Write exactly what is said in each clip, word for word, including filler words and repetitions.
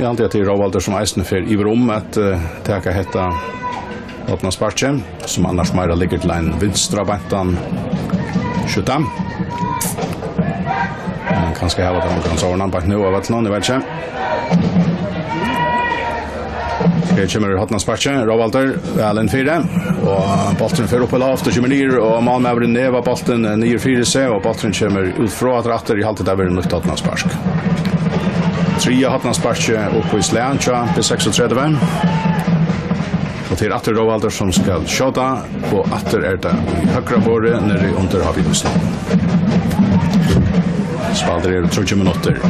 Eg haldi, at tað er Róvaldur, sum eisini fer yvir um at, eh, taka hetta hornasparkið, sum annars meira liggur til ein vinstra beintan skjúta. Men kanska hava tað ongan sovorðnan beint nú av øllum, eg veit ikki. Her kemur hornasparkið, Róvaldur, væl inn fyri, og bólturin fer upp í loft og kemur niður, og málmaðurin nevar bóltin niður fyri seg, og bólturin kemur út frá aftur, aftur. Eg haldi, tað verður nýtt hornaspark. Triðja hornasparkið upp í slag hjá B seksogtretivu. Og tað er aftur Róvaldur, sum skal skjóta, og aftur er tað í høgra borði niðri undir H B S. Spældir eru tríggjar minuttir.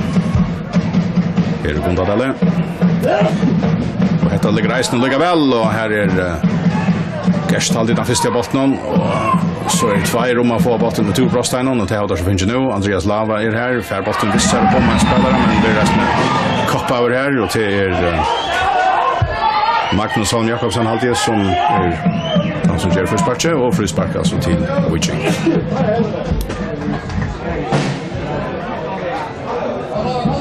Her er Gundadali. Og hetta liggur eisini líka væl, og her er, eh, Gert haldið tann fyrsta bóltin, og so eru tveir um at fáa bóltin við túr Brosteinum, og tað hava teir so fingið nú. Andreas Lava er her, fær bóltin við sær upp um ein spælara, men verður eisini koppaður her, og tað er, eh, Magnus Holm Jakobsen, haldi eg, sum er tann sum ger frísparkið, og fríspark altso til Viking.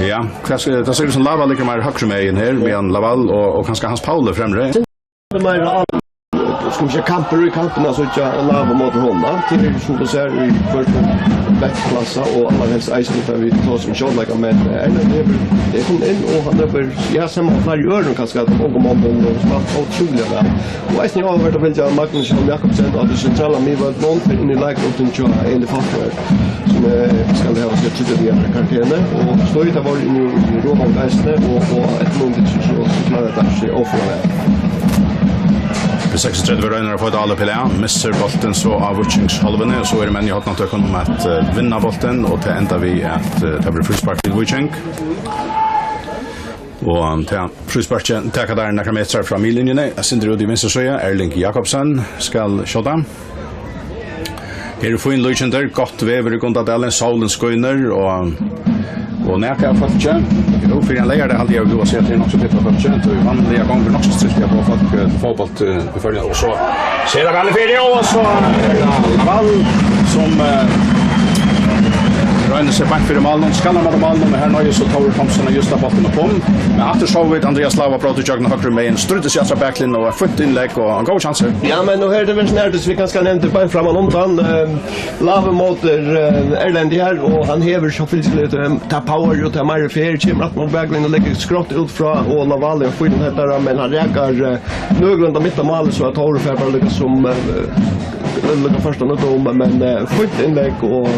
Ja, hvat skal, tað sær út sum Lava liggur meir høgru megin her, meðan Laval og, og kanska Hans Paul er fremri. Meira á, skal man siga, kampur í kampin, altso, ikki at Lava móti honum, va? Til, sum tú sær, í hvørjum bekkklassa og allarhelst eisini, tá vit tosa um sjónleika, men, eh, Erlend hevur, er komin inn, og hann hevur, ja, sum á fleiri øðrum, kanska, at ungum monnum, og spælt ótrúliga væl. Og eisini áhugavert at fylgja Magnus Holm Jakobsen og tí sentrala miðvørdinum, fer inn í leiklutin hjá Eli Falkberg, sum, eh, skal hava seg tríggjar dagar í karantenu, og Stoita var inn í, í Rogaland eisini, og, og eftir mun so, so, so klárar tað seg óføra væl. B seksogtretivu roynir at fáa tað á Pele, missir bóltin so á Víkings hálvuni, og so eru menn í hornatøkum um at, eh, vinna bóltin, og tað endar við at, eh, tað verður fríspark til Víking. Og, um, tað frísparkið taka teir nakrar metrar frá miðlinjuni, eitt sindur út í vinstru síðu, Erling Jakobsen skal skjóta. Her eru fín líkindi, gott veður í Gundadali, sólin skínur, og, og nakað av fólki. Jú, fyri ein leygardag haldi eg, at eg vil siga, at tað er nokk so fitt av fólki. Tí vanliga gongur nokk so stilt at fáa fólk, eh, til fótbólt, eh, í Føroyum. Og so sær tað galt fyri, og so er tað Laval, sum, eh, roynir seg beint fyri málinum, skallar móti málinum, men her noyðist so Tórur Thomsen at justa bóltin upp um. Men aftur sóu vit Andreas Lava bróta ígjøgnum høgru megin, stríddi seg aftur á baklinjuna og eitt fínt innlegg og ein góður kjansur. Ja, men nú er tað vel snart, sum vit kanska nevndu beint framman undan, eh, Lava móti, eh, Erlendi her, og hann hevur sjálvfylgisliga, eh, tað power og tað meira fer, kemur aftur á baklinjuna og leggur skjótt út frá, og Laval er ein fínur headari, men hann rakar, eh, nøkulunda mitt á málið, so at Tórur fær bara líka sum, eh, líka fyrsta nýtt um, men, eh, fínt innlegg og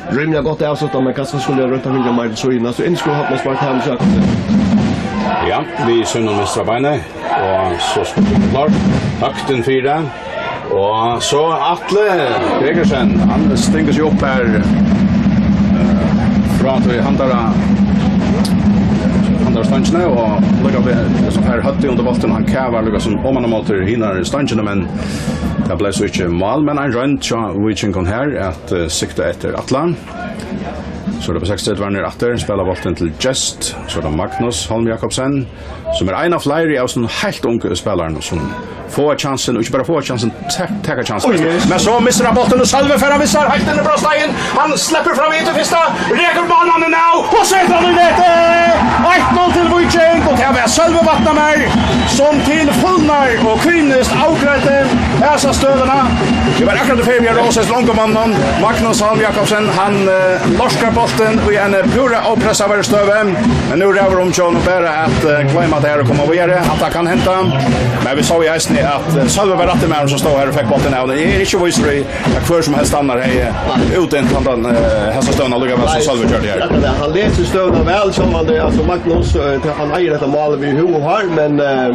rímiliga gott avslutað, men kanska skuldi hann roynt at fingið meira til síðuna, so inn skuldi Hortmann sparka hann, so ja, við sínum vinstra beini, og so skuldi hann klárt. Høgt inn fyri, og so Atli Gregersen, hann stingur seg upp her, eh, frá tí handara, handara stongini, og líka við, so fær høvdið undir bóltin, hann kavar líka sum oman á móti hinari stongini, men tað bleiv so ikki mál, men ein roynd hjá Víkingum her at, eh, sikta eftir Atla. So er tað B seksogtretivu aftur, spæla bóltin til Gest, so er tað Magnus Holm Jakobsen, sum er ein av fleiri av sovorðnum heilt ungum spælarum, sum fáa kjansin, og ikki bara fáa kjansin, ta-, taka kjansin. Oj, oj. Men so missir hann bóltin, og Sølvi fær hann við sær, heilt inn í brotsteigin. Hann sleppur fram við til fyrsta, rekur málmannin av, og setir hann í netið! Eitt null til Víking, og tað var Sølvi Vatnamar, sum til fulnar og kyniskt avgreiddi hasa støðuna. Eg var akkurát í ferð við at rósa hesum unga manninum, Magnus Holm Jakobsen. Hann, eh, lorkar bóltin í eini púra ópressaðari støðu, men nú ræður um hjá honum bara at, eh, gloyma tað her og koma víðari. Hatta kann henda, men vit sóu eisini, at, eh, Sølvi var rætti maðurin, sum stóð her og fekk bóltin av. Eg eri ikki vísur í, at hvør sum helst annar hevði útdent handan, eh, hesa støðuna líka væl sum Sølvi gjørdi her. Akkurát tað. Hann lesur støðuna væl, sjálvandi, altso, Magnus, eh, hann eigur hetta málið við húð og hár, men, eh,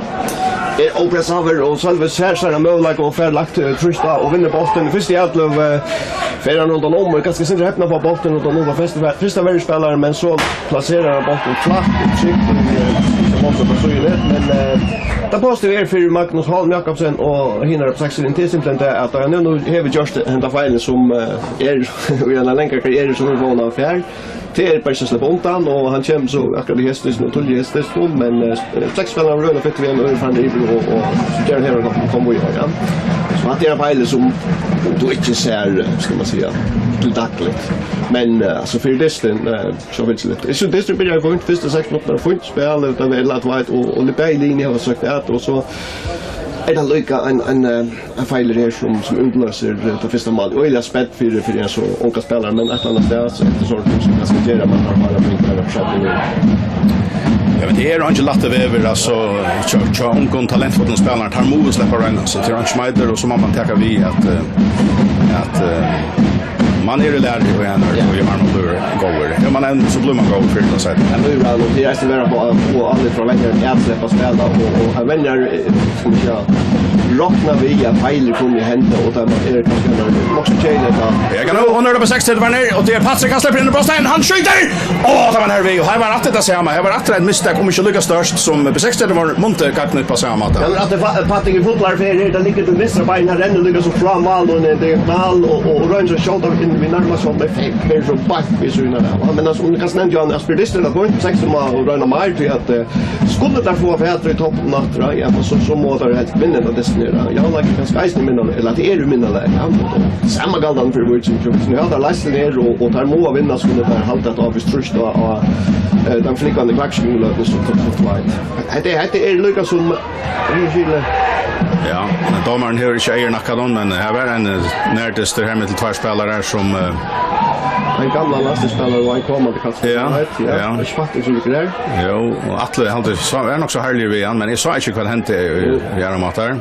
er ópressaður, og Sølvi sær sínar møguleikar og fær lagt, eh, trýst á og vinnur bóltin. Fyrst í atløgu, eh, fer hann rundan um, og er kanska sindur hepnur at fáa bóltin rundan um frá fyrsta, fyrsta verjuspælaran, men so plaserar hann bóltin flatt og trygt, og, eh, so bóltin á síðuni. Men, eh, tað positiva er fyri Magnus Holm Jakobsen og hinar uppsøkslin, tað er simpelthen tað, at hann nú hevur gjørt henda feilin, sum, eh, er í eina langa karrieru, sum er vónin hann fær. Tað er bara ikki at sleppa undan, og hann kemur so akkurát í hestin og tíðliga í hestin, men, eh, seks spælarar eru øgiliga fittir við hann, og eru farnir yvir, og, og so ger hann her og koma víðari, ja. Hatta er ein feilir sum tú ikki sær, eh, skal man siga, til dagligt. Men, eh, altso, fyri dystin, eh, so fylgir litt. Eg synist dystin byrjar fínt, fyrstu seks minuttirnar, fínt spæl, tað er ella tveit, og, og bæði liðini hava søkt at, og so er tað líka ein, ein, eh, ein feilir her sum, sum útløysir, eh, tað fyrsta málið. Og eg er spent fyri, fyri ein so ungan spælara, men eitt ella annað stað, so er tað sovorðið sum kanska ger at man har fara bringar og skjóta. Ja, men tað er ikki lætt at vera, altso, hjá, hjá ungum talentfullum spælarum, teir mugu sleppa at royna, so tað er ikki meiður, og so má man taka við at, eh, at, eh, man er í læru, og hann er, ja, og man blívur góður. Ja, man er, so blívur man góður fyri tað, so. Ja, nú er hann, og tað er eisini vera på, og allir frá venjar at sleppa at spæla, og, og hann venjar, eh, skal man siga, rokna við at feilir kunnu henda, og tað er kanska nokk so keðiligt at... Ja, nú, og nú er tað B seksogtretivu her, og tað er Patrik, hann sleppur inn í brotsteigin, hann skjýtur! Á, tað var nervi, og her var aftur tað sama, her var aftur eitt mistak, um ikki líka stórt sum B seksogtretivu mundi gagnað upp á sama máta. Ja, men at tað fa-, Patrik er fullur av ferð, tað liggur til vinstra bein, hann rennur líka so frá mál, og tað er mál, og, og, og roynir at skjóta inn við nærmast, so tað fer, fer so beint við síðuna av. Men altso, um kanska nevndi hann, at spyr dystin, at point seks, um at royna meir, tí at, eh, Skuldu teir fáa fatur í toppinum aftur, ja, men so, so mugu teir helst vinna henda dystin her. Ja, like, kanska eisini minna, ella at tað er minna lag, ja. Sama galdandi fyri Víking, so nú hava teir leistur her, og, og teir mugu vinna, skuldu teir halda at ávíst trýst á, á, eh, tann flúgvandi klaksvíkingarløtuni, sum kom, kom til veit. Hetta, hetta er líka sum, eh, ja, men dómarin hevur ikki eygu í nakkanum, men her var ein, eh, nærdystur her millum tveir spælarar sum, eh, ein gamlan landsliðsspælara og ein komandi kall. Ja, ja. Ikki fatning sum liggur her. Jú, og Atli, hann er so, er nokk so herligur við hann, men eg sá ikki hvat hendi í, í aðra mátar.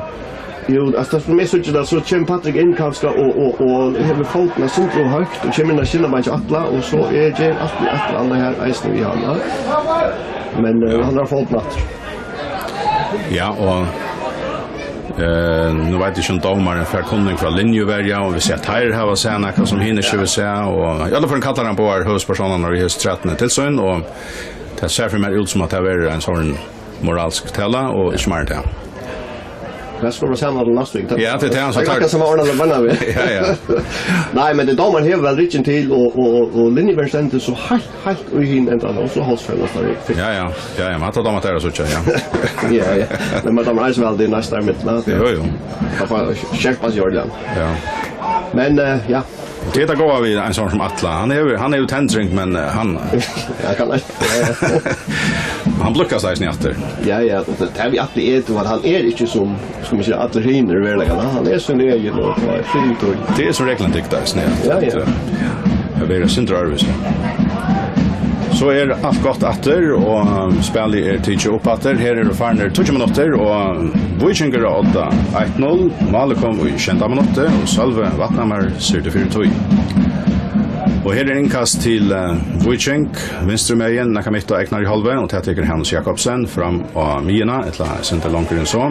Jú, altso, tað sum eg síggi tað, so kemur Patrik inn kanska og, og, og hevur fótin eitt sindur ov høgt og kemur inn á skinnabeinið hjá Atla, og so er, ger Atli eitt ella annað her eisini við hann, ja. Men, eh, hann hevur fótin aftur. Ja, og, eh, nú veit eg ikki, um dómarin fær kunning frá linjuverja, og vit síggja, at teir hava sæð nakað, sum hinir ikki hava sæð, og í øllum førum kallar hann báðar høvuðspersónarnar í hesi trettan tilsýn, og tað sær fyri mær út, sum at tað verður ein sovorðin moralsk tala, og ikki meir enn tað. Hvat skal man siga um næstu vik? Ja, tað er tað, hann... Tað er akkurát sum at ordna tað beinanvegin. Ja, ja. Nei, men tað, dómarin hevur væl ryggin til, og, og, og, og linjuverjin stendur so heilt, heilt í hinum endanum, og so hálsfenast tað við. Ja, ja. Ja, ja, men hatta dámar tær at síggja, ja. Ja, ja. Men man dámar eisini væl, tað er næstan mitt, ja. Jú, jú. Tað fær skerpa seg ordiliga. Ja. Men, eh, ja. Og tað er tað góða við ein sovorðnan sum Atla. Hann hevur, hann hevur tendring, men, eh, hann... Ja, kann eg. Hann blíðkar seg eisini aftur. Ja, ja, og tað, tað við Atla er, tú, at hann er ikki sum, sum man sigur, allir hinir í veruleikanum. Hann er sín egin og, og er fín, tú. Tað er sum reglan dygta, eisini, ja. Ja, ja. At, eh, at vera eitt sindur øðrvísi. So er alt gott aftur, og, um, spælið er tikið upp aftur. Her eru farnir tíggju minuttir, og Víkingur á odda, eitt null. Málið kom í sjeynda minutti, og Sølvi Vatnhamar syrgdi fyri tí. Og her er innkast til, eh, Víking, vinstru megin, nakað mitt á egna hálvu, og tað tekur Hanus Jakobsen fram á miðjuna, ella eitt sindur longur enn so.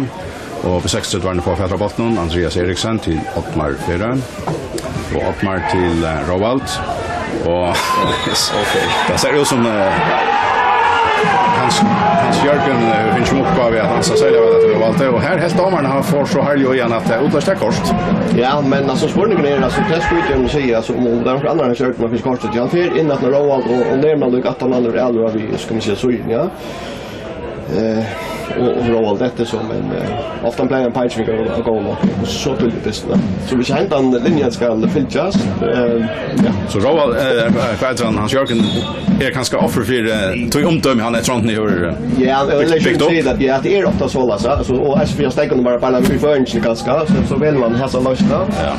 Og B seksogtretivu fáa fatur á bóltinum, Andreas Eriksen til Oddmar Færø. Og Oddmar til, eh, Róald. Og ok, tað sær út sum, eh, Hans, Hans Jørgen, eh, hevur fingið sum uppgávu at ansa serliga væl eftir Róaldi. Og her helt dómarin, hann fór so harðliga í hann, at tað útløysti kort. Ja, men altso, spurningurin er, altso, hvat skal eg siga, altso, um tað er nakar annar Hans Jørgen, man fær kort, hann fer inn aftan á Róald og, og nemur hann líka aftan á hann og er alveg við, skal man siga, síðuna, ja. Eh, og, og Róald eftir so, men, eh, ofta bleiv hann peiking av, av góðum, og so til dystin. So viss hendan linjan skal fylgjast, eh, ja. So Róald, eh, hvat eitur hann, Hans Jørgen, er kanska offur fyri, eh, tí umdømi hann eftir hondini hevur, eh, ja, byggt, byggt upp. Ja, tað er ofta soleiðis, ja. So, og S F steðgar bara, bara við føringini kanska, so, so velur man hesa loysnina. Ja.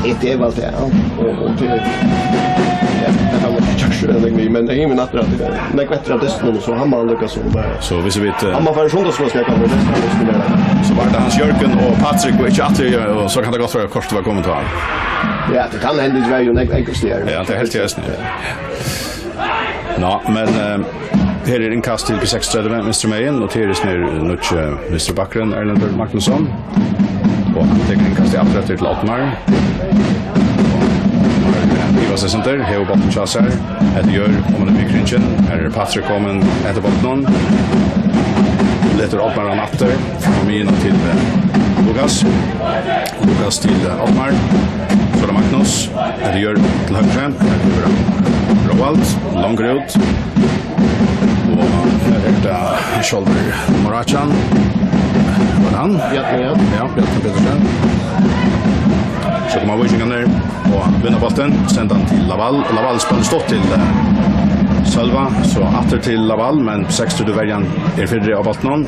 Tað er væl tað, ja. Og, og tað, ja, tað kann man ikki kjaksa við, men eg meini at tað er nógv eftir av dystinum, so hann má lukka sum, eh, so viss vit, eh, hann má fara sunnudagsskúla, skal eg koma við, so var tað Hans Jørgen og Patrik og ikki Atli, og so kann tað gott vera, kortið var komið til hann. Ja, tað kann henda, tað var jú nógv enklari. Ja, tað er heilt jasent, ja. Nå, men, eh, her er innkast til B seksogtretivu, vinstru megin, og til er snær nýggj, eh, vinstru bakkurin, Erlendur Magnusson. Og hann tekur innkastið aftur eftir til Oddmar. Oddmar, eh, ivar seg sindur, hevur bóltin hjá sær. Hetta ger, um hann er við kringin. Her er Patrik komin eftir bóltinum. Letur Oddmar hann aftur. Fram á miðjuna til, eh, Lukas. Lukas til, eh, Oddmar. So er tað Magnus. Hetta ger til høgru. Her kemur Róald. Longur út. Og her er tað sjálvur Moracan. Var hann? Bjarni, ja. Ja, Bjarni Petersen. So koma víkingarnir og vinna bóltin, senda hann til Laval. Laval spælir stutt til, eh, Sølva, so aftur til Laval, men B seksogtretivu-verjan er fyrri á bóltinum.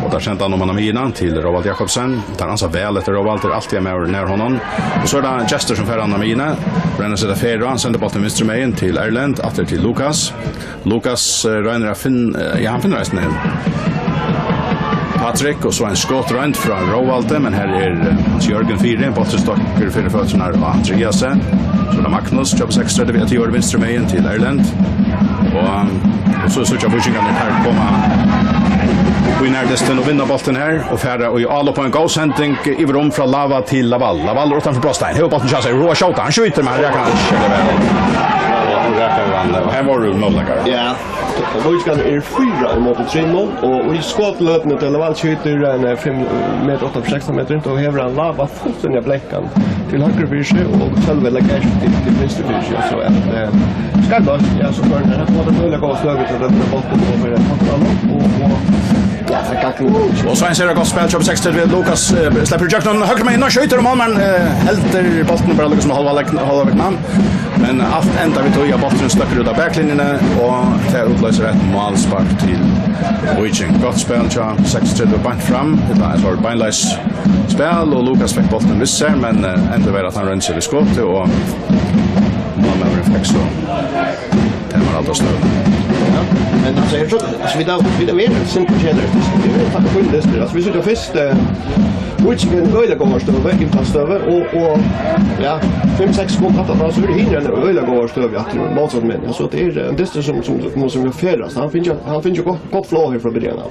Og teir senda hann oman á miðjuna til Róald Jakobsen. Teir ansa væl eftir Róald, er altíð ein maður nær honum. Og so er tað Gestur sum fær hann á miðjuna. Roynir at seta ferð á, hann sendir bóltin vinstru megin til Erlend, aftur til Lukas. Lukas, eh, roynir at finn-, eh, ja, hann finnur eisini Patrik, og so ein skotroynd frá Róaldi, men her er, eh, Hans Jørgen fyri, bólturin stokkur fyri føturnar á Andreasi. So er tað Magnus, hjá B seksogtretivu, at teir vinstru megin til Erlend. Og, og so síggja víkingarnir her koma upp í nærdystin og vinna bóltin her, og fara í álopp á ein góð sending yvir um frá Lava til Laval. Laval er uttanfyri brotstein, hevur bóltin hjá sær, hevur hug at skjóta, hann skjýtur, men hann rakar hann ikki, tað er væl. Og rakar hann, og her vóru møguleikar. Ja. Víkingarnir eru fýra ímóti trimum, og í skotløtuni til Laval skjýtur ein, eh, fimm metur uttanfyri sekstan metur, og hevur hann Lava fullstendiga blankan til høgru fyri seg, og Sølvi leggur til, til vinstru fyri seg, so at, eh, skeivt loyst, ja, so førir hann, hann fær øgiliga góða støðu til at vinna bóltin og fyri at totta hann upp, og, og, ja, tað gagnar. Og so ein sera gott spæl, hjá B seksogtretivu, Lukas, eh, sleppur í gjøgnum høgru megin, og skjýtur, og málmaðurin, eh, heldur bóltin bara líka sum hálva legg-, hálva vegna. Men alt endar við tí, at bólturin støkkur út av baklinjuni, og tað útloysir eitt málspark til Víking. Gott spæl hjá B seksogtretivu beint fram. Tað var beinleiðis spæl, og Lukas fekk bóltin við sær, men, eh, endar við, at hann royndi seg við skotið, og málmaðurin fekk so tað var alt av støðu. Ja, men altso, eg trúgvi, altso, vit hava, vit hava verið sindur kjedaðir. Vit hava fingið fínar dystir. Altso, vit síggja fyrst, eh, Víkingur í øgiliga góðari støðu, innfallsstøðu, og, og, ja, fimm, seks sekund aftaná, so eru hinir í øgiliga góðari støðu aftur, mótsatt megin. Altso, tað er, eh, ein dystur sum, sum, sum, sum er ferðast. Hann finnur, hann finnur gott, gott flow her frá byrjan av.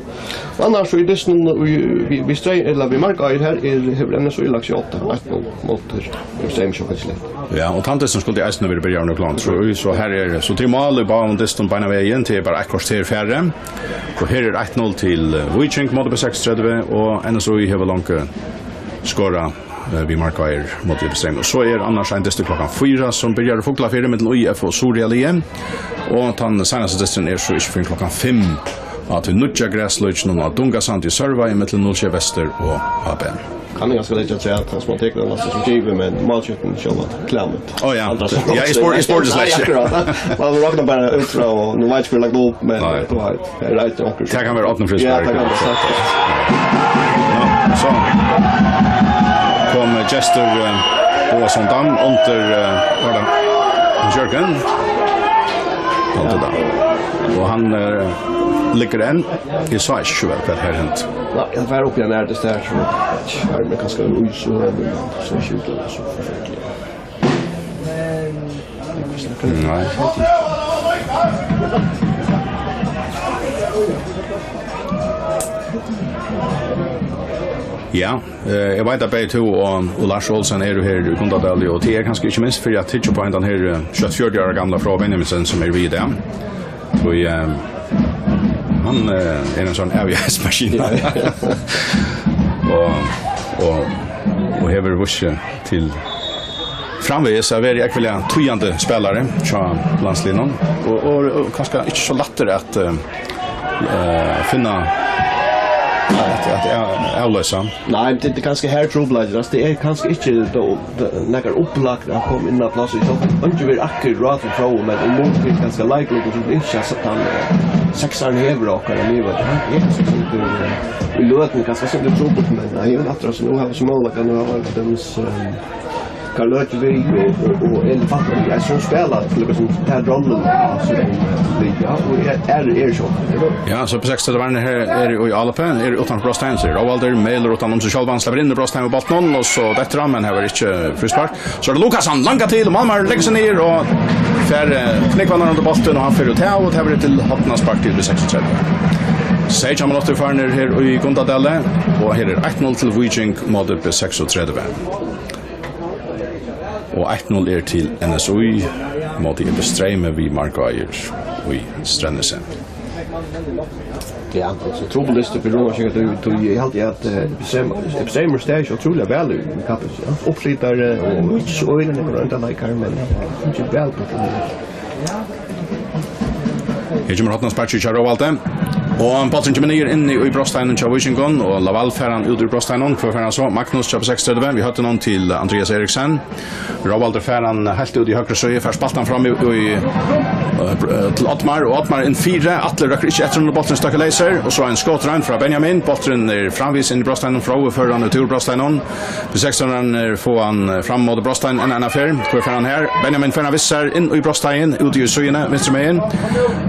Annars so í dystinum, í, við, við Strey-, ella við Markaði her, er, hevur N S Í lagt seg á átta, eitt null móti Streymoy Sjálvfylgilegt. Ja, og tann dystin skuldi eisini verið byrjaður nú klárt, so, so her er, so tað er mál í báðum dystum beinan vegin, tað er bara eitt korter færri. Og her er eitt null til, eh, Víking móti B seksogtretivu, og N S Í hevur longu skorað, eh, við markeiðir móti Streymoy. Og so er annars ein dystur klokkan fýra, sum byrjar í Fuglafirði millum Í F og Suðuroyarliðið. Og tann seinasti dysturin er so ikki fyrr enn klokkan fimm á tí nýggja graslíkinum á Dungasandi í Sørvági millum null sjey Vestur og H B. Kann eg kanska leggja til at hann sum tekur den, altso, sum givið, men málskjúttin sjálvandi Clement. Ó, ja. Andrason. Ja, eg spør-, eg spurdi slett ikki. Ja, akkurát. Man roknar bara út frá, og nú veit eg ikki hvør lagt upp, men nei, tú veit, eg reiti onkur. Tað kann vera Árni Friðberg. Ja, tað kann vera sagt. Ja, so kom Gestur, eh, Boasson Dam undir, eh, var tað Hans Jørgen? Undir Dam. Og hann, eh, liggur enn. Eg sá ikki so væl hvat her hendi. Nei, hann var uppi í ein ærlig stær, so var, men kanska ein ís og høvur, men so skjútur tað so forferdiliga. Nei. Ja, eh, eg veit at bæði tú og, og Lars Olsen eru her í Gundadali, og tað er kanska ikki minst fyri at hyggja upp á hendan her, eh, skjótt fjøruti ára gamla Fróða Benjaminsen, sum er við í dag. Tí, eh, hann, eh, er ein sånn avgjøringsmaskina. Ja, ja. Og, og, og hevur víst seg til framvegis at vera ógvuliga týðandi spælari hjá landsliðnum. Og, og, og kanska ikki so lættur at, eh, eh, finna at, at av-, avloysa. Nei, men tað er kanska her trupulleikin. Altso, tað er kanska ikki tó, tó, nakar upplagt at koma inn á pláss í topp. Eingin verður akkurát við Fróða, men í mun til kanska leiklutin sum ynskja, so kann, eh, seksarin hevur okkara liva. Hann er kanska sindur, eh, í løtuni kanska sindur trupult, men hann hevur aftur, altso, nú hava vit so møguleikan, nú hava vit til dømis, eh, Karl Løke við og, og, og Elin Falkvang, ja, sum spæla, til dømis, ta rolluna, altso, ja, og er, er, er so. Ja, so B seksogtretivu-verjarnir her eru í áloppi, eru uttan brotstein, so er Róaldur, melur uttan um seg sjálvan, sleppur inn í brotstein við bóltinum, og so dettur hann, men her var ikki fríspark. So er tað Lukas, hann langar til, og málmaðurin leggur seg niður og fær, eh, knekkar undir bóltin, og hann fer út av, og tað verður til hornaspark til B seksogtretivu. Seytjan minuttir farnir her í Gundadali, og her er eitt null til Víking móti B seksogtretivu. Og eitt null er til N S Í móti Streymoy við markeiðir í Streymoy. Ja, altso, trupult dystur fyri Róaldi, tí, tí eg haldi at, eh, Streymoy, Streymoy stær seg ótrúliga væl í, í kapping, ja. Uppslitari og ikki so øgiliga nógvir undirleikarar, men ikki væl uppslitari. Her kemur hornasparkið hjá Róaldi. Og bólturin kemur niður inni í brotsteiginum hjá Víkingum, og Lawal fær hann út úr brotsteiginum. Hvør fær hann so? Magnus hjá B seksogtretivu. Vit høvdu hann til Andreas Eriksen. Róaldur fær hann heilt út í høgru síðu, fær spælt hann fram í, í, eh, til Oddmar, og Oddmar inn fyri. Atli røkkur ikki eftir honum, bólturin støkkur leysur, og so ein skotroynd frá Benjamin. Bólturin er framvegis inn í brotsteiginum, Fróði førir hann út úr brotsteiginum. B seksogtretivuarnir fáa hann, eh, fram móti brotsteigin enn eina ferð. Hvør fær hann her? Benjamin fær hann við sær inn í brotsteigin, úti í síðuni, vinstru megin.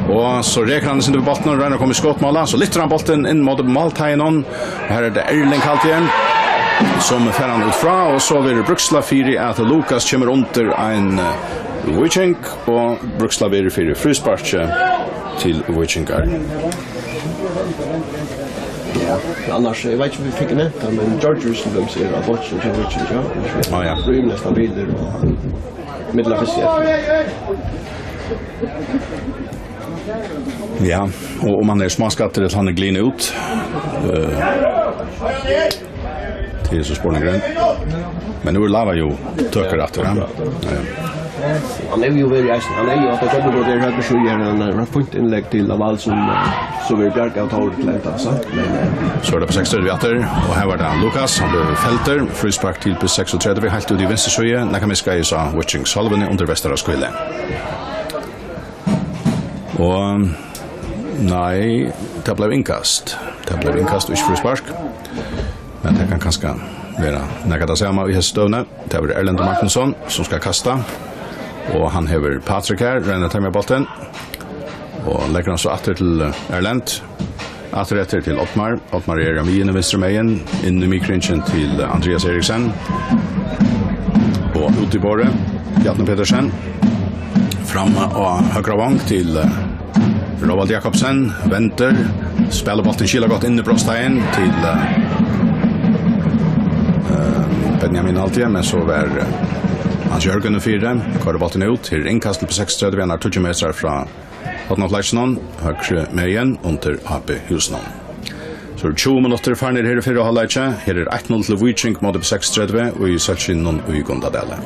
Og so rekur hann seg við bóltin og roynir at koma í skotmál. So lyftir hann bóltin inn móti málteiginum. Her er tað Erling Hallgren, sum fær hann út frá, og so verður brúkslað fyri at Lukas kemur undir ein, eh, Víking, og brúkslað verður fyri frísparki til Víkingar. Ja, annars, eg veit ikki, um vit fingu nevnt tað, men Georgius til dømis er á beinkinum hjá Víking, ja. Á, ja. Rímiliga stabilur og millum fyrstu. Ja, og um hann er smáskaddur, ella hann er gliðin út, eh, tað er so spurningurin. Men nú er Lawal jú tøkur aftur, ja. Ja. Hann er jú verið eisini, hann er jú at hann kemur og tað er høgru síðu, hann er fínt innlegg til Lawal sum, eh, sum verður bjargað av Tór til enda, so. Men, eh, so er tað B seksogtretivu aftur, og her var tað Lukas, hann bleiv feltur, fríspark til B seksogtretivu, heilt út í vinstru síðu, nakað miskaðist á Víking Sølvuni undir vestara skíli. Og nei, tað bleiv innkast. Tað bleiv innkast og ikki fríspark. Men tað kann kanska vera nakað tað sama í hesi støðuni. Tað verður Erlendur Magnusson, sum skal kasta. Og hann hevur Patrik her, roynir at temja bóltin. Og leggur hann so aftur til, eh, Erlend. Aftur eftir til Oddmar. Oddmar er á miðjuni vinstru megin, inn í miðkringin til Andreas Eriksen. Og út í borðið, Bjarni Petersen. Fram á høgra vong til, eh, Róald Jakobsen. Vendur. Spælir bóltin skilagott inn í brotsteigin til, eh, eh, Benjamin Hallgren, men so var, eh, Hans Jørgen fyri. Koyrir bóltin út. Her er innkast til B seksogtretivu, hann er tíggju metrar frá hornafløkinum, høgru megin undir A B húsunum. So eru tjúgu minuttir farnir her í fyrra hálvleiki. Her er eitt null til Víking móti B seksogtretivu í Sólskinninum í Gundadali.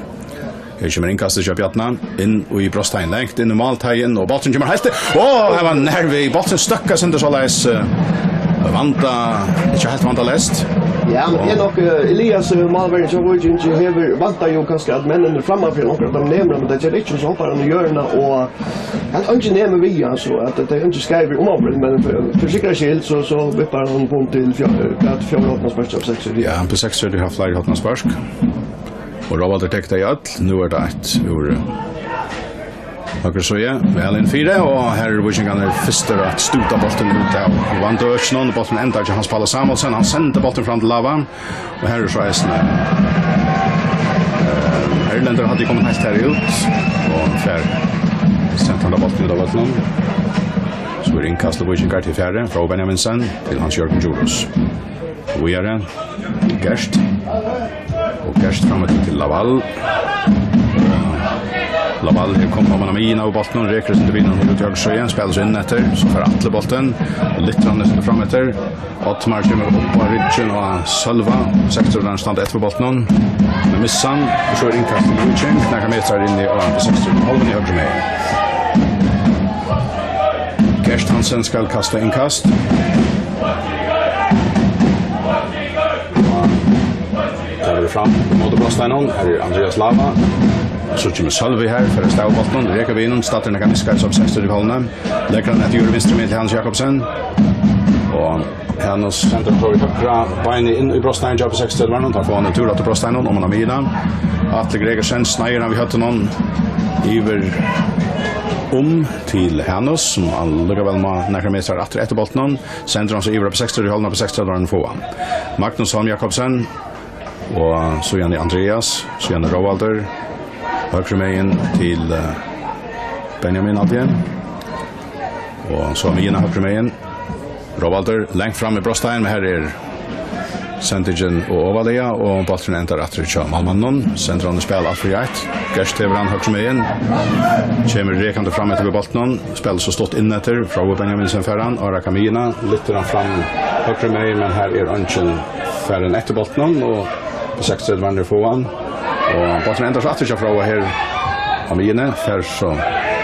Her kemur innkastið hjá Bjarna, inn í brotsteigin langt, inn í málteigin, og bólturin kemur heilt, og her var nervi, bólturin støkkaðist sindur soleiðis, eh, vanda, ikki heilt vandaleyst. Ja, men tað er nokk, eh, Elias, eh, málverjin hjá Víking, hevur, vantar jú kanska at menninir frammanfyri onkran, at teir nemur, men tað ger ikki, so hoppar hann í jørðina, og at eingin nemur við, altso, at tað er eingin skeivur um ábyrgd, men fyri, fyri sikkerheits skyld, so, so vippar hann upp til fjó-, hvat, fjórða hornaspark av seks. Ja, hann B seksogtretivu hevur fleiri hornaspark. Og Róaldur tekur tey øll. Nú er tað eitt úr, eh, høgru síðu. Væl inn fyri, og her eru víkingarnir fyrstir at stúta bóltin út av vandøkinum. Bólturin endar hjá Hans Paula Samuelsen. Hann sendir bóltin fram til Lawal. Og her er so eisini, eh, Erlendur hevði komið heilt her út og fær sent handa bóltin út av vøllinum. So er innkast til víkingar til fjara, frá Benjaminsen til Hans Jørgen Djurhuus. Víðari, Gert. Og Gert fram til Lawal. Lawal er komin oman á miðjuna av bóltinum, rekur seg til bóltin her út í høgru síðu, spælir so inn eftir, so fær Atli bóltin, lyftir hann fram eftir. Oddmar kemur upp á ryggin á Sølva, seksogtretivuarnir standa eftir við bóltinum, men missir hann, og so er innkast til Víking, nakrar metrar inn í seksogtretivu hálvuni høgru megin. Gert Hansen skal kasta innkast. Tað verður fram móti brotsteiginum. Her er Andreas Lawal. So kemur Sølvi her, fer at stava bóltin, rekur við honum, staddur nakað miskaðist á seksogtretivu hálvuni. Leggur hann eftir Júri vinstru megin til Hans Jakobsen. Og Hanus sendir so í høgra beinið inn í brotsteigin hjá B seksogtretivuarnum. Teir fáa hann ein túr aftur brotsteiginum, oman á miðjuna. Atli Gregersen sneiðir hann við høvdinum yvir um til Hanus, sum allíkavæl má nakrar metrar aftur eftir bóltinum. Sendir hann so yvir á B seksogtretivu hálvuna, B seksogtretivuarnir fáa hann. Magnus Holm Jakobsen, og síðani Andreas, síðani Róaldur, høgru megin til, eh, Benjamin Atli. Og so miðjuna høgru megin. Róaldur langt fram í brotsteigin, men her er sendingin og ovarlaga, og bólturin endar aftur hjá málmanninum. Sendir hann í spæl alt fyri eitt. Gert hevur hann høgru megin. Kemur rekandi fram eftir við bóltinum. Spælir so stutt inn eftir. Fróði Benjaminsen fær hann, og rakar miðjuna. Lyftir hann fram høgru megin, men her er eingin farin eftir bóltinum, og B seksogtretivuarnir fáa hann. Og bólturin endar so aftur hjá Fróða her á miðjuni. Fær so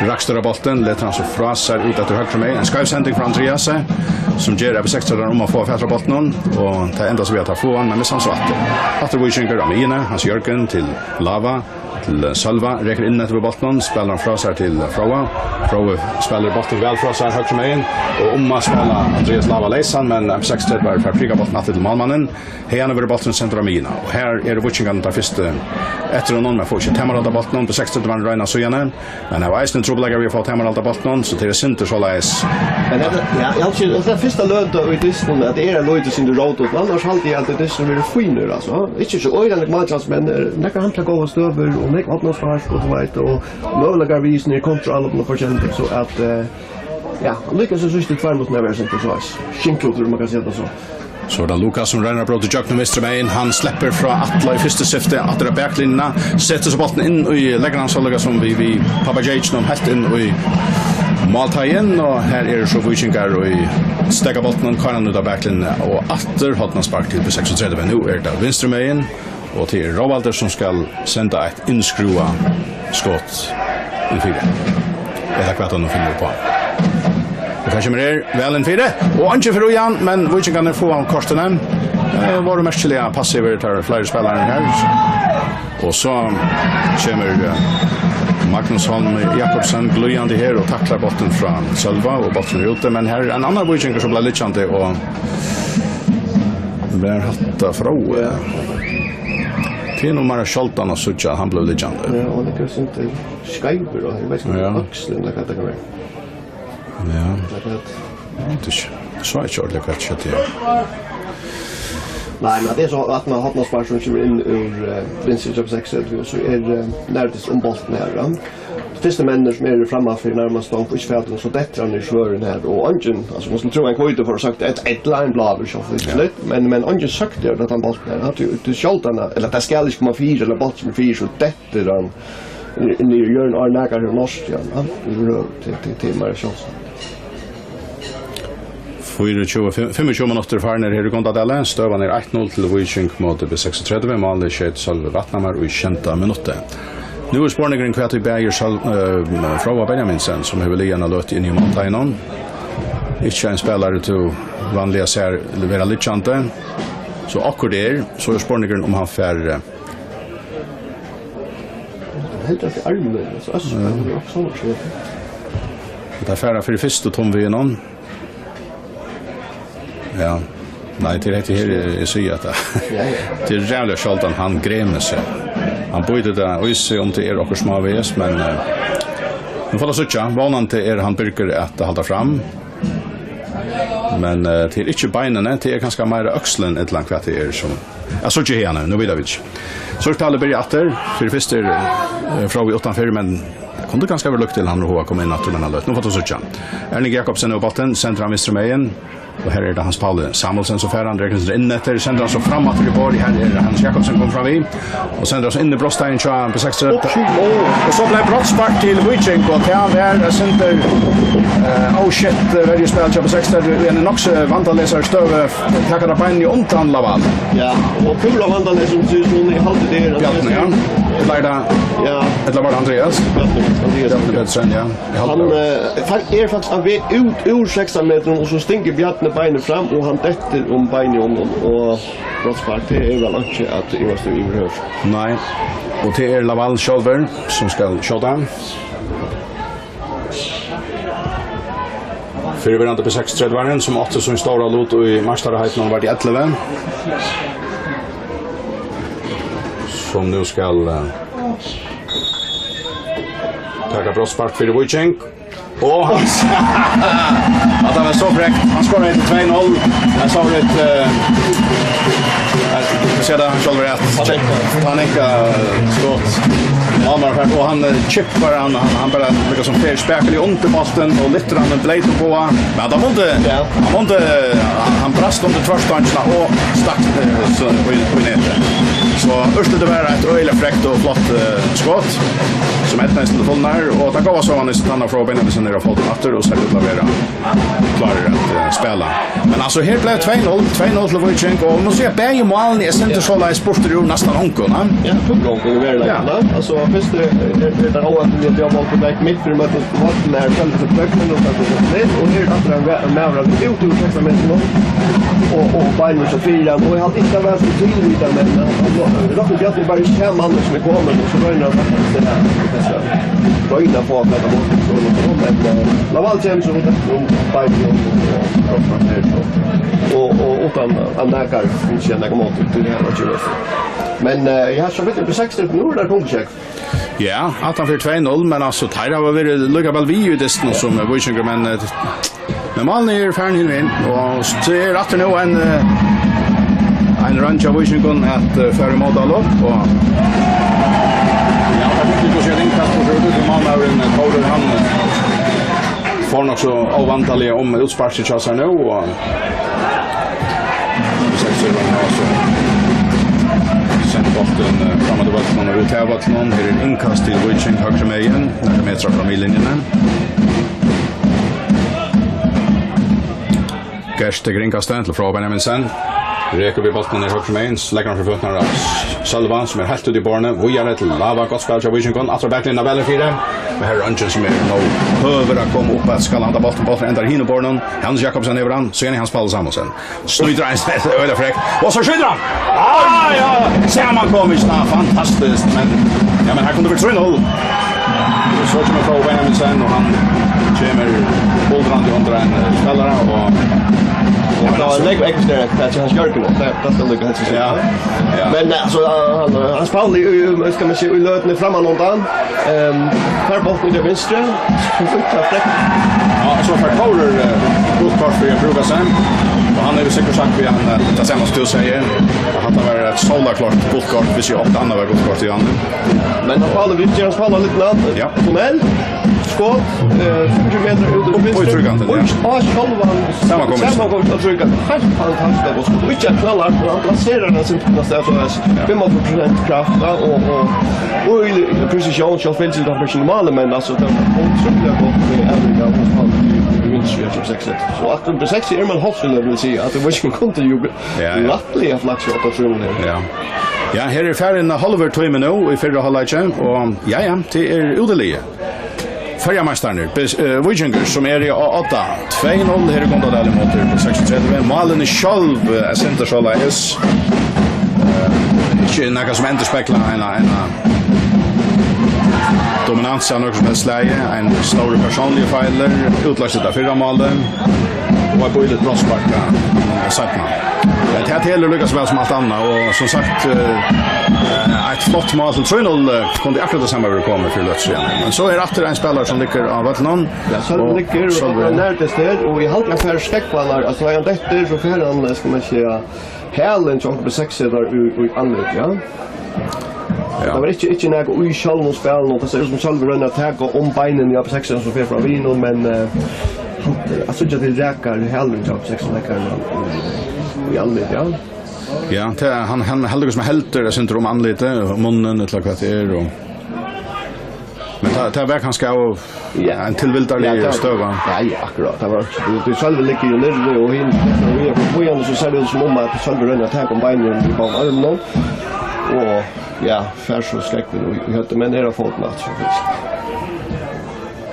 Raksturar bóltin, letur hann so frá sær út eftir høgru megin. Ein skeiv sending frá Andreasi, sum ger at B seksogtretivu um at fáa fatur á bóltinum, og tað endar so við, at teir fáa hann, men missa hann so aftur. Aftur Víkingur á miðjuni, Hans Jørgen til Lava, til Sølva, rekur inn eftir við bóltinum, spælir hann frá sær til Fróða. Fróði spælir bóltin væl frá sær høgru megin, og um at spæla Andreas Lava leysan, men B seksogtretivu fær prikað bóltin aftur til málmannin. Haðani verður bólturin sendur á miðjuna, og her eru víkingarnir teir fyrstu eftir honum, men fáa ikki tamarhald á bóltinum. B seksogtretivu royna síðani, men hava eisini trupulleikar við at fáa tamarhald á bóltinum, so tað er sindur soleiðis. Men hetta, ja, eg haldi, hetta er fyrsta løta í dystinum, at tað er eitt lítið sindur rótut, men annars haldi eg, at dystin verður fínur, altso. Ikki so øgiliga nógv málchance, men, eh, nakrar hampiliga góðar støður, og nógv opnarspark, og tú veit, og møguleikar við, sum er kontra allar forskelliga, so at, eh, ja, líka so síðstu tveir minuttirnar verða sindur soleiðis skinklutir, um man kann siga tað so. So er tað Lukas, sum roynir at bróta ígjøgnum vinstru megin. Hann sleppur frá Atla í fyrstu skifti, aftur á baklinjuna, setur so bóltin inn í leggjaran, so líka sum við, við Papa Jage-num heilt inn í málteigin, og her eru so víkingar, ið steðga bóltinum, koyra hann út á baklinjuna, og aftur hornaspark til B seksogtretivu. Nú er tað vinstru megin, og tað er Róaldur, sum skal senda eitt innskrúvað skot inn fyri. Ella hvat hann nú finnur upp á. Og tað kemur her væl inn fyri, og eingin fyri Íðan, men víkingarnir fáa kortini. Eh, vóru merkiliga passivir, teir fleiri spælararnir her. Og so kemur, eh, Magnus Holm Jakobsen glíðandi her og taklar bóltin frá Sølva, og bólturin er úti, men her er ein annar víkingur, sum bleiv liggjandi, og var hatta Fróði? Ja. Tað er nú meira sjáldan at síggja, at hann bleiv liggjandi. Ja, og hann er kanska sindur skeivur, og eg veit ikki, um Ja. økslin, ella hvat tað kann vera. Ja. Ella hvat. Eg veit ikki. Eg sá ikki ordiliga, hvat skjeddi her. Nei, men tað er so, at man hornaspark sum kemur inn úr, eh, vinstru hjá B seksogtretivu, so er, eh, nærmast um bóltin her, ja. Fyrstu menninir sum eru frammanfyri nærmast dong, ikki fara til, so dettur hann í svørðin her, og eingin, altso, man skuldi trúð, ein hvítur fór og søkti, ella, ella ein bláur, sjálvt, Ja. men, men eingin søkti at hann bóltin her, hann, tú, tú sjáldan, ella tað skal ikki koma fyri, ella bólturin er fyri, so dettur hann niður í jørðina, og nakar hevur náðst í hann, ja, yvirhøvur, til, til, til meira sjálvstætt. Fýraogtjúgu, fimm-, fimmogtjúgu minuttir farnir her í Gundadali. Støðan er eitt null til Víking móti B seksogtretivu. Málið skeyt Sølvi Vatnhamar í sjeynda minutti. Nú er spurningurin, hvat ið bagir Sølv-, eh, Fróða Benjaminsen, sum hevur ligið eina løtu inni í málteigin. Ikki ein spælari, tú vanliga sær vera liggjandi. So okkurt er, so er spurningurin, um hann fær, eh, Heldur at tað er armur, altso, øskur, Ja. tað er ikki sovorðið. Tað fara fyri fyrstu tumviðinum. Ja. Nei, tað er hetta her, eg, eg sigi at tað. Ja, ja. Tað er ræðuliga sjáldan hann gremur seg. Hann bítur tað í seg, um tað er okkurt smávegis, men, eh, nú fáa vit síggja. Vónandi er hann byrgur at halda fram. Men, eh, tað er ikki beinini, tað er kanska meira økslin, ella hvat tað er, sum, ja, so ikki hana, nú vita vit ikki. So er spælið byrjað aftur. Fyri fyrst er, eh, Fróði uttanfyri, men tað kundi kanska verið líkt til, hann hevur komið inn aftur, men hann løt. Nú fáa vit síggja. Erling Jakobsen hevur bóltin, sendir hann vinstru megin. Og her er tað Hans Páli Samuelsen, sum fær hann, drekur seg inn eftir, sendir hann so fram aftur í borð. Her er Hans Jakobsen komin fram við, og sendir hann so inn í brotsteigin hjá B seksogtretivu. Og so bleiv brotsspark til Víking, og tað var eitt sindur, eh, oh shit, eh, verjuspæl hjá B seksogtretivu. Í eini nokk so vandaleysari støðu, taka tað beinini undan Laval. Ja, og púra vandaleysari, sum, sum eg haldi tað er. Bjarni, ja. Ella er tað, Ja. ella var tað Andreas? Bjarni, Andreas. Bjarni Petersen, ja. Eg haldi Hann, tað. eh, fa-, er faktiskt á veg út úr sekstan metrum, og so stingur Bjarni beinið fram, og hann dettur um beinið á honum, og brotsspark, tað er væl einki at ivast í yvirhøvur. Nei, og tað er Laval sjálvur, sum skal skjóta. Fyrrverandi B seksogtretivu-arin, sum átti sín stóra lut í meistaraheitinum, var í ellivu. Sum nú skal, eh, taka brotsspark fyri Víking. Og hann, at hann er so frekt. Hann skorar til tvey null. Hann sá litt, eh, eh, hvat sigur hann sjálvur, at Panenka skot. Málmaður fer, og hann, eh, chippar, hann, hann, hann bara líka sum fer spakuliga undir bóltin og lyftir hann bleyt upp á. Men hann mundi, Ja. hann mundi, hann, hann brast undir tvørstongina og stakk, eh, so í, í netið. So úrslitið var eitt øgiliga frekt og flott, eh, skot, sum eydnaðist til fulnar, og tað góða sá hann í Santana frá Benjaminsen er á fótum aftur og sær út til at vera klárur at, eh, spæla. Men altso, her bleiv tvey null, tvey null til Víking, og má siga, bæði málini eru sindur soleiðis burtur úr næstan ongum, ha? Ja, tók ongum í veruleikanum, ja. Altso, fyrst er, er, er tað óvæntligt, at Johan Moltenberg mitt fyri møtið, møtið er sjálvur til bøkuna, og tað er litt, og her er aftur ein ve-, ein maður, hann er úti úr sekstan metrum, og, og beinir seg fyri hann, og eg haldi ikki, tað var so tilvitað, men hann, hann, Rokkur Bjarni bara ikki sær mannin sum er komin, og so roynir hann faktiskt, eh, royna at fáa tað á bóltin, so, so, men, eh, Laval kemur so, og, og beinir, og, og, og, og, og, og uttan at nakar, hon sigur nakað móti, til det her var ikki rødt. Men, eh, ja, so vidt B seksogtretivu, nú er tað kongasjekk. Ja, aftan fyri tvey null, men altso, teir hava verið líka væl við í dystinum sum, eh, Víkingur, men, eh, men málini eru farin hin vegin, og so er aftur nú ein, eh, ein roynd hjá Víkingum at, eh, fara ímóti á lop, og ja, tað er ikki at siga, inkast og so, málmaðurin, eh, Tórður, hann, eh, fór nokk so óvandaliga um útsparkið hjá sær nú, og Seksir, hann hevur altso sent bóltin, eh, fram eftir vøllinum og út av vøllinum. Her er innkast til Víking høgru megin, nakrar metrar frá miðlinjuni. Gert tekur innkastið til Fróða Benjaminsen. Rekur við bóltin niður høgru megin, leggur hann fyri føturnar á Sølva, sum er heilt úti í borðini. Víðari til Lava, gott spæl hjá Víkingum. Aftur á baklinjuna, væl fyri. Men her er eingin sum er nóg høgur at koma upp at skal handa bóltin. Bólturin endar í hinum borðinum. Hanus Jakobsen hevur hann, síðan er Hans Paul Samuelsen. Snýtur ein seg, øgiliga frekt. Og so skjýtur hann! Ah, ja! Samankomin, ja, fantastiskt, men, ja, men her kunnu vit trýna. Og so kemur Fróði Benjaminsen, og hann kemur buldrandi undir ein, eh, spælara, og, og tað var ein legg ekstra, tað er Hans Jørgen, tað, tað skal líka helst. Ja, ja. Men, eh, altso, eh, hann, eh, Hans Paul í, í, skal man siga, í løtuni framman undan. Ehm, fær bóltin út í vinstru. Fínt kast. Ja, so fær Tórður, eh, gult kort fyri at brúka seg. Og hann hevur sikkurt sagt við hann, eh, tað sama sum tú sigur. At hatta var eitt sólarklárt gult kort, hvis ikki átti annað var gult kort í hann. Men hann spælir, vit gera hann spæla litt nær. Ja. Tunnel. Skot, eh, fimmogtjúgu metrar út í vinstru. Upp í tríkantin, ja. Og á sjálvan. Samankomin. Samankomin á tríkantin. Heilt fantastiskt. Og ikki at knalla, hann plaserar hann simpelthen, so er fimmogfjøruti prosent kraft, ja, og, og Og í presisjón, sjálvt fylgir tað fyri sínum máli, men altso, tað var ótrúliga gott við Erling, og hann í, í vinstru, ja, sum seks. So akkurát við seks er man hálvt, vil eg siga, at tað var ikki kundu jú, ja, ja, rættiliga flaks og ótrúliga. Ja. Ja, her er farin hálvur tími nú í fyrra hálvleiki, og ja, ja, tað er útiliðið. Føroyameistararnir, Bes-, eh, Víkingur, sum eru á odda. Tvey null her í Gundadali móti B seksogtretivu. Málini sjálv, eh, er sindur soleiðis. Eh, ikki nakað sum endurspeglar eina, eina dominans av nøkrum helst slagi. Ein stórur persónligur feilur, útloysti tað fyrra málið. Og eitt bíligt brotsspark, eh, seinna. Men tað telur líka so væl sum alt annað, og sum sagt, eh, eitt flott mál til trý null, eh, kundi akkurát tað sama verið komið fyri løtu síðan. Men so er aftur ein spælari sum liggur á vøllinum. Ja, Sølvi liggur, og Sølvi er nær til stað, og eg haldi, hann fær skógvarnar, altso, tá hann dettur, so fær hann, eh, skal man siga, hælin hjá onkrum B seks-ara í, í andlitið, ja. Ja. Tað var ikki, ikki nakað í sjálvum spælinum, tað sær út sum Sølvi roynir at taka um beinini á B seks-aranum sum fer frá vegnum, men, eh, hann, eh, eg síggi, at tað rakar hælin hjá B seks-leikaranum í, í andlitið, ja. Ja, tað, hann, hann heldur sum heldur, eg syndir um andlitið, munnin, ella hvat tað er, og Men tað, tað var kanska av, ja, ein tilvildarlig, ja, tað, støða. Ja, ja, akkurát. Tað var, tú, tú sjálvur liggur jú niðri, og hin, og hin, og hin, so sær tað út sum um at Sølvi roynir at taka um beinini við báðum ørmunum. Og, ja, fær so skógvin í, í høvdið, men er á fótum aftur, so fyrst.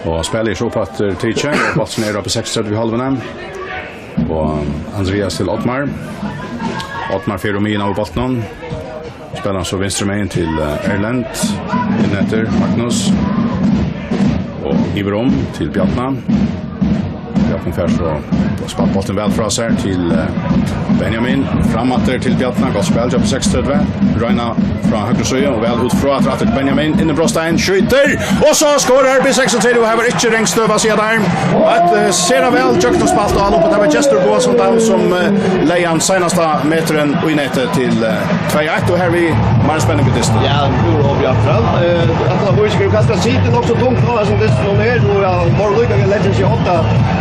Og spælið er so uppaftur tikið, og bólturin er á B seksogtretivu í hálvuni. Og Andreas til Oddmar. Oddmar fer um miðjuna av bóltinum. Spælir hann so vinstru megin til, eh, Erlend. Inn eftir Magnus. Og yvir um til Bjarna. Bjarni fær so spælt bóltin væl frá sær til, eh, Benjamin. Fram aftur til Bjarna. Gott spæl hjá B seksogtretivu. Royna frá høgru síðu og væl út frá aftur, aftur til Benjamin. Inn í brotstein. Skjýtur. Og so skorar B seksogtretivu. Her var ikki ring støða, siga teir. Eitt, eh, sera væl gjøgnumspælt og alt uppi. Tað var Gestur Boasson Dahl sum, eh, legði hann seinasta metrin í netið til, eh, tvey eitt, og her við meira spenning í dystin. Ja, nú er opið aftur. Eh, at hann vísir kanska situr nokk so tungt á hesum dystinum her, og ja, Várvík leggur seg ofta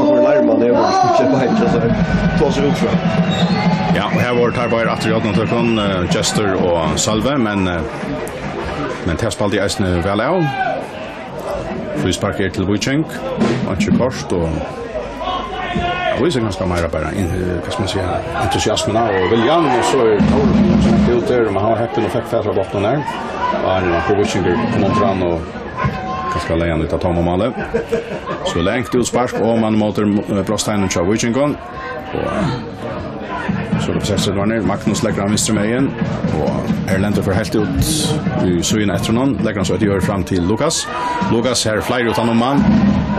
Páll Guðrún Leirmann hevur ikki beint, so tað tosar út frá. Ja, og her vóru teir báðir aftur í hornatøkum, eh, Gestur og Sølvi, men, eh, men tað spældi eisini væl av. Fríspark er til Víking, einki kort, og ja, vísir kanska meira bara, eh, hvat skal man siga, entusiasmuna og viljan, og so er Tórður sum er úti, og man var heppin og fekk fatur á bóltinum her. Og her er nokkur Víkingur kom undir hann og kanska legði hann út av tóma máli. So langt útspark, og man móti, eh, brotsteininum hjá Víkingum. Og so er tað seksogtretivu, Magnus leggur hann vinstru megin, og Erlendur fer heilt út í síðuna eftir honum, leggur hann so eitt í øvrum fram til Lukas. Lukas, her fleiri uttan um hann,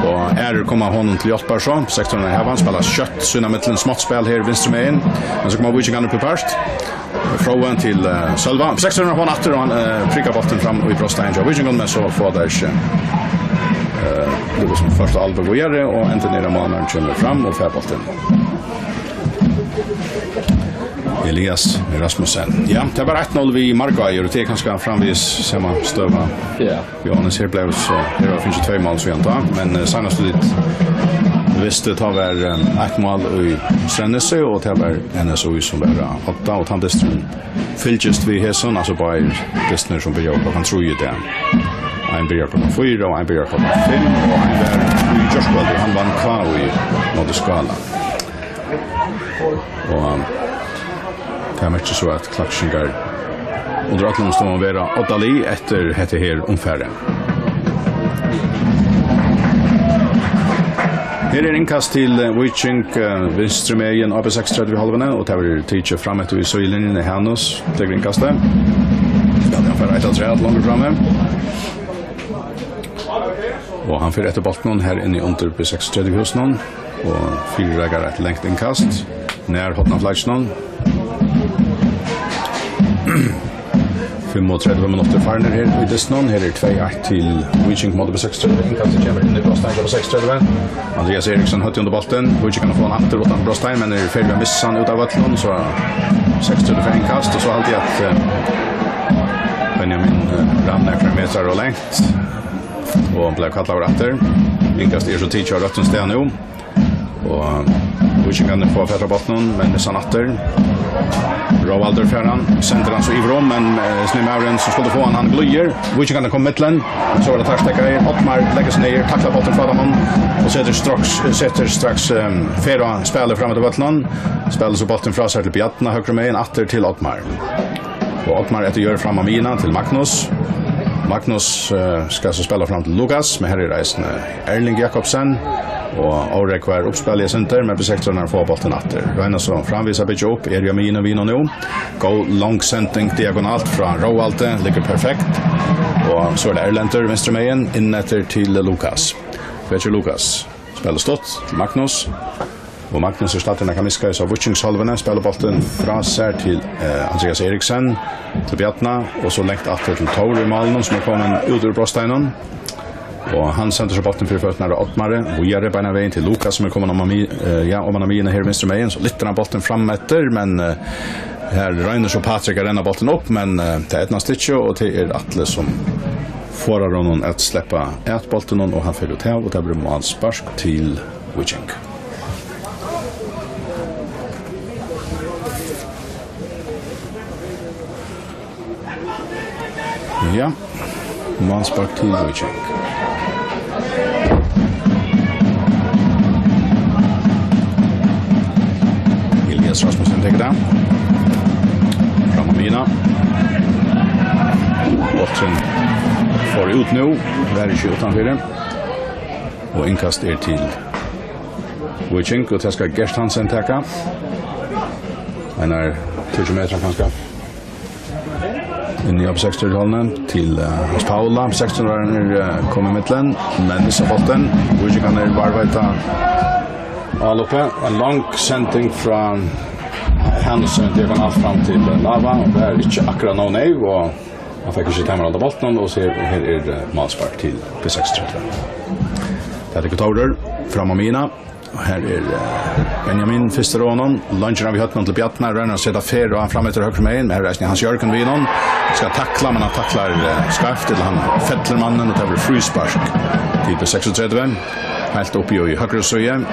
og aðrir koma honum til hjálpar so. Seksogtretivu hava hann, spæla skjótt sín á millum, smátt spæl her vinstru megin, men so koma Víkingarnir upp í part. Fróði til, eh, Sølva. Seksogtretivu hevur hann aftur, og hann, eh, prikkar bóltin fram í brotstein hjá Víkingum, men so fáa teir ikki, eh, Lukas sum fyrst á alveg víðari, og endin er, at málmaðurin kemur fram og fær bóltin. Elias Rasmussen. Ja, tað var eitt null við markið, og tað er kanska framvegis sama støða. Ja. Jóhannes, her bleiv so, her var finnast tvey mál síðan tá, men, eh, seinast vit vistu, tá var, eh, eitt mál í Streymnesi, og tað var N S Í sum var á odda, og tann dysturin fylgist við hesum, altso báðir dystirnir sum byrjaðu klokkan trý í dag. Ein byrjar klokkan fýra, og ein byrjar klokkan fimm, og ein var í gjárkvøldið, hann vann K í móti Skála. Og tað merkir so, at Klaksvíkingar undir øllum umstøðum verða oddalið eftir hetta her umfarið. Her er innkast til, eh, Víking, eh, vinstru megin á B seksogtretivu hálvuni, og tað verður tikið fram eftir við síðulinjuni. Hanus tekur innkastið. Skal hann fara eitt afturat longur frammi. Og hann fer eftir bóltinum her inni undir B seksogtretivu húsunum og fyrireikar eitt langt innkast nær hornaflagginum. Fimmogtretivu minuttir farnir her í dystinum. Her er tvey eitt til Víking móti B seksogtretivu. Innkastið kemur inn í brotstein hjá B seksogtretivu. Andrias Eriksson høvdi undir bóltin. Víkingarnir fáa hann aftur uttan brotstein, men eru í ferð við at missa hann út av vøllinum, so seksogtretivu fær innkast, og so haldi eg at, eh, Benjamin, eh, rann nakrar metrar ov langt og bleiv kallaður aftur. Innkast er so tikið á røttum stað nú. Og Víkingarnir fáa fatur á bóltinum, men missa hann aftur. Róaldur fær hann, sendir hann so yvir um, men, eh, hesin maðurin sum skuldi fáa hann, hann glíður. Víkingarnir koma í millum, men so er tað takstekkarar. Oddmar leggur seg niður, taklar bóltin frá teimum og setir straks, setir straks, ehm, ferð á spælið fram eftir vøllinum. Spælir so bóltin frá sær til Bjarna høgru megin, aftur til Oddmar. Og Oddmar eftir jørð fram á miðjuna til Magnus. Magnus, eh, skal so spæla fram til Lukas, men her er eisini Erling Jakobsen og órógvar uppspælið eitt sindur, men B seksogtretivu fáa bóltin aftur. Royna so framvegis at byggja upp, eru á miðjuni við honum nú. Góð long sending diagonalt frá Róaldi, liggur perfekt. Og so er tað Erlendur vinstru megin, inn eftir til Lukas. Hvat ger Lukas? Spælir stutt til Magnus. Og Magnus er staddur nakað miðskeiðis á Víkingshálvuni, spælir bóltin frá sær til, eh, Andrias Eriksen, til Bjarna, og so langt aftur til Tór í málinum, sum er komin út úr brotsteininum. Og hann sendir so bóltin fyri føturnar á Oddmari, víðari beinan vegin til Lukas, sum er komin oman á mi-, eh, ja, oman á miðjuna her vinstru megin, so lyftir hann bóltin fram eftir, men, eh, her roynir so Patrik at renna bóltin upp, men, eh, tað eydnast ikki, og tað er Atli, sum forðar honum at sleppa at bóltinum, og hann fer út av, og tað verður málspark til Víking. Ja, málspark til Víking. Elias Rasmussen tekur tað. Fram á miðjuna. Bólturin fór út nú, var ikki uttanfyri. Og innkast er til Víking, og tað skal Gert Hansen taka. Einar tíggju metrar kanska. Inn í B seksogtretivu-hálvuna til, eh, Hans Paula. B seksogtretivu er, eh, komið í millum, men missir bóltin. Víkingarnir varðveita álopið. Ein long sending frá Hansen diagonalt fram til, eh, Lava. Og tað er ikki akkurát nóg neyv, og hann fekk ikki tamarhald á bóltinum, og so her, her er, eh, málspark til B seksogtretivu. Tað er Tórur fram á miðjuna. Og her er, eh, Benjamin fyrstur á honum. Longir hann við høvdinum til Bjarna, roynir at seta ferð á fram eftir høgru megin, men her er eisini Hans Jørgen við honum. Skal takla, men hann taklar, eh, skeivt, ella hann fellir mannin, og tað verður fríspark til B seksogtretivu. Heilt uppi í høgru síðu.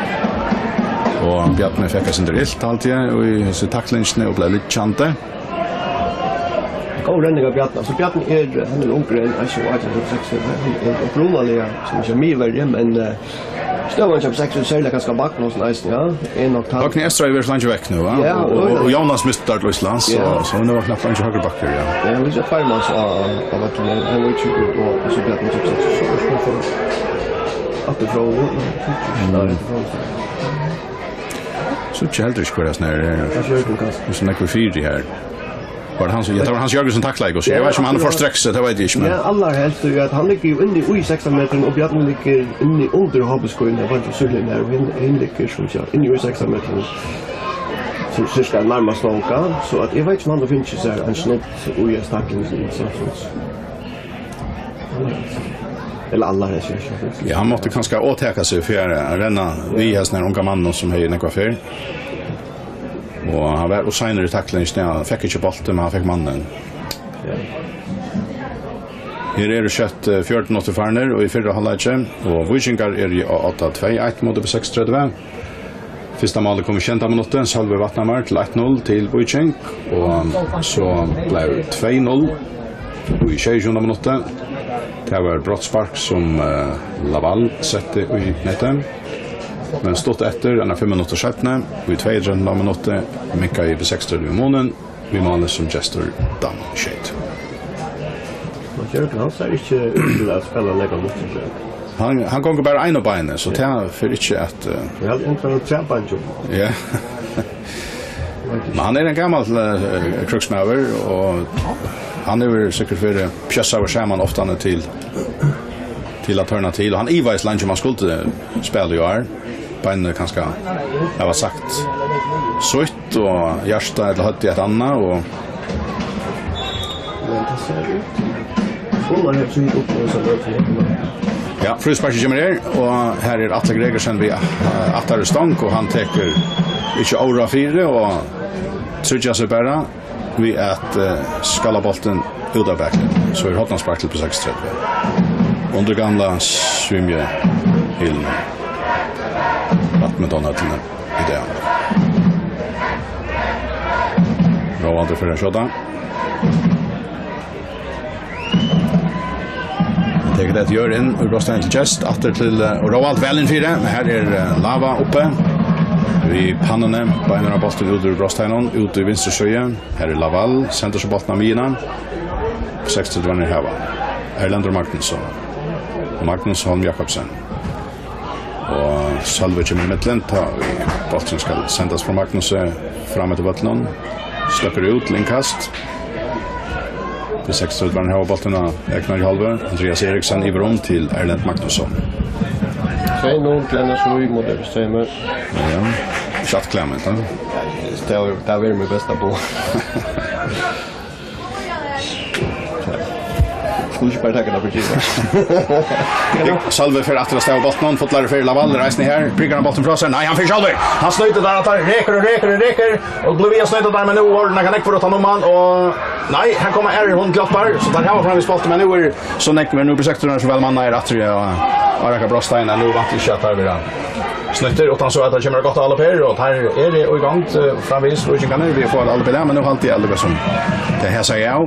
Og Bjarni fekk eitt sindur ilt, haldi eg, í hesi taklingini og bleiv liggjandi. Góð redning av Bjarna. So Bjarni er, hann er ungur enn, eins og átjan hundruð og seks, hann er upprunaliga, sum eg sigi, miðverji, men, eh, støðan hjá B seksogtretivu, serliga kanska Magnussen eisini, ja, er nokk tann. Magni Estraði er so leingi vekk nú, va? Ja, og, og, og Jónas misti til Íslands, ja, so, so nú er knappt eingin høgri bakkur, ja. Ja, vit eru tveir manns á, á vøllinum, hann er ikki út, og, og so Bjarni hjá B seksogtretivu, so er aftur frá, nei, aftur frá. So ikki heldur ikki hvar hann er, eh, kanska Jørgen, kanska. So nógv fyri her. Var tað Hans, ja, tað var Hans Jørgensen taklaði, og so eg veit ikki um hann er for straks, tað veit eg ikki, men. Ja, allarhelst, tí at hann liggur jo inni í sekstan metrum, og Bjarni liggur inni undir hápuskíðuni, og var til síðuna har, og hin, hin liggur, sum sagt, inni í sekstan metrum, sum cirka nærmast Longa, so at eg veit ikki um hann hevur fingið sær ein snudd í ein stakling, sum, sum, sum. Ella allarhelst, ja, ja. Ja, hann mátti kanska áttaka seg fyri at renna við hesum her unga manninum, sum hevði nógva ferð. Og hann var ov seinur í taklingini, hann fekk ikki bóltin, men hann fekk mannin. Ja. Her eru skjótt, eh, fjøruti minuttir farnir og í fyrra hálvleiki, og Víkingar eru á odda tvey eitt móti B seksogtretivu. Fyrsta málið kom í sjeynda minutti, Sølvi Vatnhamar til eitt null til Víking, og so bleiv tvey null í sjeyogtjúgunda minutti. Tað var brotsspark, sum, eh, Lawal setti í netið. Men stutt eftir, einar fimm minuttir seinni, í tveyogtretivu minutti, minkaði B seksogtretivu munin við máli, sum Gestur Dam skeyt. Men Jørgen, hann sær ikki út til at spæla nakað nýtt, so. Hann, hann gongur bara ein á beinið, so tað fer ikki at, eh, eg haldi, hann er ein træbeingjum. Ja. Men hann er ein gamal, eh, krígsmaður, og hann hevur sikkurt verið pjassaður saman oftani til, til at tørna til, og hann ivaðist leingi, um hann skuldi spæla í ár. Beinini kanska hava sagt sítt, og hjartað ella høvdið eitt annað, og. Men tað sær út. Sum man hevur sýnt upp og so lagt til. Ja, frísparkið kemur her, og her er Atli Gregersen við, eh, aftari stong, og hann tekur ikki óráð fyri og tryggjar seg bara við at, eh, skalla bóltin út av baklinum. So er hornaspark til B seksogtretivu. Undir gamla svimjihylin. Badmintonhøllini í dag. Róandi fyri at skjóta. Tekur tað at gjøra inn úr brotsteigin til Gest, aftur til, eh, og Róald væl inn fyri. Her er, eh, Lava uppi við pannuni, beinir hann bóltin út úr brotsteiginum, út í vinstru síðu. Her er Lawal, sendir so bóltin á miðjuna. Seksogtretivu hava. Erlendur Magnusson. Magnus Holm Jakobsen. Og Sølvi kemur í millum, tá ið bólturin skal sendast frá Magnusi fram eftir vøllinum. Sløkkur út til innkast. Tey seksogtretivu hava bóltin á egnari hálvu. Andreas Eriksen yvir um til Erlend Magnusson. Tvey null til N S Í móti Streymi. Ja. Ikki alt klárt, men tað. Tað var, tað var mítt besta boð. Skulu ikki bara taka tað fyri givið. Sølvi fer aftur at stava bóltin, fullari ferð, Lawal er eisini her, prikar hann bóltin frá sær, nei, hann fer sjálvur, hann snýtir tað, hann rekur og rekur og rekur, og blívur við at snýta tað, men nú er hann ikki fyri at ta nummar, og nei, her koma aðrir, hon hjálpar, so teir hava framvegis bóltin, men nú er so nógv, men nú er sektorin so væl mannaður aftur, ja, og rakar brotstein, nú vænti eg ikki at teir verða snýttir, uttan so at tað kemur eitt gott álop her, og teir eru í gongd, eh, framvegis, víkingarnir, vit fáa eitt álop í dag, men nú haldi eg allíkavæl sum tað her sigi eg av.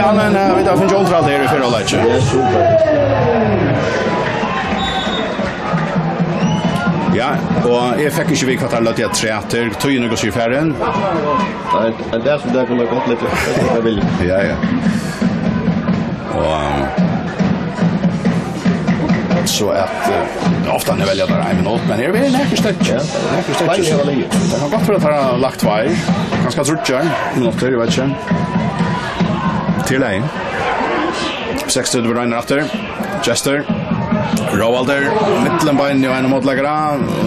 ja, men, eh, vit hava fingið undir alt her í fyrra leiki. Ja, super. Ja, og eg fekk ikki við hvat teir løgdu afturat. Tíðin er gott farin. Nei, men tað sum tað kunnu gott liggja. Ja, ja. Og, um, so at, eh, ofta hann velja bara ein minutt, men her er nakrir støkkir. Ja. Nakrir støkkir. Tveir eru liðugir. Tað kann gott vera at teir hava lagt tveir. Kanska tríggjar minuttir, eg veit ikki. Til ein. Seks minuttir aftur. Gestur. Róaldur. Millum beinini á einum mótleikara.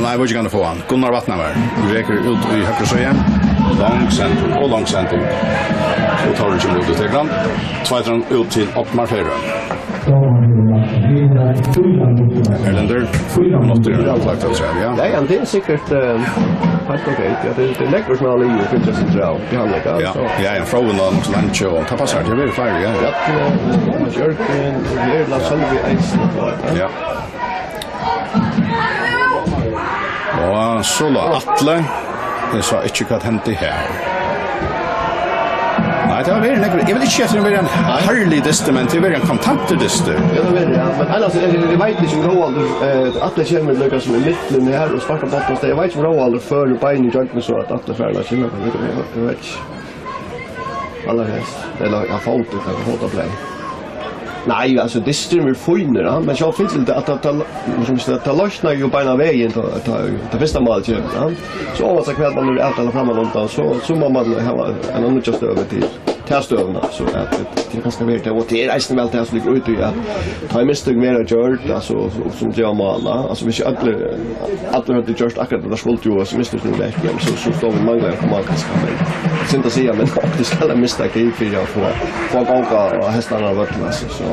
Nei, Víkingarnir fáa hann. Gunnar Vatnhamar. Rekur út í høgru síðu. Long sending. Og long sending. Og Tóri kemur út í tekur hann. Tveir út til Oddmar Ferø. Erlendur. Minuttir. Ja, ja, tað er sikkurt, eh, heilt ok. Ja, tað, tað er nakrir sum hava ligið og fylgt seg til, ja, ja, ja, so. Ja, ja, Fróði er nokk so langt, og tað passar, tað er fleiri, ja. Ja, Bjarni, Jørgen, Erla, Sølvi, Eisen, ja. Ja. Og so lá Atli. Eg sá ikki hvat hendi her. Nei, tað var verið nakað. Eg vil ikki siga at tað var ein harðligur dystur, men tað var ein kontantur dystur. Ja, tað var tað, ja. Men annars, eg, eg veit ikki um Róaldur, eh, Atli kemur líka sum í midten her og sparkar bóltin, so eg veit ikki um Róaldur førir beinini í gjøgnum, so at Atli fær tað, eg, eg veit ikki. Allarhelst. Ella, ja, fótur, kanska fótaplay. Nei, altso, dysturin er fínur, ja, men sjálv fyllir tað, at tað, tað, sum sagt, tað loysnar jú beinanvegin, tá, tá, tá fyrsta málið kemur, ja. So omansæð hvat man hevur avtalað frammanundan, so, so má man hava eina nýggja støðu til ta støðuna, so at tað, tað er kanska verið tað, og tað er eisini væl tað sum liggur út í, at tá ið mistøk verða gjørd, altso, sum, sum geva mál, ja, altso, hvis ikki allir, allir høvdu gjørt akkurát tað, tað skuldi jú, altso, mistøk nú vekk, ja, men so, so stóðu vit manglaðu at koma, kanska, men synd at siga, men okkurt skal ein mistak til fyri at fáa, fáa gongd á hestarnar á vøllinum, altso, so.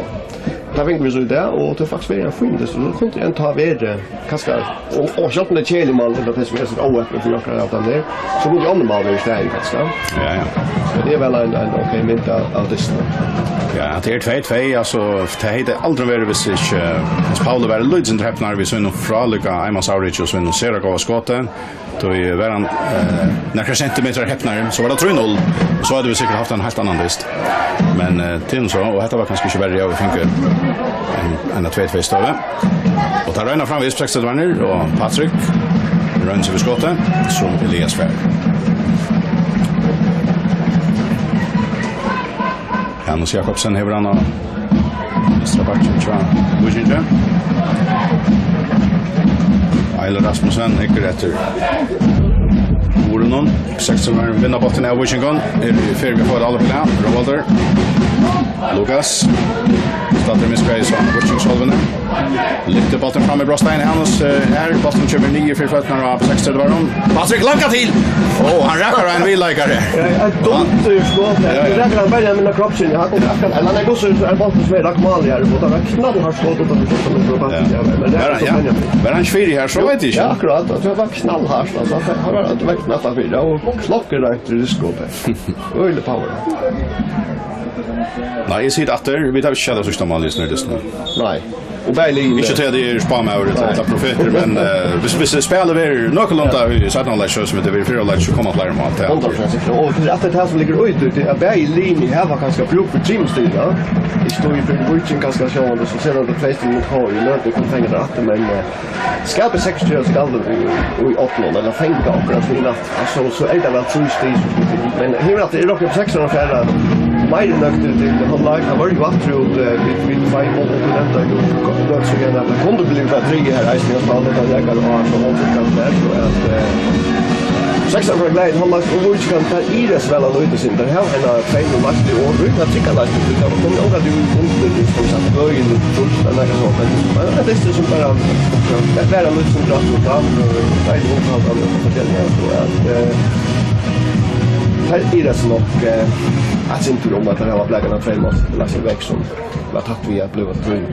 Tað fingu vit so í dag, og tað er faktiskt verið ein fín dystur, so kundi ein tá verið, kanska, og, og sjálvt um tað er keðiligt mál, ella tað sum er so óheppið fyri okkara avtan her, so kundi onnur mál verið í staðin, kanska. Ja, ja. So tað er væl ein, ein ok mynd av, av dystinum. Ja, tað er tvey tvey, altso, tað hevði aldri verið, hvis ikki, eh, Hans Pauli var lítið sindur hepnari við sínum frálíka einmansávriki og sínum sera góða skoti. Tá var hann, eh, nakrar sentimetrar hepnari, so var tað trý null. Og so høvdu vit sikkurt havt ein heilt annan dyst. Men, eh, tað er nú so, og hetta var kanska ikki verri, ja, vit fingu ein, eina tvey tvey støðu. Og tað royna framvegis seksogtretivuarnir, og Patrik roynir seg við skotið, sum Elias fær. Hanus Jakobsen hevur hann á vinstra bakkin hjá Víkingi. Eilert Rasmussen hyggur eftir murinum. Seksogtretivuarnir vinna bóltin av Víkingum. Er í ferð við at fáa tað álopsliga. Róaldur. Lukas. Staddur miðskeiðis á Víkingshálvuni. Lyftir bóltin fram í brotstein, Hanus, eh, her. Bólturin kemur niður fyri føturnar á seksogtretivuaranum. Patrik lankar til! Ó, hann rakar ein viðleikara. Ja, eitt dumt, eh, skot. Ja, ja. Rakar hann bara við kroppin, ja, hann rakar, ella nei, hvussu er bólturin sum er rakt mál her, og tað var knallhart skot uttan fyri fjúrtan metrar á Patrik, ja, men tað er so Benjamin. Var hann ikki fyri her, so veit eg ikki. Ja, akkurát, og tað var knallhart, altso, hann var, hann var vekk næstan fyri, ja, og klokkureint risk skot. Øgiliga power. Nei, eg sigi aftur, vit hava ikki sæð tað síðsta málið í hesum dystinum. Nei. Og bæði liðini. Ikki tí at eg eri spámaður ella, nei, ella profetur, men, eh, hvis, hvis spælið verður nøkulunda í seinna hálvleik, so sum tað var í fyrra hálvleik, so koma fleiri mál. Tað er hundrað prosent sikkurt. Og tað er alt tað sum liggur út, tað er at bæði liðini hava kanska brúk fyri trimum stigum, ja. Í staðin fyri Víking kanska sjálvandi, so sær tað tvey stig móti K Í, í løtuni koma pengarnir aftur, men, eh, skapið seksogtretivu skal í, í opnum, ella fanga okkara stig aftur. Altso, so er tað væl trý stig sum skulu til. Men her er tað, eg rokni við seks og hálvfjerðs, meira enn nøgd til, til hálvleik. Tað var jú aftur út, eh, við, við tveimum, og vit enda jú gott, gott, so gjarna at tað kundi blivið tað triðja her, eisini, at spæla tað leikar og har, so hálvtrýss kandidatar, so at, eh, seks og hálvfjerðs gleðin, hálvleik, og Víkingar, tað er so væl at nýta seg. Tað hava eina tvey null leiðslu og rúmliga trygga leiðslu, tí tað var komið ongantíð undir, sum sagt, øgiliga fullt, ella nakað sovorðið. Men, men tað er sum bara, ja, bara lítið sum rætt og fram, og tað er umhaldandi og forskjelligt, og at, eh, her er tað so nokk, eh, eitt sindur um at tað var blakað tvey mál, lagt seg vekk, sum var tætt við at blíva til.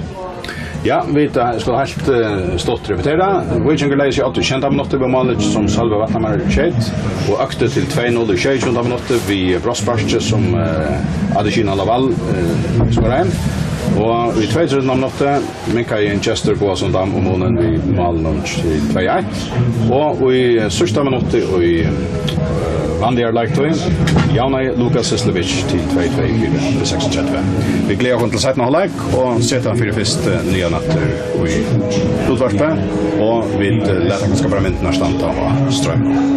Ja, vit, eh, skulu heilt, eh, stutt repetera. Víkingur legði seg á í sjeynda minuttinum við málið, sum Sølvi Vatnamar skeyt, og økti til tvey null í sjeyogtjúgunda minuttinum við brotssparki, sum, eh, Adesina Lawal, eh, skoraði. Og í tveyogtretivu minuttinum minkaði Gestur Boasson Dam um munin við málinum til tvey eitt. Og í síðsta minutti í, eh, vanligari leiktíð javnaði Lukas Syslevic til tvey tvey fyri seksogtretivu. Vit gleða okkum til seinna hálvleik og seta fyri fyrst, eh, niðan aftur í útvarpið, og vit, eh, lata kanska bara myndirnar standa á stroyminum.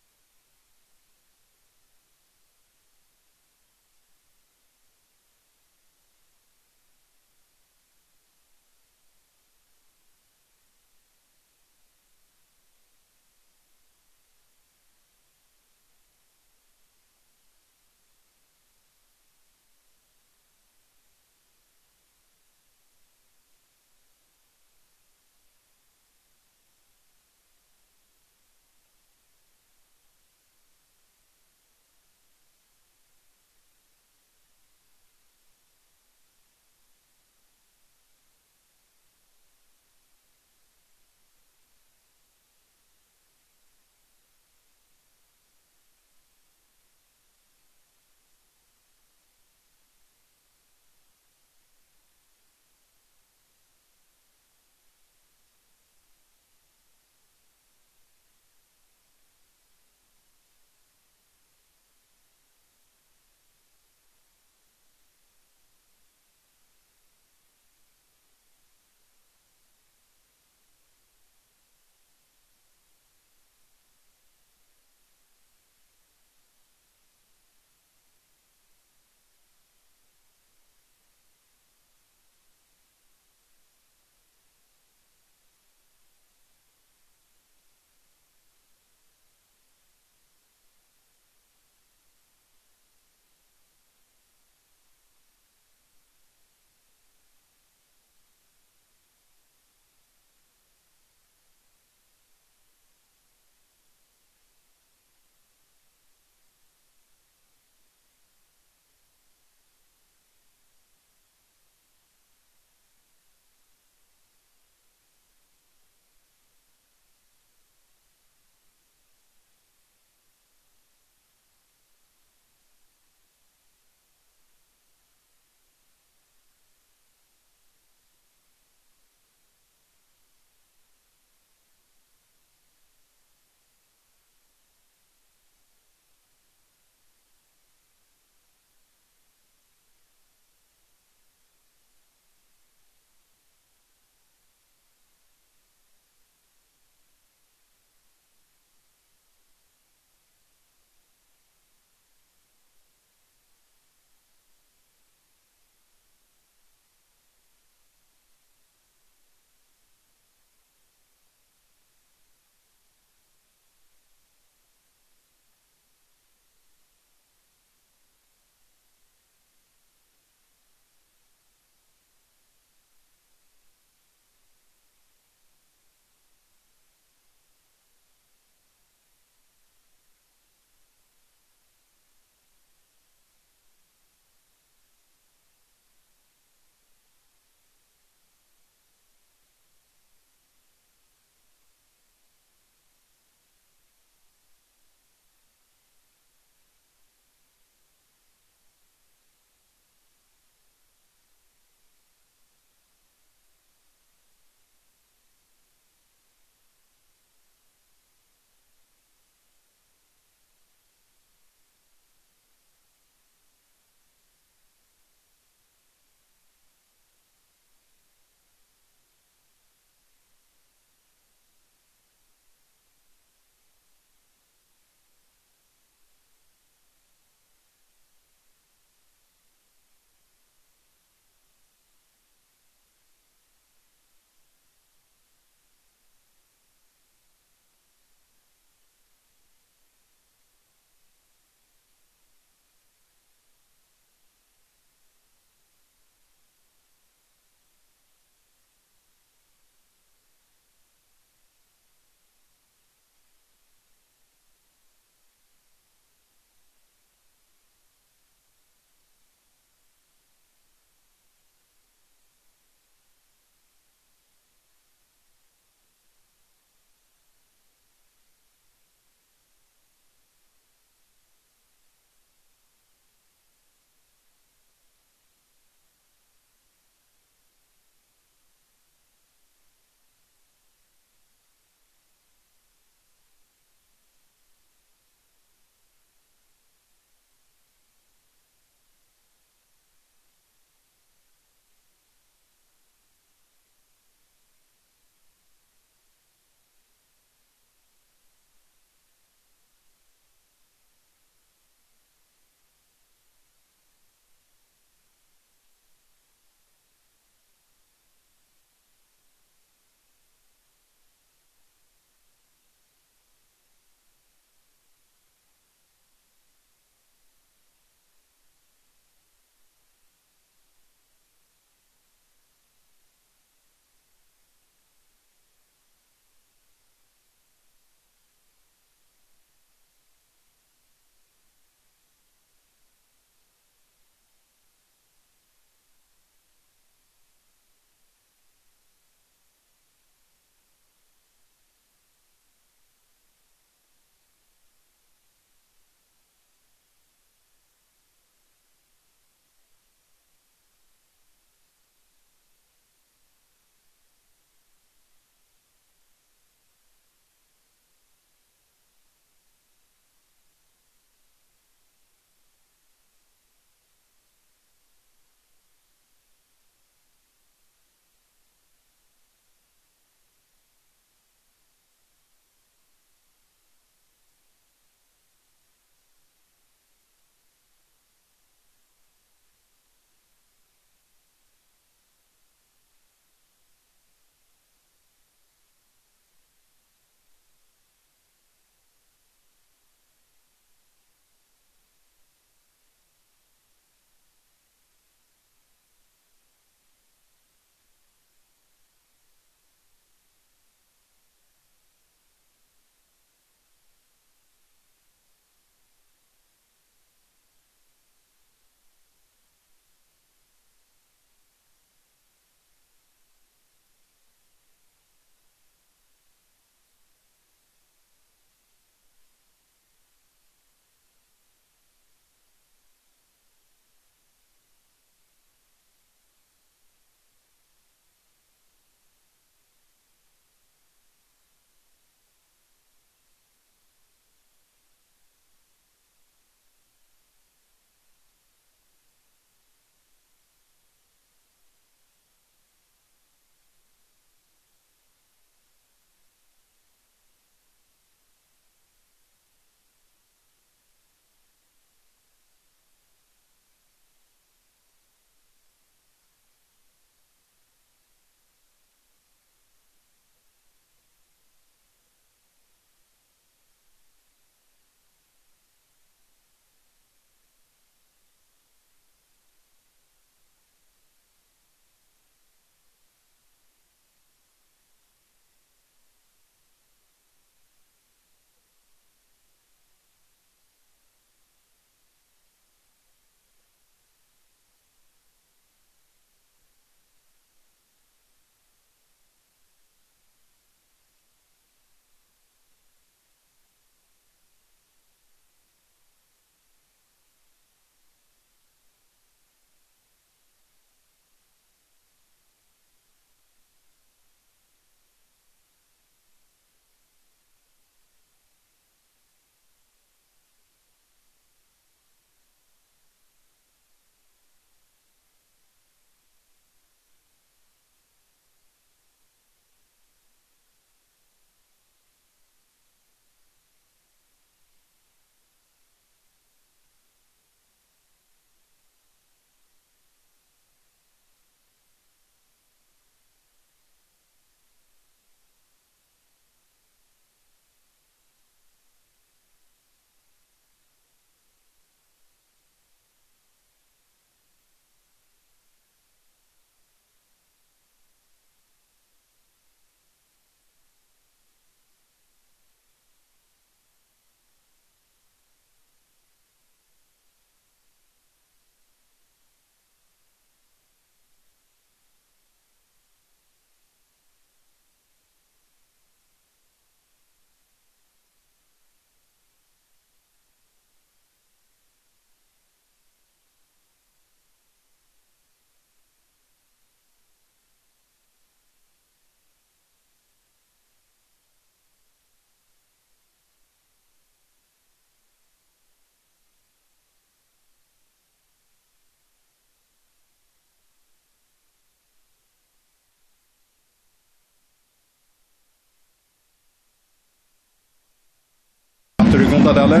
í Gundadali.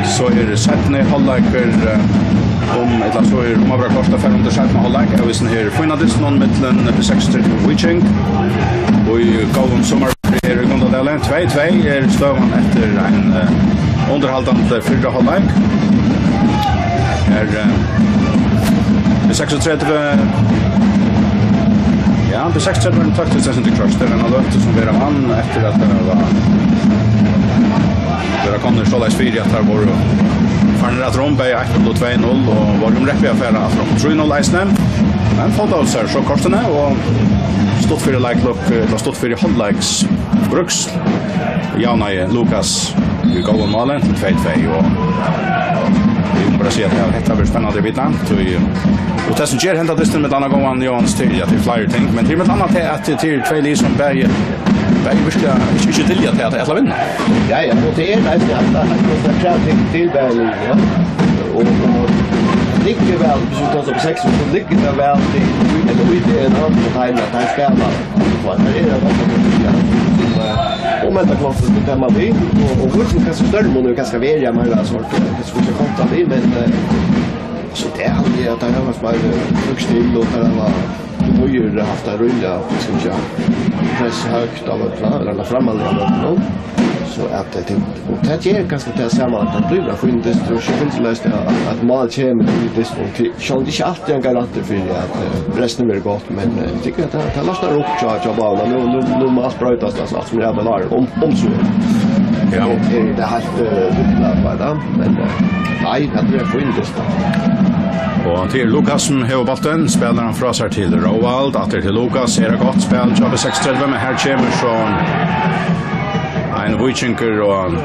So er seinni hálvleikur, eh, um, ella so er um at vera klárt at fara undir seinna hálvleik. Av hesum her fína dystinum millum B seksogtretivu og Víking. Og í góðum summar her í Gundadali. Tvey tvey er støðan eftir ein, eh, undirhaldandi fyrra hálvleik. Her, eh, B seksogtretivu, ja, B seksogtretivu er taktiskt sett í krøkt. Tað er ein løtu sum vera mann eftir at tað var, vera komnir soleiðis fyri at teir vóru farnir aftur um bæði eitt null og tvey null og vóru umreppiga at fara aftur um trý null eisini. Men fótaðu sær so kortini og stutt fyri leiklukt, ella stutt fyri hálvleiks brúks. Javnaði Lukas í góðum máli til tvey tvey, og vit mugu bara siga at hetta verður spennandi í bitan, tí, og tað sum ger henda dystin millum annað góðan, Jóanes, til, ja, til fleiri ting, men til millum annað til at til tvey lið sum bæði, bæði virkiliga ikki, ikki vilja til at ætla at vinna. Ja, ja, og tað er eisini at, at, at tað krevst til, til bæði lið, ja. Og, og liggur væl, viss vit tosa upp seks, so liggur tað væl til, ella í D N A-num hjá teimum, at teir spæla. Og her er tað, ja, sum, eh, og men tað klárt, so tað man við, og, og hvat sum kanska størri mun kanska vera, ja, meira sort, eh, hvat sum kanska koma við, men, eh, so tað er, ja, tað er meira, eh, hugst til, og tað var, tú hevur havt tað rímiliga, hvat skal eg siga, press høgt av øllum, ella frammanna av øllum, so at, eh, tað, og tað ger kanska tað sama, at tað blívur ein fín dystur, og so finnst leyst at, at mál kemur í dystin, og til, sjálvt ikki altíð ein garantur fyri, at, eh, restin verður gott. Men, eh, eg tykki at tað, tað losnar upp hjá, hjá báðum. Nú, nú, nú má alt broytast, altso, alt sum er av lárum, um, um so er. Ja. Er, er tað heilt, eh, upplagt, va, tá? Men, eh, nei, tað er fínt, tað. Og til Lukas, sum hevur bóltin, spælir hann frá sær til Róald, aftur til Lukas, er eitt gott spæl hjá B seksogtretivu, men her kemur so ein víkingur og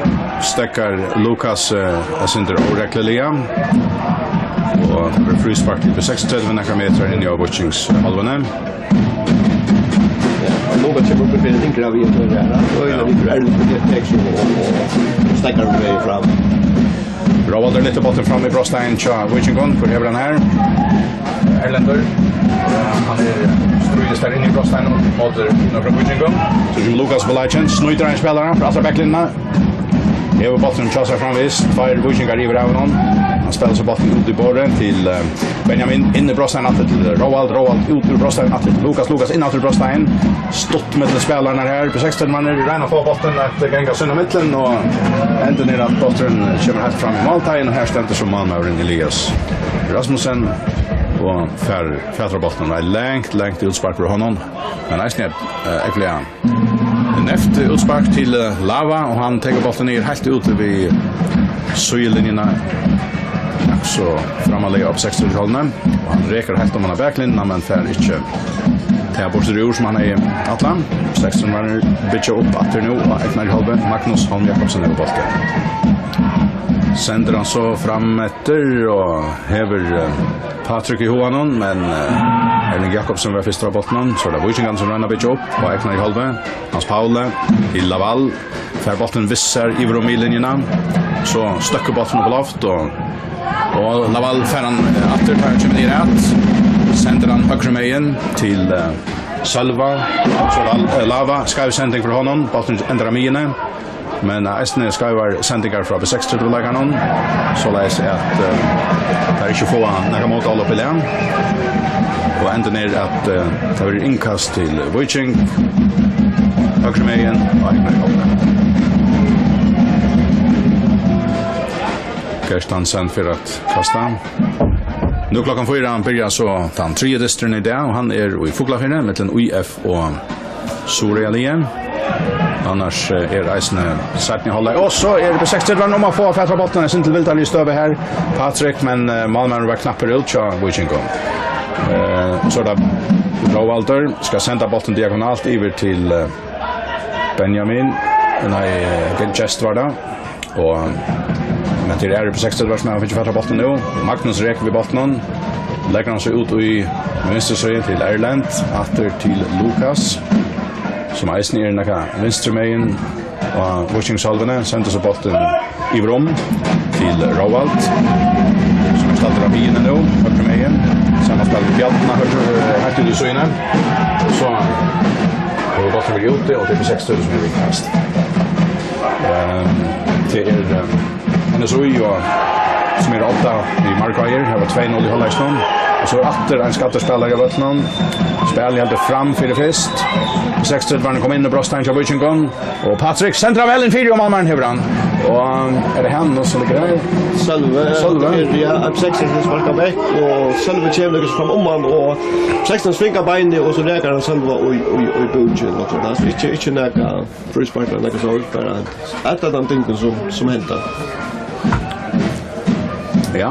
steðgar Lukas, eh, eitt sindur óregluliga. Og tað verður fríspark til B seksogtretivu, nakrar metrar inni á víkingshálvuni. Ja, og Lukas kemur upp fyri lyngra við, og tað er, og Ja. er, er, er, og, og, og steðgar um vegin fram. Róaldur lyftir bóltin fram í brotstein hjá Víkingum. Hvør hevur hann her? Erlendur. Ja, hann er, stríðist har inni í brotsteininum móti nøkrum Víkingum. So kemur Lukas við leikjum, snýtir ein spælara frá aftan baklinjuna. Hevur bóltin hjá sær framvegis, tveir víkingar yvir av honum. Hann spælir so bóltin út í borðið til, eh, Benjamin, inn í brotstein aftur til Róald, Róald út úr brotstein aftur til Lukas, Lukas inn aftur í brotstein. Stutt millum spælararnar her. B seksogtretivu-menninir royna at fáa bóltin at ganga sín ímillum, og endin er at bólturin kemur heilt fram í málteigin, og her stendur so málmaðurin Elias Rasmussen og fær fatur á bóltinum. Eitt langt, langt útspark frá honum, men eisini eitt, eh, ógvuliga neyvt útspark til, eh, Lava, og hann tekur bóltin niður heilt út við síðulinjuna, so frammarliga á B seksogtretivu-hálvuni, og hann rekur heilt oman á baklinjuna, men fær ikki tað burtur úr, sum hann hevði ætlað. B seksogtretivu-menninir byggja upp aftur nú á egnu hálvuni. Magnus Holm Jakobsen hevur bóltin. Sendir hann so fram eftir og hevur, eh, Patrik í huganum, men, eh, Erling Jakobsen var fyrstur á bóltinum, so er tað Víkingarnir sum royna at byggja upp á egnu hálvuni. Hans Pauli til Lawal, fær bóltin við sær yvir um miðlinjuna, so støkkur bólturin upp á loft, og, og Lawal fær hann, eh, aftur, tá hann kemur niður at, sendir hann høgru megin til, eh, Sølva, so er tað, eh, Lava, skeiv sending frá honum, bólturin endar á miðjuni, men, eh, eisini skeivar sendingar frá B seksogtretivu-leikarunum, soleiðis at, eh, teir ikki fáa nakað mótál upp í lag. Og endin er at, eh, tað verður innkast til Víking. Høgru megin, og Einar Jóhann. Gerst Hansen fer at kasta. Nú klokkan fýra byrjar so tann triði dysturin í dag, og hann er í Fuglafirði, millum Í F og Suðuroyarliðið. Annars, eh, er eisini seinni hálvleikur. Og so er B seksogtretivu um at fáa fatur á bóltin. Eitt sindur vildari í støðu her, Patrik, men, eh, málmaðurin var knappur út hjá Víkingum. Eh, so er tað Róaldur, skal senda bóltin diagonalt yvir til, eh, Benjamin. Nei, eh, Gest var tað. Og, men tað eru B seksogtretivu sum hava fingið fatur á bóltin nú. Magnus rekur við bóltinum. Leggur hann so út í vinstru síðu til Erlend. Aftur til Lukas, sum eisini er nakað vinstru megin á víkingshálvuni. Sendir so bóltin yvir um til Róald, sum er staddur á miðjuni nú, høgru megin. Samanspæl við Bjarna, høgru, eh, heilt út í síðuna. So hevur bólturin verið úti, og tað er B seksogtretivu sum hevur innkast. Ehm, Tað er, eh, N S U, og sum er á odda við Markáir. Her var tvey null í hálvleikinum. Og so er aftur ein skaddur spælari á vøllinum. Spælið heldur fram fyri fyrst. Seksogtretivu var hann kom inn og brást hann til Víkingum. Og Patrik sendar hann væl inn fyri, og málmaðurin hevur hann. Og er tað hann nú sum liggur her? Sølvi. Sølvi. Er, ja, P seksogtretivu sparkar vekk, og Sølvi kemur líka fram um hann, og P seksogtretivu svingar beinið, og so rakar hann Sølva í, í, í búkin, og so. Tað er ikki, ikki nakað fríspark ella nakað sovorðið, bara at tað er tann tingur sum, sum henda. Ja.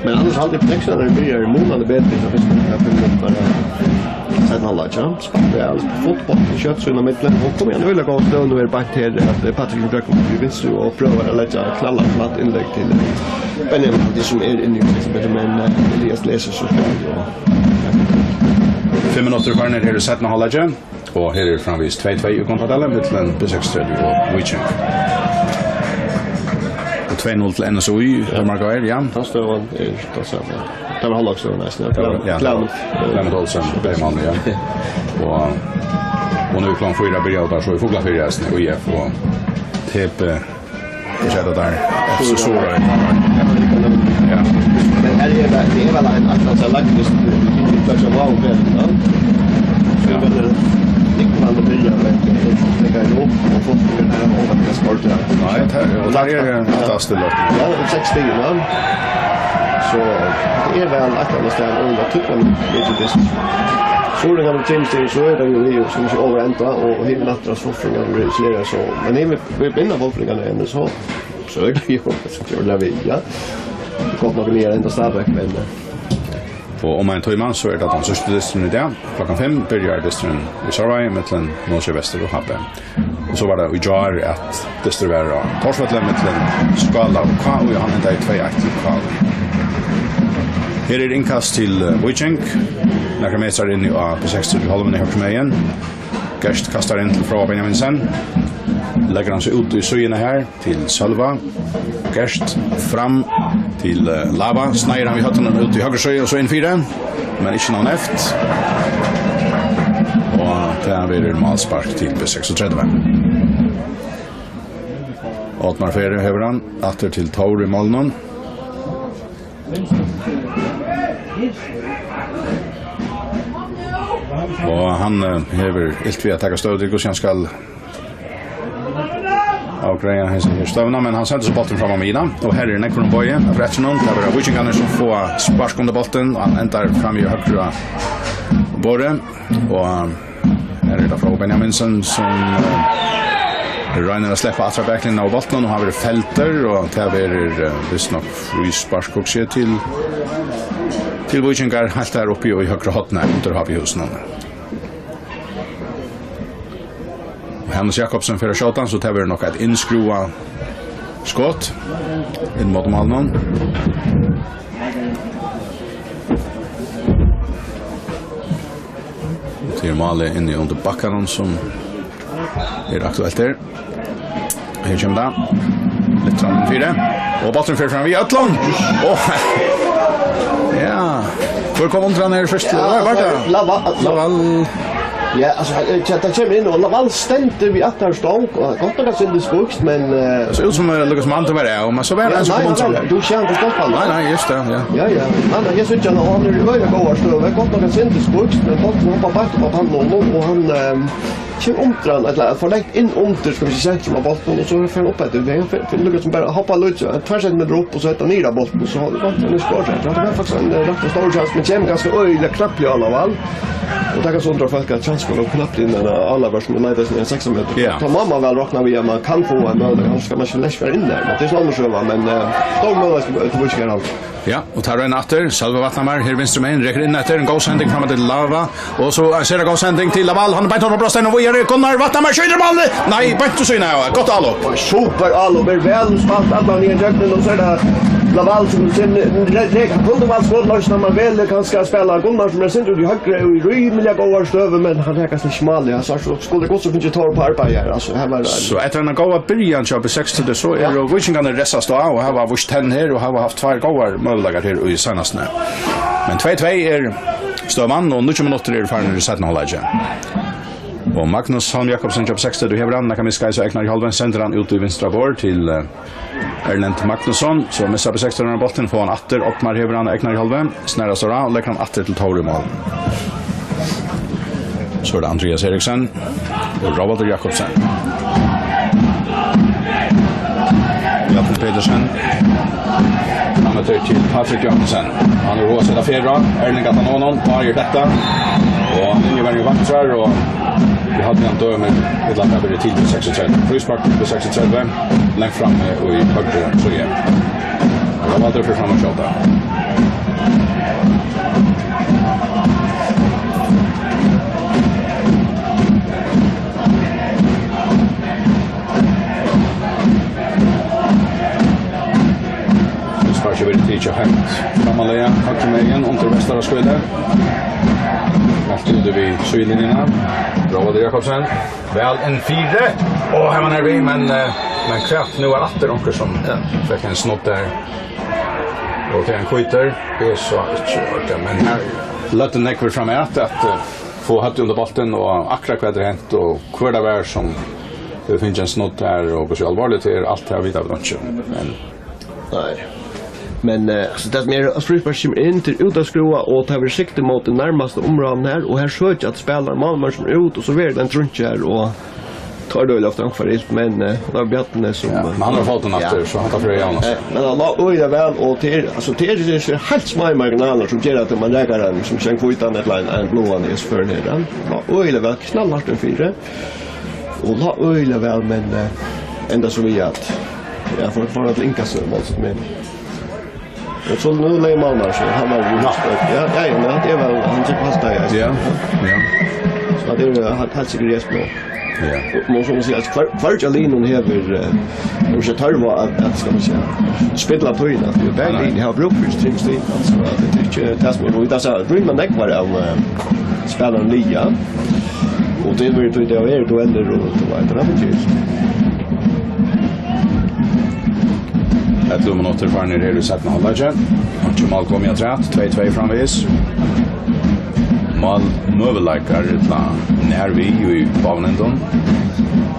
Men annars haldi eg P seksogtretivu byrjar munandi betur, so fyrst og fremst bara seinna hálvleik, ja. Spælt væl, fotbóltin skjótt sín á millum. Og kom igjen, øgiliga góð støð nú er beint her, at, eh, Patrik Bjørkman í vinstru og prøvar at leggja knallarflatt innlegg til, eh, Benjamin, tað sum er inni í fyrsta, men, eh, Elias lesur so skjótt, og Fimm minuttir farnir her í seinna hálvleiki, og her er framvegis tvey tvey í kontaktali millum B seksogtretivu og Víking. Og tvey null til N S U í, ja. Markáir, ja. Tann støðan er tann sama. Tað var hálvleiksstøðan, nesten. Ja, tað var, ja, Klemens. Klemens Olsen, Bergmann, ja. Og, og nú klokkan fýra byrjar tað so í Fuglafirði, eisini, og I F og T B. Hvat er tað har? F C Suðuroy. Ja. Men her er tað, tað er væl ein aftan seg lagt, viss tú, tú, tú, ja. So er væl, Ingvar byrjar, men tað er nú, og fótbóltur er, og tað er sport, ja. Nei, tað er, og tað er, ja, tað er stilla. Ja, tað er seks stig, ja. So tað er væl aftan seg, og tað er tykkum, tað er best. So er tað gamla James, so er tað jo, sum er over enda, og hin aftur, so fungerar tað, so, men hin Vit vinna fótbóltsleikarnar enn so. So er tað jo, so er tað við, ja. Gott nokk, vit eru enntá stadigvekk, men, eh. Og um ein tíma, so er tað tann síðsti dysturin í dag. Klokkan fimm byrjar dysturin í Sørvági, millum Nólsoy Vestur og H B. Og so var tað í gjár, at dystur var á Tórsvølli, millum Skála og K U, og hann endaði tvey eitt til K U. Her er innkast til, eh, Víking. Nakrar metrar inn á B seksogtretivu hálvuna høgru megin. Gert kastar inn til Fróða Benjaminsen. Leggur hann seg út í síðuna her til Sølva. Gert fram til, eh, Lava. Sneiðir hann við høvdinum út í høgru síðu og so inn fyri. Men ikki nóg neyvt. Og tað verður málspark til B seksogtretivu. Otmar Færø hevur hann. Aftur til Tór í málnum. Og hann, eh, hevur ilt við at taka støðu til, hvussu hann skal avgreiða hesa her støðuna, men hann sendir so bóltin fram á miðjuna, og her er nógvur um bogi, fyri aftan hann, tað verða víkingarnir, sum fáa spark undir bóltin, og hann endar fram í høgra borði, og Her er tað Fróði Benjaminsen, sum, eh, roynir at sleppa aftur á baklinjuna av bóltinum, og hann verður feldur, og tað verður, eh, vist nokk fríspark, hugsi eg, til, til Víkingar, heilt har uppi í høgra horni undir H B-húsinum. Og Hannes Jakobsen fer at skjóta, so tað verður nokk eitt innskrúvað skot inn móti málinum. Til málið inni undir bakkanum, sum er aktuelt her. Her kemur tað. Litt fram fyri. Og bólturin fer fram við øllum. Og, ja. Hvør kom undir hann her fyrst? Ja, var, var tað Lava-, Lava-, Laval? Ja, altso, hann, eh, tað kemur inn, og Laval stendur við aftara stong, og gott nokk at sindur spískt, men, eh, tað sær út sum, eh, Lukas Mann var av, men so var tað ein sum kom undir hann. Tú sær hann á stolpanum. Nei, nei, júst tað, ja. Ja, ja. Hann, eg síggi hann, og hann er í øgiliga góðari støðu. Gott nokk at sindur spískt, men bólturin hoppar beint upp á pannuna á honum, og hann, eh, kemur undir hann, ella for langt inn undir, skal vit siga, sentrum av bóltinum, og so fer hann upp eftir. Hann fer, fer, líka sum bara hoppar lítið, tveir sentimetrar upp, og so hendir niður á bóltin, og so er bólturin í skot. Tað var faktiskt ein, eh, rættiliga stórur sjansi, men kemur kanska øgiliga knappliga á Laval. Og tað kann so undra fólk, at sjansin er knappliga inn, men, eh, Laval sum leitar seg ein seks metur. Ja. Tá má man væl rokna við, at man kann fáa ein møguleika, kanska man ikki leyst vera inn har, men tað er so ein onnur søga, men, eh, stór møguleiki til Víkingar. Ja, og tað royna aftur. Sølvi Vatnhamar, her vinstru megin, rekur inn eftir, ein góð sending fram til Lava, og so, eh, sera góð sending til Laval, hann er beint upp á brjóstin, og víðari, Gunnar Vatnhamar skjýtur málið, nei, beint til síðuna, ja, gott álop. Super álop, er væl spælt allan vegin gjøgnum, og so er tað Laval sum sin, re-, re-, kundi valt skotloysnina, man velur kanska at spæla Gunnar sum er sindur út í høgru, og í rímiliga góðari støðu, men hann rakar ikki málið, ja, so skuldi gott so fingið Tór upp á arbeiði her, altso, her var. So eftir eina góða byrjan hjá B seks, so eru Víkingarnir reistir á, og hava víst tenn her, og hava havt tveir góðar møguleikar her í seinastuni. Men tvey tvey er støðan, og níggju minuttir eru farnir í seinna hálvleiki. Og Magnus Holm Jakobsen hjá B seksogtretivu hevur hann, nakað miskaði, so Egnar í hálvum, sendir hann út í vinstra borð til, eh, Erlend Magnusson, so missir B seksogtretivu bóltin, fáa hann aftur, Oddmar hevur hann, Egnar í hálvum, snar so á og leggur hann aftur til Tór í mál. So er tað Andrias Eriksen og Róaldur Jakobsen. Bjarni Petersen. Fram eftir til Patrik Johansen. Hann er á at seta ferð á. Erling at hann honum. Tá er detta. Og linjeverjin vantrar, og vit høvdu ein døming, ella tað verður til B seksogtretivu. Fríspark til B seksogtretivu. Langt frammi í høgru síðu. Róaldur fer fram at skjóta. Sparkið verður tikið heilt frammarliga, høgru megin, undir vestara skøli. Alt úti við síðulinjuna. Róaldur Jakobsen. Væl inn fyri. Og her var hann við, men, eh, men hvat nú, er aftur onkur sum, ja, fekk ein snudd har. Og tað er ein hvítur. Tað er so ikki orðið, men her løgdu nógvir fram at, at, eh, fáa høvdið undir bóltin, og akkurát hvat er hent, og hvør tað var sum hevur fingið ein snudd har, og hvussu álvarsligt tað er, alt tað vita vit einki um. Men nei. Men, eh, altso, tað sum er, at fríspark kemur inn til útaskrúða, og tað verður sikti móti nærmastu umráðum her, og her søkja at spæla málmaður sum er út, og so verður tað ein drunki her, og tá er tað ofta onkur ilt, men, eh, tað var Bjarni sum, ja, eh, men hann hevur fótin aftur, ja, so hann kann fara javna seg. Eh, men hann lá øgiliga væl, og tað er, altso, tað er, tað er heilt smáir marginalir sum gera at man rakar ein, sum sær hvítan ella ein, ein bláan í hesum førinum her, ja. Hann lá øgiliga væl, knallhart inn fyri. Og lá øgiliga væl, men, eh, enda so við at, ja, for, for at linka seg, men, men, og so nú legði málmaður seg, hann var jo, ja, ja, ja, men hann er væl, hann tekur fast tað, ja. Ja, ja. So tað er, eh, heilt, heilt sikkert rest nú. Ja. Og nú, sum man sigur, altso, hvør, hvørja línu hevur, eh, hevur ikki tørv á at, at, skal man siga, spilla tíðina. Tað er bara, nei, línu, hava brúk fyri trimum stigum, altso, at tað er ikki tað sum er, og tað er so, rýma nógvar av, eh, spælarum laga. Og tað verður tí, tað eru duellir og, og alt tað har til. Ellivu minuttir farnir eru í seinna hálvleiki. Einki mál komið afturat, tvey tvey framvegis. Málmøguleikar ella nær við í báðum endum.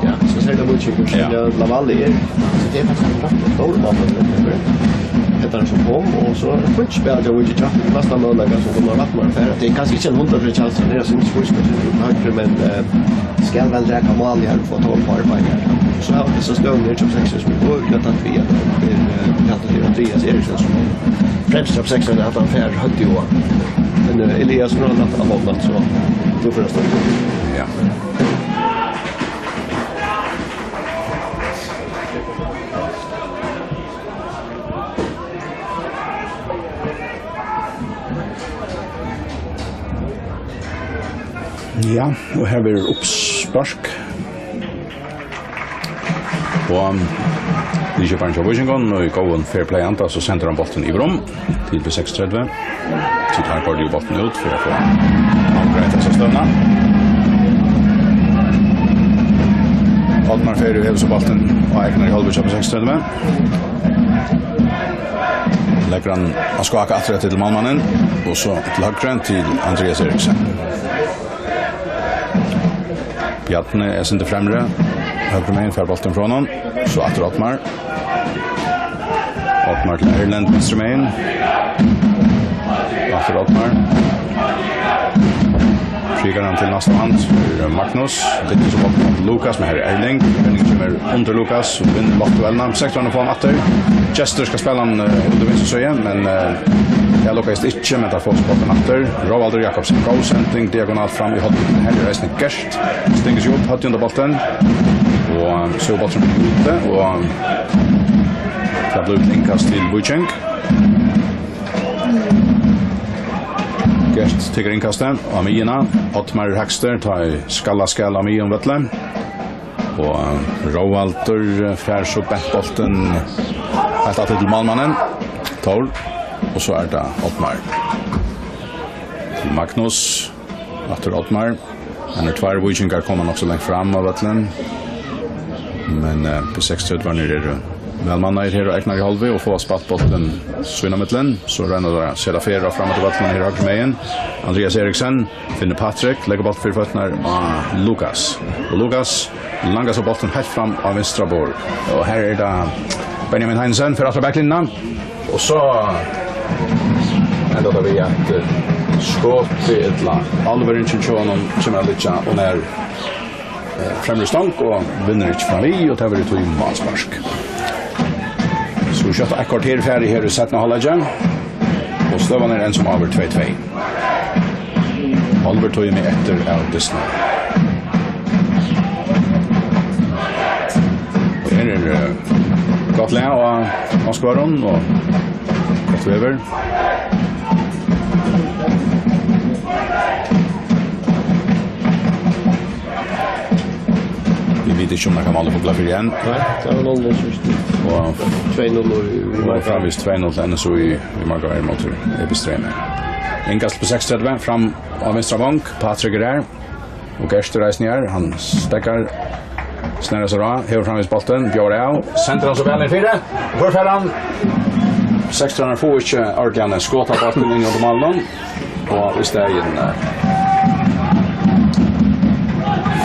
Ja, so sær tað út sum, ja, Laval er. So tað er faktiskt ein rættiliga stór málmøguleiki. Hetta er sum kom, og so er tað fínt spæl hjá Víkingi. Næsta møguleika sum kemur, Oddmar fær. Tað er kanska ikki ein hundrað prosent chance, hann er sum spurst, men, eh, skal væl raka mál her og fáa tól á arbeiðið her. So hava vit hesa støðuna her hjá B seksogtretivu, sum er øgiliga tætt við, at, eh, at tað er Andrias Eriksen, sum er fremst hjá B seksogtretivu, at hann fær høvdið á. Men, eh, Elias, nú er hann aftur á móti, so tú fert at standa. Ja. Ja, og her verður uppspark. Og liðskiparin hjá Víkingum, og í góðum fair play anda, so sendir hann bóltin yvir um til B seksogtretivu. So teir koyra jú bóltin út fyri at fáa avgreitt hesa støðuna. Oddmar fer og hevur so bóltin á egna hálvu hjá B seksogtretivu. Leggur hann á skákið aftur eftir til málmannin, og so til høgru til Andrias Eriksen. Bjarni er sindur fremri. Høgru megin fær bóltin frá honum. So aftur Oddmar. Oddmar til Erlend vinstru megin. Aftur Oddmar. Prikar hann til næsta hand. Her er Magnus. Dyttir so bóltin til Lukas, men her er Erling. Erling kemur undir Lukas og vinnur loftduellina. Seksogtretivu fáa hann aftur. Gestur skal spæla hann, eh, út í vinstru síðu, men, eh, tað lukkaðist ikki, men teir fáa so bóltin aftur. Róaldur Jakobsen, góð sending, diagonalt fram í hornið. Her er eisini Gert. Stingur seg upp, høvdið undir bóltin. Og so er bólturin úti, og tað blívur til innkast til Víking. Gert tekur innkastið á miðjuna. Oddmar er hægstur, tá ið skalla skal á miðjum vølli. Og Róaldur fær so bent bóltin heilt aftur til málmannin. Tór. Og so er tað Oddmar. Magnus. Aftur Oddmar. Hann er tveir víkingar koma nokk so langt fram á vøllin. Men, eh, B seksogtretivu eru Væl mannaðir her á egnari hálvu og fáa spælt bóltin sín á millum. So royna teir at seta ferð fram eftir vøllinum her høgru megin. Andrias Eriksen finnur Patrik, leggur bóltin fyri føturnar á Lukas. Og Lukas langar so bóltin heilt fram á vinstra borð. Og her er tað Benjamin Heinesen, fer aftur á baklinjuna. Og so endar tað við, at, eh, skotið ella avlevering hjá honum kemur at liggja og nær, eh, fremri stong og vinnur ikki fram við, og tað verður tí málspark. So skjótt eitt korter farið her í seinna hálvleiki, og støðan er enn sum áður tvey tvey. Hálvur tími eftir av dystinum. Og her er, eh, gott lag á, á skorum og gott veður. Vit vita ikki, um nakað mál er fuglafyri enn. Nei, tað er null null sist. Og tvey null í, í og Markar. Framvegis tvey null til N S U í, í Markar móti Epistremi. Innkast upp á seksogtretivu, fram á vinstra vong. Patrik er har. Og Gert er eisini har. Hann steðgar, snerrar sær á, hevur framvegis bóltin, bjóðar av, sendir hann so væl inn fyri. Hvør fær hann? Sekstrenararnir fáa ikki ordiliga skot á bóltin inn í málinum. Og í staðin, eh,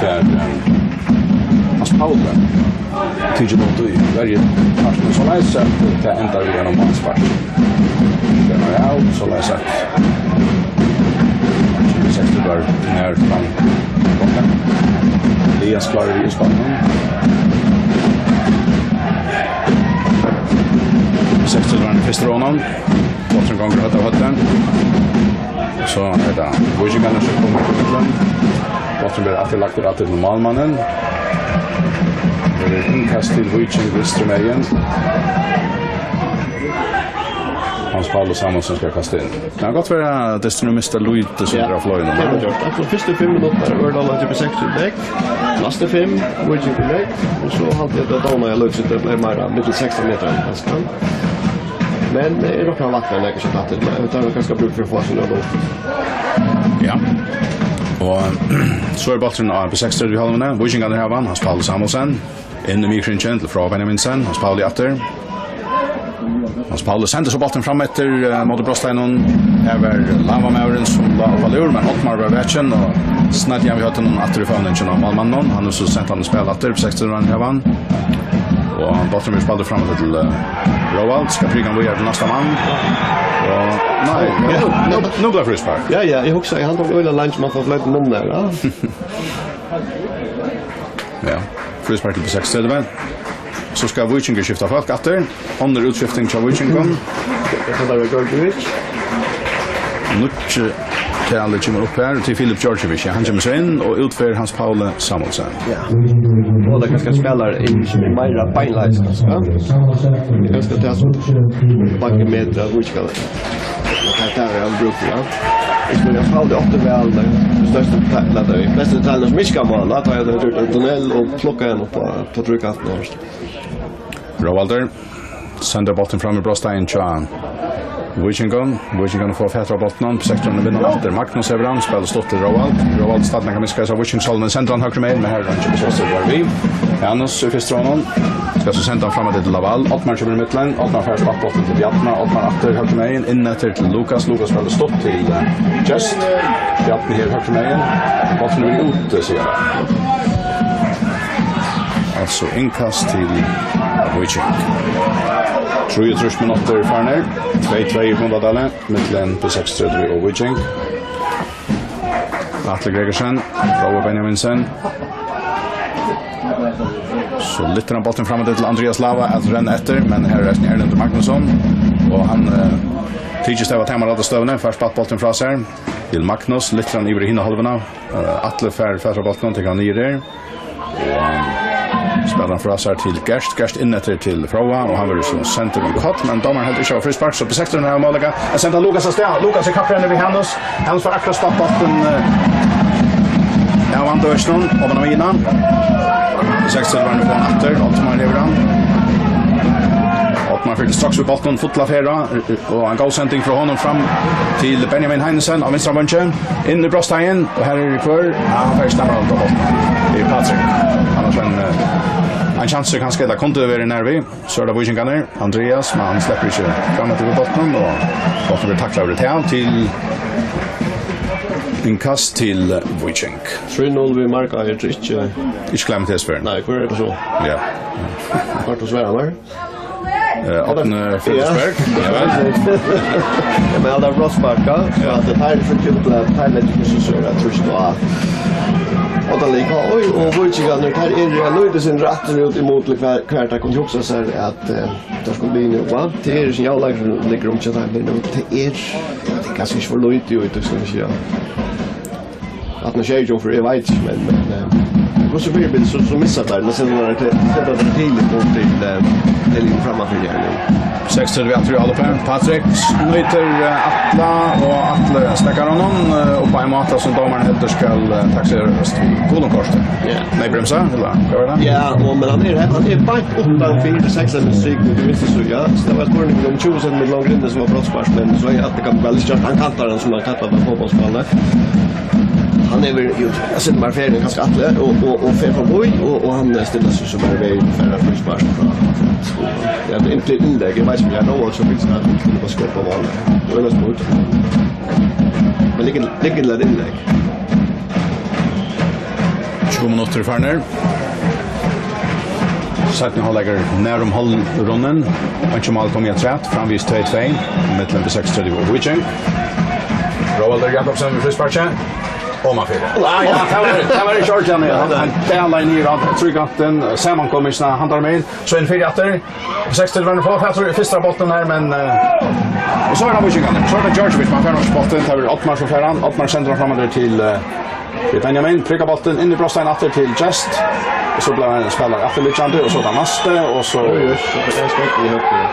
fær, eh, Hans Pauli tikið ímóti í verjupartinum, soleiðis at tað endar við einum málsparki. Kemur av, soleiðis at seksogtretivu nær fram. Elias klárur við innskotinum. Seksogtretivu er fyrstur á honum. Bólturin gongur høvd av høvdi. So er tað víkingarnir sum koma til millum. Bólturin verður aftur lagdur aftur til málmannin. Her er innkast til Víking vinstru megin. Hans Pauli Samuelsen skal kasta inn. Tað kann gott vera, at dysturin mistir lítið sindur av fløgunum. Ja, tað er gjørt. At fyrstu fimm minuttir er Ørland G B seks í vekk. Næstu fimm, Víking í vekk. Og so haldi eg, at Dovna er lukket, tað bleiv meira millum sekstan metrar, kanska. Men, eh, er nokk hann lagt meg, leggur seg til. Men tað er kanska brúk fyri at fáa seg nøkur. Ja. Og so er bólturin á B seksogtretivu í hálvuni. Víkingarnir hava hann, Hans Pauli Samuelsen. Inn í miðkringin til Fróða Benjaminsen, Hans Pauli aftur. Hans Pauli sendir so bóltin fram eftir, eh, móti brotsteininum. Her var Lavamaðurin sum lá upp á lúr, men Oddmar var vakin og snaddi hann við høvdinum aftur í føvningin á málmanninum. Hann hevur so sent hann í spæl aftur, seksogtretivu hava hann. Og bólturin verður spældur fram til, eh, Róald, skal prika hann víðari til næsta mann. Og, nei, nú, nú, nú bleiv fríspark. Ja, ja, eg hugsaði, hann tók øgiliga langt, man fór fløyta munn har, ja. Ja, fríspark til B seksogtretivu. So skal Víkingur skifta fólk aftur. Onnur útskifting hjá Víkingum. Eg kann bara Georgievic. Nýggj tali kemur upp her til Filip Georgievic. Ja, hann kemur so inn, og út fer Hans Pauli Samuelsen. Ja. Og tað kanska spælar inn meira beinleiðis, kanska. Tað er kanska tað sum bankar metur av Víkingar. Men tað, tað er hann brúk fyri, ja. Eg spurdi, hann spældi ofta væl, men størstu tal-, at tað er bestu talin sum ikki kann mála, tá er tað gjørt ein tunnel og plukka hann upp á, á tríkantin her. Róaldur sendir bóltin fram í brotsteigin hjá Víkingum. Víkingarnir fáa fatur á bóltinum, sektorin vinnur hann aftur. Magnus hevur hann, spælir stutt til Róald. Róald stadnar kann miska hesa Víkingshálvuna, sendir hann høgru megin, men her er hann ikki besøstur, var við. Janus er fyrstur á honum. Skal so senda hann fram til Laval. Oddmar kemur í millum. Oddmar fær spælt bóltin til Bjarna. Oddmar aftur høgru megin. Inn eftir til Lukas. Lukas spælir stutt til, eh, Just. Bjarni her høgru megin. Bólturin er úti, sigur hann. Altso innkast til Víking. Trýogtrýss minuttir farnir. Tvey tvey í Grundardali. Millum B seksogtretivu og Víking. Atli Gregersen, Rói Benjaminsen. So lyftir hann bóltin fram til Andrias Lava at renna eftir, men her er eisini Erlendur Magnusson, og hann, eh, tykist at hava tað av støðuni, fær spælt bóltin frá sær. Til Magnus, lyftir hann yvir í hina hálvuna. Eh, Atli fær fatur á bóltinum, tekur hann niður her. Og spælir hann frá sær til Gert. Gert inn eftir til Fróða, og hann verður so sendur um koll, men dómarin heldur ikki av fríspark, so B seksogtretivu hava møguleika at senda Lukas av stað. Lukas er kapprennari við Hanus. Hanus fær akkurát spælt bóltin, eh, av andøkinum, oman á miðjuna. B seksogtretivu fáa hann aftur, Oddmar hevur hann. Oddmar fer til straks við bóltin, fulla ferð, og ein góð sending frá honum fram til Benjamin Heinesen á vinstra vangi. Inn í brotsteigin, og her er hvør? Ja, hann fær ikki nakran á bóltin. Tað er Patrik. Hann Men eh, ein kjansur kanska, ella kundi verið nær við. So er tað Víkingarnir. Andreas, men hann sleppur ikki fram eftir við bóltinum, og bólturin verður taklaður út av til innkast til Víking. Trý null við marka er ikki. Ikki klár til hesa ferð. Nei, hvør er tað so? Ja. Hvør er tað so, hann? Eh, Árni Fredriksberg. Ja. Ja, vel. Ja, men hann er brotsspark, ja. So at tað er so kul at tað er litt so, so at trýsta á. Og tað líka, oj, og Víkingarnir, tað er jo lítið sindur aftur út ímóti hvar, hvar tað kundi hugsa sær at eh, tað skuldi blivið nú, va? Tað er ikki javnleiki sum liggur um hjá teimum nú. Tað er, tað er kanska ikki for lítið, og tað skal ikki, ja. At nú skjer jo, for eg veit ikki, men, men eh, hvussu fyribil, so, so missa teir, men sen var det til, sen var det til, til, eh, til inn framman fyri her nú. Seks til við aftur í álopið. Patrick nýtir eh, Atla, og Atli steðgar honum eh, upp á ein máta sum dómarin heldur skal eh, takserast við gulum korti. Ja. Nei, bremsa, ella hvat var tað? Ja, og, men hann er, hann er beint uttan fyri sekstan strikuna til vinstru síðu, ja. So tað var spurning um tjúgu sentimetur longur inni, sum var brotsspark, men so er Atli kann væl ikki, hann kantar hann sum hann kantar á fótbóltsspæli. Hann er vel, jú, eg seti meg ferdig, kanska Atli, og, og, og fer forbi, og, og hann eh, stillar seg sum er vegin, fer fríspark frá. Ja, tað er innlegg, eg veit ikki, um eg har nú, so finnst tað at hann skjóta á mál. Tað er spurt. Men liggur, liggur til eitt innlegg. Tjúgu minuttir farnir. Seinni hálvleikur nærum hálvrunnin. Einki mál komið afturat. Framvegis tvey tvey millum B seksogtretivu og Víking. Róaldur Jakobsen við frísparki. Og man fyri. Ah, ja, tað var, tað var ikki orðiliga. Hann, hann dalaði niður á tríkantin. Saman kom í sna handar megin. So inn fyri aftur. Seksogtretivu var nú fatur í fyrsta bóltin her, men eh, og so er tað Víkingarnir. So er tað Djordjevic, man fær nokk bóltin. Tað er Oddmar sum fær hann. Oddmar sendir hann fram til eh, til Benjamin. Prikkar bóltin inn í brotstein aftur til Just. Og so blívur hann spælari aftur liggjandi, og so er tað næsti, og so Oj, oj, so er tað ganska enkelt í høgru.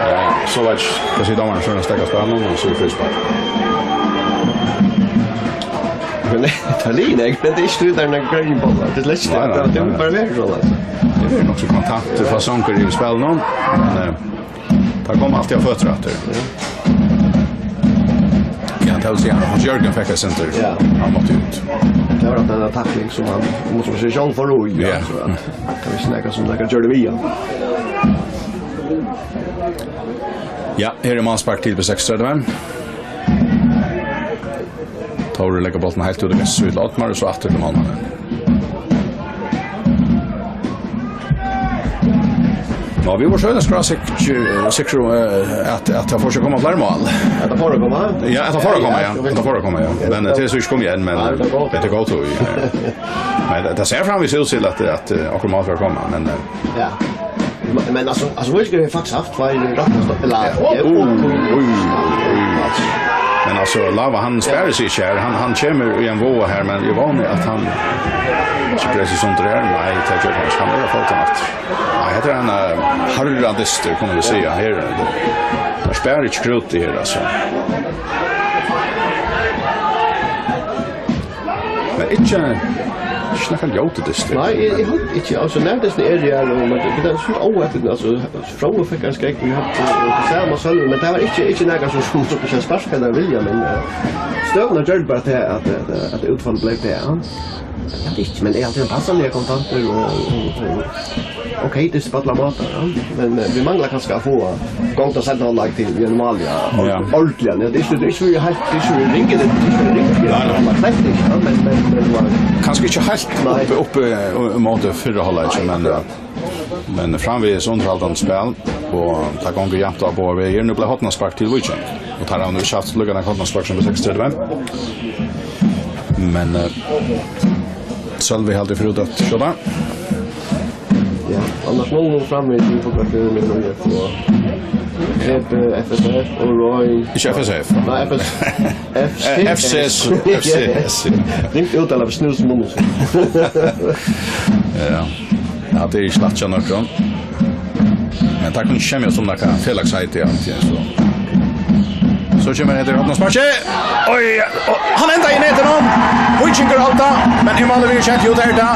Ja, so veit ikki, hvat sigur dómarin, so er hann steðgar spælinum, og so er fríspark. Men tað er líka, men tað er ikki tað, tað er nakar grøn bolla. Tað er slett ikki Nei, nei, tað, tað nei, er nei. Bara verið so, altso. Tað er nokk so kontant fasongur í spælinum, men eh, tað kom altíð á føtur aftur. Ja, tað vil siga, Hans Jørgen fekk eitt sindur. Ja. Hann mátti út. Tað var at den takling sum hann, måtte man siga, sjálv for ui, Ja. Ja, so at, kan vi snakka sum nakar gjørdi við hann. Ja, her er málspark til B seksogtretivu. Tórður leggur bóltin heilt út í vinstru til Oddmar og so aftur til málmannin. Nå, vit vóru so skrásikk-, sikra, eh, at, at tað fór ikki at koma fleiri mál. At tað fór at koma? Ja, at tað fór at koma, ja. Ja, At tað fór at koma, ja. Men, eh, tað er so ikki komið enn, men, Nei, tað er gott. Men tað er gott, ja. Men tað, tað sær framvegis út til at, at, eh, okkurt mál fer at koma, men, eh, Ja. Men, men altso, altso, Víkingur hevur faktiskt havt tveir rætta stopp-, ella, Ja. Oj, oj, oj, oj. Men altso, Lava, hann sparir seg ikki her. Hann, hann kemur í ein váða her, men eg vóni, at hann ikki greiðir seg sundur her. Nei, tað ger hann ikki. Hann er á fótum aftur. Nei, hetta er ein, eh, harra dystur, kunnu vit siga. Her, tað sparir ikki krútið her, altso. Men ikki, ikki nakar ljótur dystur. Nei, eg, eg haldi ikki. Altso, nær dystin er her, og man, tað er so óheppið, altso, Fróði fekk ein skegg, vit høvdu, eh, tað sama Sølvi, men tað var ikki, ikki nakar sum, sum, sum sparkaði tað vilja, men, eh, støðan gjørdi bara tað, at, at, at útfallið bleiv tað, ja. Eg haldi ikki, men eg haldi, hann passar liðugt kontantur og, og, og, ok, tað er spalla mátar, ja. Men, eh, vit mangla kanska at fáa gongd og seinna hálvleik til, við einum máli, ja. Ja. Ordiliga, ja. Tað er ikki, tað er ikki heilt, tað er ikki ringt, tað er ikki ringt, Nei, nei. Tað er slett ikki, ja, men, men, men, men, Kanska ikki heilt Nei. Uppi, uppi, eh, móti fyrra hálvleiki, men, eh, Men framvegis undirhaldandi spæl, og tað gongur javnt á báðar vegir. Nú bleiv hornaspark til Víking, og teir hava nú ikki havt líka nógv hornaspark sum í seksogtretivu. Men, eh, Sølvi heldur fyri út at skjóta. Ja, annars null null framvegis í fótbólti við Nýggj og V B, F S F og Roy. Ikki F S F. Nei, F S F. Eh, F C S. F C S. Ringt úttala við snús munn. Ja. Ja, tað er ikki lætt hjá nøkrum. Men tað kunnu ikki semja sum nakað felags heiti, ja, so. So kemur hetta hornasparkið. Oj, og hann endar í netinum. Víkingur halda, men er málið við sett? Jú, tað er tað.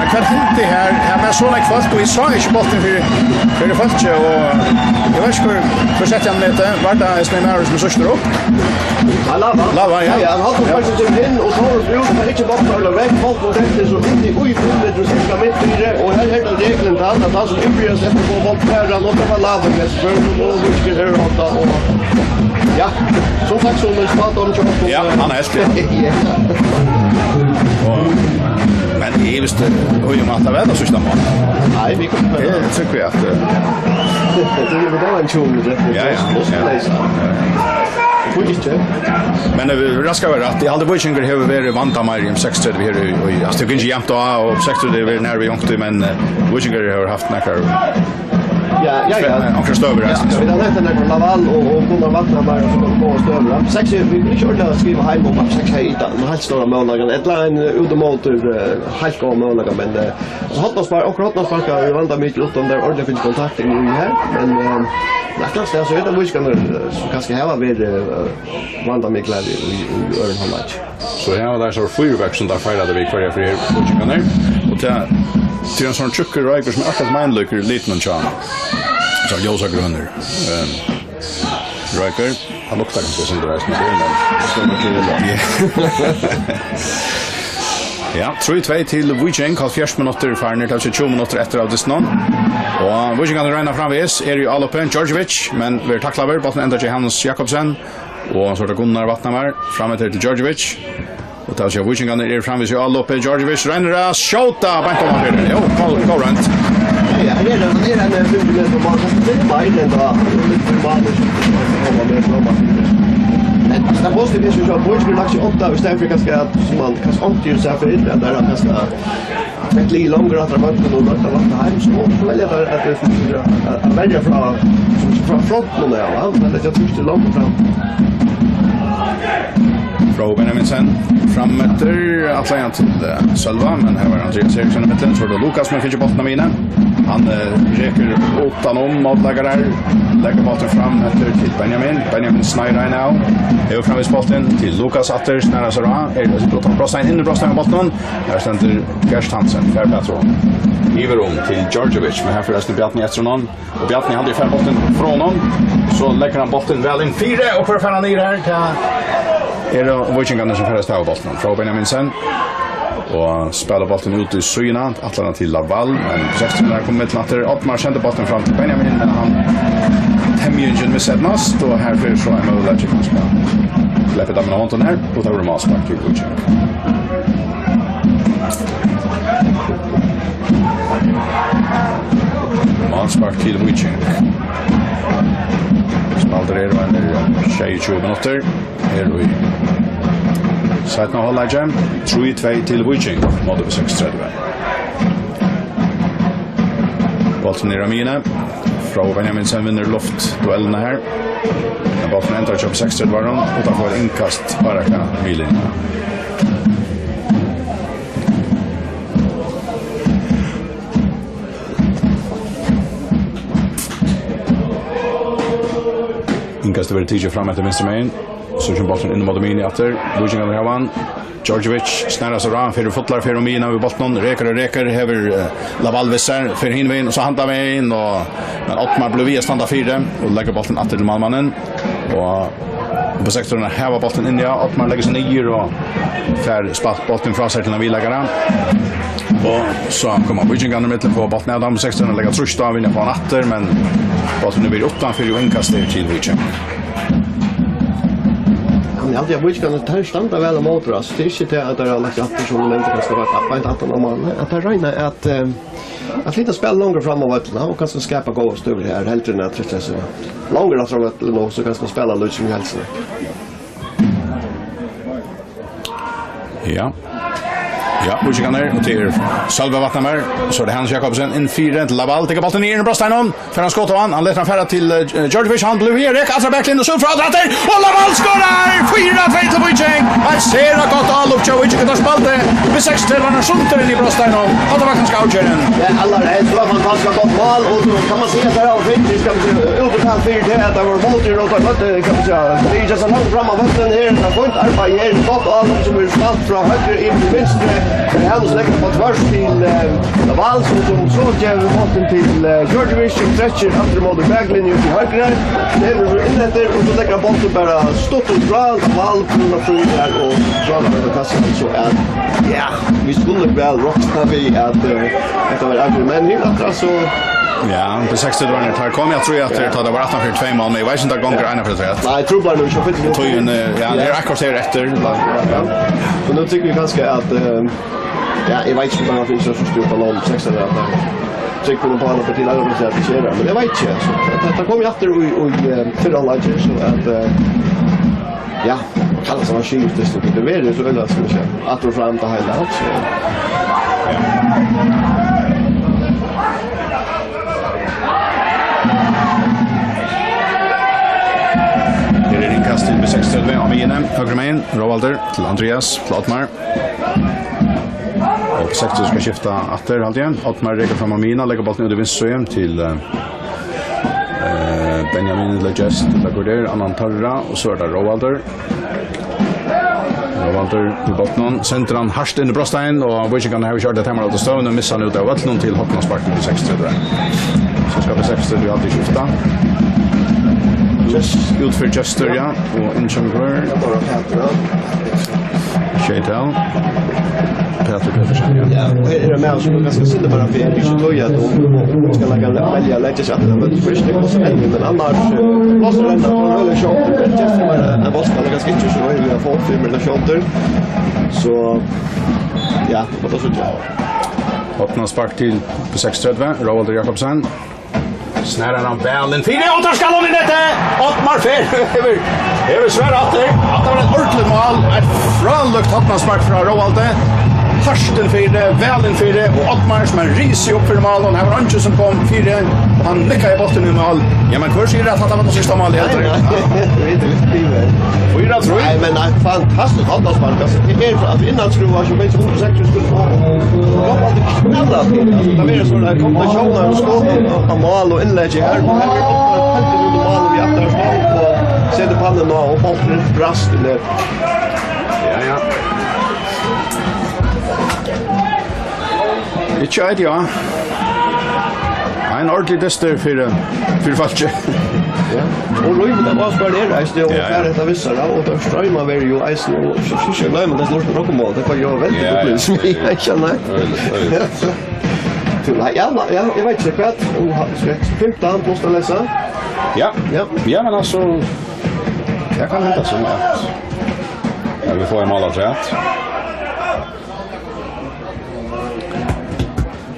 Men hvat hendi her? Her var so nógv fólk, og eg sá ikki bóltin fyri, fyri fólki, og eg veit ikki hvør, hvør setti hann í netið. Var tað eisini maðurin sum er síðstur upp? Ja, Lava. Lava, ja. Ja, ja, hann haldi Ja. Faktiskt inn, og so var det bruk for ikke bóltin, eller vekk, bóltin, og det er så inn i ui, ui, det er cirka midt i det, og her er det reglen til han, at han som innbryr seg etter på bóltin, her, han måtte være Lava, men så bør han gå og huske her, og da, og ja, som sagt, så når spalt om kjøp, Ja, hann er helt, ja. Ja. Og, men eg visste, og eg måtte være der, så ikke han var. Nei, vi kunne Det tror jeg at, eh, Det er jo bare en tjong, det er Ja, ja, ja. Hví ikki? Men, eh, vit skulu vera rætt. Eg haldi, Víkingur hevur verið vandameiri um seksogtretivu her í, í, altso, tað er ikki javnt á, og seksogtretivu er nær við onkuntíð, men, eh, Víkingur hevur havt nakrar Ja, ja, ja. Onkrar støður, Ja, altso. ja, vit hava nevnt den der Lawal og, og Gunnar Vatnhamar og sånne små støður. Ja, seks, vit vil ikke ordentlig skrive heim om at seks har hittat en helt stor møvelager. Et eller annet ut mot, eh, helt god møvelager, men, eh, hornaspark, og hornaspark er jo vandamikið uten der ordentlig finnes kontakt inn i her, men, eh, det er klart, det er så et av musikerne, eh, som kanskje har vært, eh, vandamikið her i, i, i øren har vært. So her var tað so fýrverk sum teir feiraðu við hvørja ferð her, Víkingarnir. Og tað, tað er ein sånn tjúkkur roykur sum er akkurát meinlíkur litinum hjá honum. So ljósagrønur, ehm, roykur. Hann luktar kanska eitt sindur eisini, men tað er nokk til. Ja. Ja, trý tvey til Víking, hálvfjerðs minuttir farnir, tað er tjúgu minuttir eftir av dystinum. Og Víkingarnir royna framvegis, eru í áloppi, Djordjevic, men verður taklaður, bólturin endar hjá Hannes Jakobsen. Og so er tað Gunnar Vatnhamar, fram eftir til Djordjevic. Og tað vil siga, Víkingarnir eru framvegis í áloppi. Djordjevic roynir at skjóta beint oman fyri. Jú, góð, góð roynd. Ja, her er hann, her er hann, eh, fylgir med på banen. Det er bare den da. Det er litt for vanlig, så han kommer med på banen. Men, altså, det er positivt, hvis vi kjører på, vi skulle lagt seg åtte, i stedet for kanskje at, som man kanskje omtyder seg for, at det er ganske Fekk liðið longur aftur á vøllin og rødda vant heim, so, so velja teir at, at, at, at velja frá, frá frontinum, ja, va? Men tað er trýst longur fram. Frá Benjaminsen, fram eftir, ætlaði hann til, eh, Sølva, men her var Andreas Eriksson í midten, so er tað Lukas, men fekk ikki bóltin av miðjuni. Hann, eh, rekur uttan um mótleikarar, leggur bóltin fram eftir til Benjamin. Benjamin sneirar ein av, hevur framvegis bóltin til Lukas aftur, snar sær á, er, er, Brotstein inn í Brotstein á bóltinum. Her stendur Gert Hansen, fær Petron. Yvir um til Djordjevic, men her fer eisini Bjarni eftir honum. Og Bjarni, hann fær bóltin frá honum. So leggur hann bóltin væl inn fyri, og hvør fær hann niður her? Tað eru Víkingarnir sum fara at stava bóltin. Frá Benjaminsen. Og spæla bóltin út í síðuna. Ætlar hann til Lawal, men Sexton er komin millum aftur. Oddmar sendir bóltin fram til Benjamin, men hann temjingin miseydnast, og her fer so ein møguleiki kanska. Sleppi teimum á hondina her, og tað verður málspark til Víking. Málspark til Víking. Spældir eru einir sjeyogtjúgu minuttir. Her í seinna hálvleiki. Trý tvey til Víking, móti B seksogtretivu. Bólturin er á miðjuni. Frá Benjaminsen vinnur luftduellina her. Men bólturin endar hjá B seksogtretivu-varðaranum, uttanfyri innkast, árekka miðlinjuna. Innkastið verður tikið fram eftir vinstru megin. So kemur bólturin inn móti miðjuni aftur. Víkingarnir hava hann. Djordjevic snar sær á, fer í fullar ferð um miðjuna við bóltinum, rekur og rekur, hevur, eh, Lawal við sær, fer hin vegin, og so handan vegin, og, men Oddmar blívur við at standa fyri, og leggur bóltin aftur til málmannin, og B seksogtretivu hava bóltin inni, ja, Oddmar leggur seg niður og fær spælt bóltin frá sær til ein viðleikara, og so koma Víkingarnir millum, fáa bóltin av, B seksogtretivu, leggja trýst á, vilja fáa hann aftur, men bólturin er uttanfyri og innkast er til Víking. Men eg haldi, at Víkingarnir, teir standa væl ímóti, altso, tað er ikki tað, at teir hava lagt aftur, sum tú nevndi, kanska var beint aftan á mál, at teir royna at, eh, at flyta spælið longur fram á vøllinum, og kanska skapa góðar støður her, heldur enn at trekkja seg longur aftur á vøllinum, og so kanska spæla lítið sum í heilsini. Ja. Ja, Víkingarnir, og til Sølvi Vatnhamar, so er tað Hannes Jakobsen, inn fyri til Lawal, tekur bóltin niður, inn í brotsteinan, fær hann skot á hann, hann letur hann fara til, eh, Djordjevic, hann blívur við, rek, aftur á baklinjuna, og so frá aftur, og Lawal skorar! Fýra tvey til Víking! Eitt sera gott álop hjá Víking. Hetta spældi við seks til, hann er sundur inn í brotsteinan, og tað var kanska avgerðin. Ja, allarhelst, tað var fantastiskt gott mál, og so kann man siga, at tað var fint, tað skal man siga, úttal fyri tað, at tað var móti, og tað var, kann man siga, tað er ikki so langt fram á vøllinum her, tað er fínt arbeiði her, gott álopp sum er spælt frá høgru yvir til vinstru, men hann leggur á tvørs til, eh, Naval, sum, sum so gevur bóltin til, eh, Djordjevic, sum trekkir aftur móti baklinju til høgru, nemur so inn eftir, og so leggur hann bóltin bara stutt og frá, Naval, Bruno Fríðar og Jonathan Kassan, so at, ja, vit skuldu væl rokna við, at, eh, hetta var avgjørt, men hitt aftur, so. Ja, B seksogtretivu, teir komu aftur, at tað var aftan fyri tvey mál, men eg veit ikki, um tað gongur eina fyri tvey. Nei, eg trúgvi bara, nú er ikki fylgt. Tøyin, eh, ja, tað er akkurát her eftir. Ja. Men nú tykur eg kanska, at, eh, ja, eg veit ikki, um hann finnur seg so stúr á lón, seks, at hann trúgvi honum á hann, at tað er til aðra, at gera, men eg veit ikki, so. Tað, tað kom jú aftur í, í, eh, fyrra hálvleiki, so at, eh, ja, man kann, altso, man skilur tað, so tað verður so øgiliga, skal vit siga, aftur og fram, tað heila, so. Her er innkast til B seksogtretivu á miðjuni, høgru megin, Róaldur til Andrias, til Oddmar. Og B seksogtretivu skal skifta aftur, haldi eg. Oddmar rekur fram á miðjuna, leggur bóltin út í vinstru síðu til, eh, eh, Benjamin, ella Just, ella hvør tað er, annan teirra, og so er tað Róaldur. Róaldur við bóltin, sendir hann hart inn í brotstein, og víkingarnir hava ikki orðið teimum á støðuni, missa hann út av vøllinum til hornaspark til B seksogtretivu. So skal B seksogtretivu altíð skifta. Just út fyri Gestur, ja, og inn kemur hvør? Sjeytal. Pætur Petersen, ja. Ja, og her er ein maður sum er ganska sindur bara fyri, ikki tøy at hon skal leggja, velja at leggja seg aftur, men fyrst er hon so eldri, men annars, eh, blásur henda, hon er veldig skjótur, men Justin var ein bóltspælara, ganska ikki so øgiliga fyri, men skjótur. So, ja, tað var so, ja. Opna spark til B seksogtretivu, Róaldur Jakobsen. Snar hann væl inn fyri, og tað skal hann inn eftir! Oddmar fer, hevur, hevur svarað aftur. Hatta var eitt ordiligt mál, eitt frálíkt hornaspark frá Róaldi. Hart inn fyri, væl inn fyri, og Oddmar sum er risið upp fyri mál, og hann var eingin sum kom fyri, og hann nikkaði bóltin í mál. Ja, men hvør sigur at hatta var tað síðsta málið, heldur? Nei, nei. Vit eru litt í veð. Fýra trý. Nei, men eitt fantastiskt hornaspark, altso. Tað er frá, at innanskrúva, so veit, hundrað og seks skuldi fáa, og, og, og, og, knalla til. Altso, tað verður so ein kombinatión av skotum og, og mál og innleggi her. Og her er Oddmar heldur út um málið við aftara skot, og setir pannuna á, og bólturin brast inn. Ja, ja. Ikki eitt, ja. Ein ordentligur dystur fyri, fyri fólki. Ja. Og Lív, tað var spælt her, eisini, og ja, ja, fær hetta vissara, og tað stroymar verður jú eisini, og so, so, so, nei, men tað er nokk mál, tað var jú veldig, ja, ja, uppliving, sum eg ikki, nei. Øgiliga, øgiliga. Tú, nei, ja, nei, ja, eg veit ikki hvat, um ha-, skal eg fimtan pluss at lesa? Ja. Ja. Ja, men altso, tað kann henda sum at, ja, vit fáa eitt mál afturat.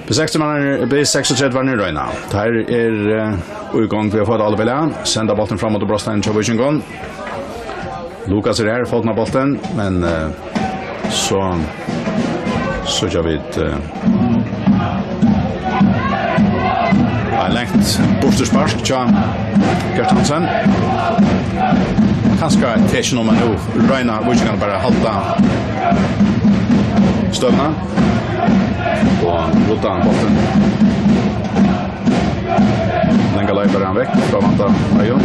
B seksogtretivu, B seksogtretivu royna. Teir eru, eh, í gongd við at fáa tað alt í lag. Senda bóltin fram móti brotsteini hjá Víkingum. Lukas er her, fótin á bóltin, men, eh, so, so síggja vit, eh, eitt langt burturspark hjá Gert Hansen. Kanska tað er ikki nóg, men nú royna Víkingar bara at halda støðuna og rudda bóltin. Langa leipar hann vekk frá vanda Eyðun.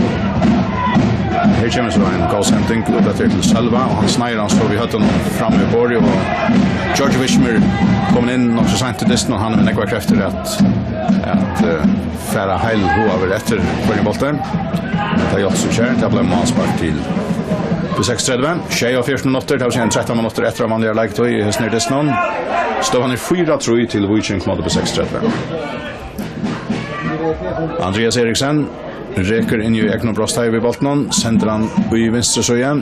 Her kemur so ein góð sending út eftir til Sølva, og hann sneiðir hann so við høvdinum fram við borðið, og George Wismer komin inn nokk so seint í dystin, og hann hevur nógvar kreftir at, at, eh, fara heilhugaður eftir hvørjum bólti. Tað hjálpti so ikki, tað bleiv málspark til B seksogtretivu. Sjeyoghálvfjerðs minuttir, tað vil siga ein trettan minuttir eftir av vanligari leiktíð í hesum her dystinum. Støðan er fýra trý til Víking móti B seksogtretivu. Andrias Eriksen rekur inn í egna brotsteig við bóltinum, sendir hann í vinstru síðu.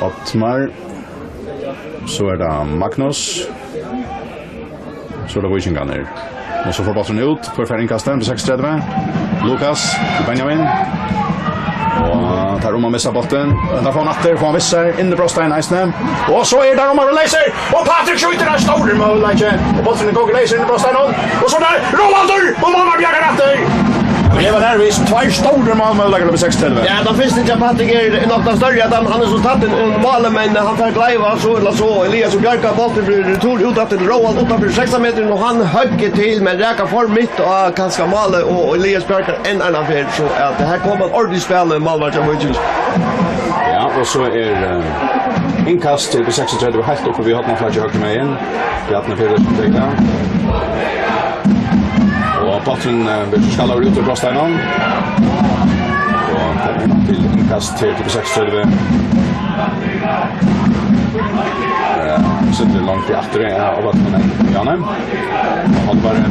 Oddmar, so er tað Magnus. So er tað Víkingarnir. Og so fær bólturin út, hvør fær innkastið, B seksogtretivu. Lukas, til Benjamin. Og teir um at missa bóltin. Men tá fær hann aftur, fær hann við sær, inn í brotsteigin eisini. Og so er tað um at vera leysur, og Patrik skjýtur ein stóran møguleika. Og bólturin gongur leysur inn í brotsteigin, og so er tað Róaldur, og Róaldur bjargar aftur. Her var her vist tveir stórir málmøguleikar nummer seksogtretivu. Ja, tann fyrsti hjá Patrik er nokk tann størri, at hann, hann er so tættur inn í málið, men hann fær gleiva, so ella so. Elias og Bjarka, bólturin fer retur út aftur til Róald uttanfyri sekstan metrin, og hann høggur til, men rakar for mitt og kanska málið, og Elias Bjarkar enn eina ferð, so at her kom ein ordiligur spæl, málmaður hjá Víking. Ja, og so er, eh, innkast til B seksogtretivu heilt uppi við hornaflakið høgru megin. Bjarni Pedersen tekur tað. Og bólturin, eh, verður skallaður út úr brotsteiginum. Og tað er til innkast til B seksogtretivu. Eh, sindur langt í aftur, ja, og bólturin er í ána. Og hann var, eh,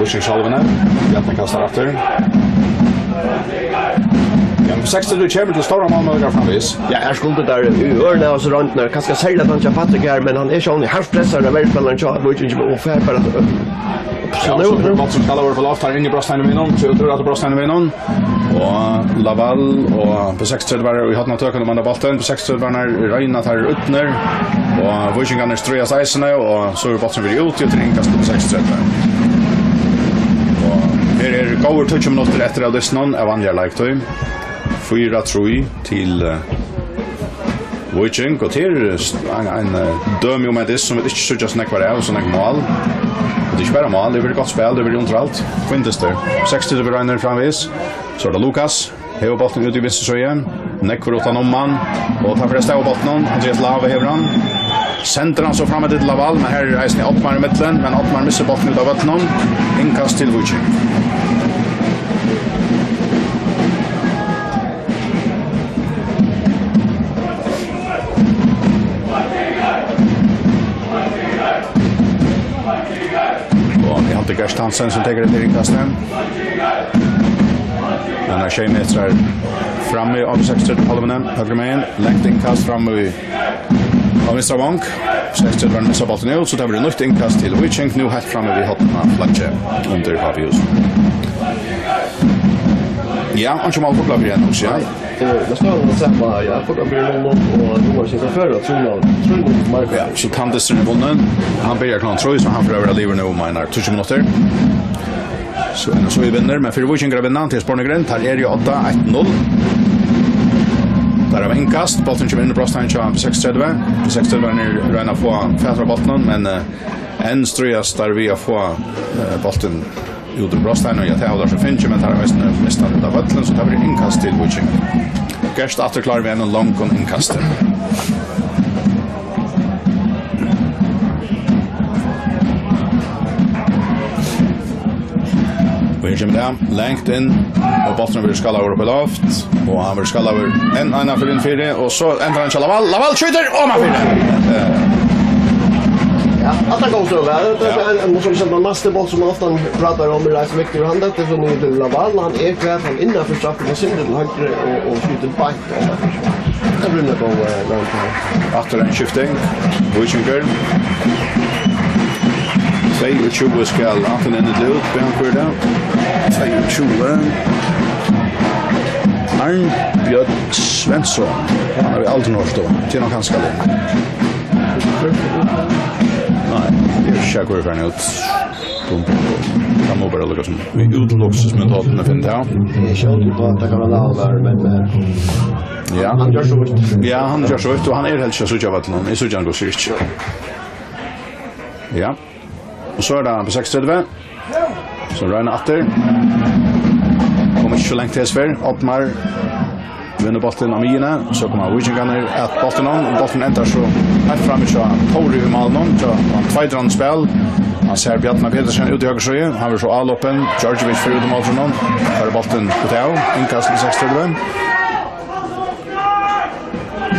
Víkings sjálvir, Bjarni kastar aftur. Ja, men B seksogtretivu kemur til stórar málmøguleikar framvegis. Ja, her skuldu teir í øðrum av hesum royndunum, kanska serliga tann hjá Patrik her, men hann er sjálvandi hart pressaður av verjuspælaranum hjá Víkingi og fær bara, eh, Ja, so er bólturin skallaður upp á loft, her inn í brotsteiginum við honum, so út aftur brotsteiginum við honum. Og Laval og B seksogtretivu eru í hornatøkunum um bóltin. B seksogtretivu royna teir útnir, og Víkingarnir stríðast eisini, og so er bólturin verið úti, og til innkast til B seksogtretivu. Og her er góðir tíggju minuttir eftir av dystinum av vanligari leiktíð. Fýra trý til, eh, Víking, og til ein, ein, eh, dømi um eitt dyst sum vit ikki síggja so nógvar av, so nógv mál. Og tað er ikki bara mál, tað er gott spæl, tað er undirhald. Fínt dystur. Seksogtretivu roynir framvegis. So er tað Lukas. Hevur bóltin út í vinstru síðu. Nógvur uttan um hann. Og teir fara avstað við bóltinum. Andreas Lave hevur hann. Sendir hann so fram eftir til Laval, men her er eisini Oddmar í millum, men Oddmar missir bóltin út av vøllinum. Innkast til Víking. Og eg haldi Gert Hansen sum tekur hetta innkastið. Hann er sjey metrar frammi á B seksogtretivu pálmuni, høgru megin. Langt innkast frammi á vinstra vong. B seksogtretivu missir bóltin út, so tað verður nýtt innkast til Víking, nú heilt frammi við hornaflaggið undir Pápi Hus. Ja, einki mál Fuglafjørður enn, ja. Eh, men støðan er sama, ja, Fuglafjørður null null, og nú er tað fyrra, trý null, trý null, Mark. Ja, so tann dysturin er vunnin. Hann byrjar klokkan trý, so hann fer at vera liðugur nú um einar tíggju minuttir. So er so vinnur, men fyri Víkingar at vinna, til Spornegrind, teir eru í odda, eitt null. Teir hava innkast, bólturin kemur inn í brotsteigin hjá B seksogtretivu. B seksogtretivu er royna at fáa fatur á bóltinum, men, eh, enn stríðast teir við at fáa, eh, bóltin út úr brotsteiginum. Ja, tað hava teir so fingið, men teir hava eisini mist hann út av vøllinum, so tað verður innkast til Víking. Gert aftur klár við einum longum innkasti. Og her kemur tað langt inn, og bólturin verður skallaður upp í loft, og hann verður skallaður enn eina ferð inn fyri, og so endar hann hjá Laval. Laval skjýtur, og man fyri. Ja, at hann kom so væl. Tað er ein, ein, sum sagt, ein næsti bólt sum man ofta pratar um, er eisini viktigur. Hann dettur so niður til Laval, hann er klár, hann innanfyri straffuna, sindur til høgru og, og skjýtur beint. Tað blir nakað, eh, langt her. Aftur ein skifting. Víkingur. Tveyogtjúgu skal antin inn ella út, hvat hann koyrir tað. Tveyogtjúgu. Arnbjørn Svensson. Hann havi eg aldrin hoyrt um. Til hann kanska lið. Nei, eg eri ikki sikker, hvar hann fer út. Bum, bum, bum. Hann má bara lukka sum. Við útluksusmetodini, finn tað. Eg skjóti upp á at tað kann vera Laval, men, eh, ja, hann ger so vítt. Ja, hann ger so vítt, og hann er helst ikki at síggja á vøllinum. Eg síggi hann, hvussu ikki. Ja. Og so er tað B seksogtretivu, sum royna aftur. Kom ikki so langt hesa ferð. Oddmar vinnur bóltin á miðjuni, so koma Víkingarnir at bóltinum, og bólturin endar so heilt frammi hjá Tóri í málinum, so hann tveitir hann í spæl. Hann sær Bjarna Petersen út í høgru síðu, hann verður so álopin, Djordjevic fer út í máltúrinum, fær bóltin út av, innkast til seksogtretivu.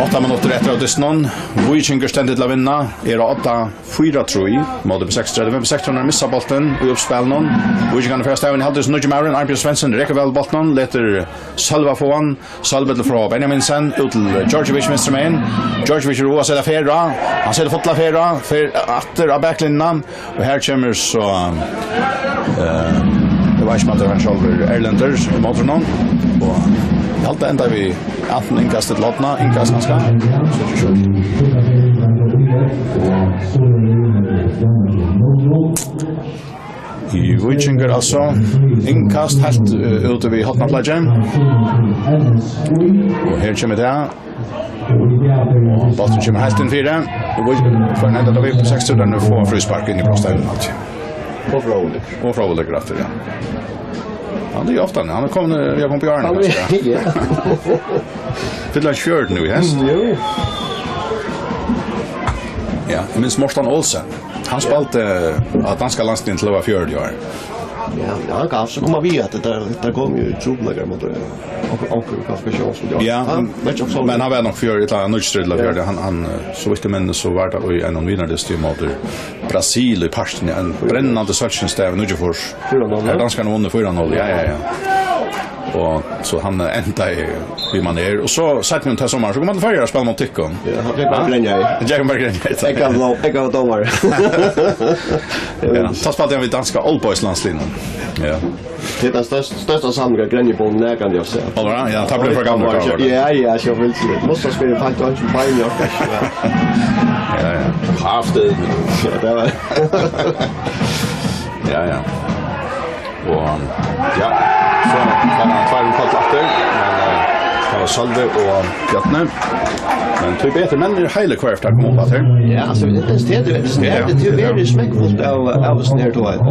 Átta minuttir eftir av dystinum, Víkingur stendur til at vinna, er á odda fýra trý, móti B seksogtretivu. B seksogtretivu missa bóltin í uppspælinum. Víkingarnir fara avstað, men halda seg nýggi maðurin, Arnbjørn Svendsen, rekur væl bóltin, letur Sølva fáa hann. Sølvi til frá Benjaminsen, út til Djordjevic vinstru megin. Djordjevic er á at seta ferð á. Hann setur fulla ferð á, fer aftur á baklinjuna. Og her kemur so, eh, eg veit ikki um at tað er hann sjálvur, Erlendur, í mótrinum. Og eg haldi enda við antin innkast til hornið, innkast kanska. So er tað skjótt. Víkingur altso. Innkast heilt, eh, úti við hornaflakið. Og her kemur tað. Og bólturin kemur heilt inn fyri. Og Víkingur fær ein henda við seks, og nú fær hann fríspark inn í brotsteinin alt. Og fráleggur. Og fráleggur aftur, ja. Hann er jo ofte, hann er kommet, eh, vi har kommet på hjørnet, kanskje, ja. Ja. Fyller han fjorten nu, yes? Mm, jo. Ja, jeg minns Morten Olsen. Han spelade, eh, danska landsliðið til hann var fjøruti ár. Ja, ja, kanskje. Kom við at det, det kom jo trupulleikar mot, eh, onkur, onkur kvalifikasjon, so ja. Ja, men, men han var nok fjøruti, ella nítjan til fjøruti. Ja. Han, han, eh, so vidt jeg minnes, so var det i en av vinarlisti mot Brasil í parkini, ein brennandi sólskinsdagur, níggjuogfýrs. Fýra null, ja. Har danskarnir vunnu fýra null, ja, ja, ja. Og so hann endaði við manér. Og so seinni um tað summar, so kom hann til Føroyar og spældi mot tykkum. Ja, hann fekk bara grenja í. Hann fekk bara grenja í. Ekka var, ekka var dómari. Ja, tá spældi hann við danska Old Boys landsliðnum. Ja. Tað er tann størsta, størsta samlinga grenjubond nakrantíð, ja. Ó, ja, ja, tá bleiv hann for gamal, tá var tað. Ja, ja, so vil eg. Mást spæla fast og ikki bein, ja, kanskje, ja. Ja, ja. Haft det. Ja, det var. Ja, ja. Og, ja, so fær hann tveir um koll aftur, men, eh, tað var Sølvi og Bjarni. Men tí betur, menn eru heilir hvørja ferð teir koma upp aftur. Ja, altso, intensiteten, intensiteten, ja, tað er veldig smekkfullt av, av oss nær to, ja. Og,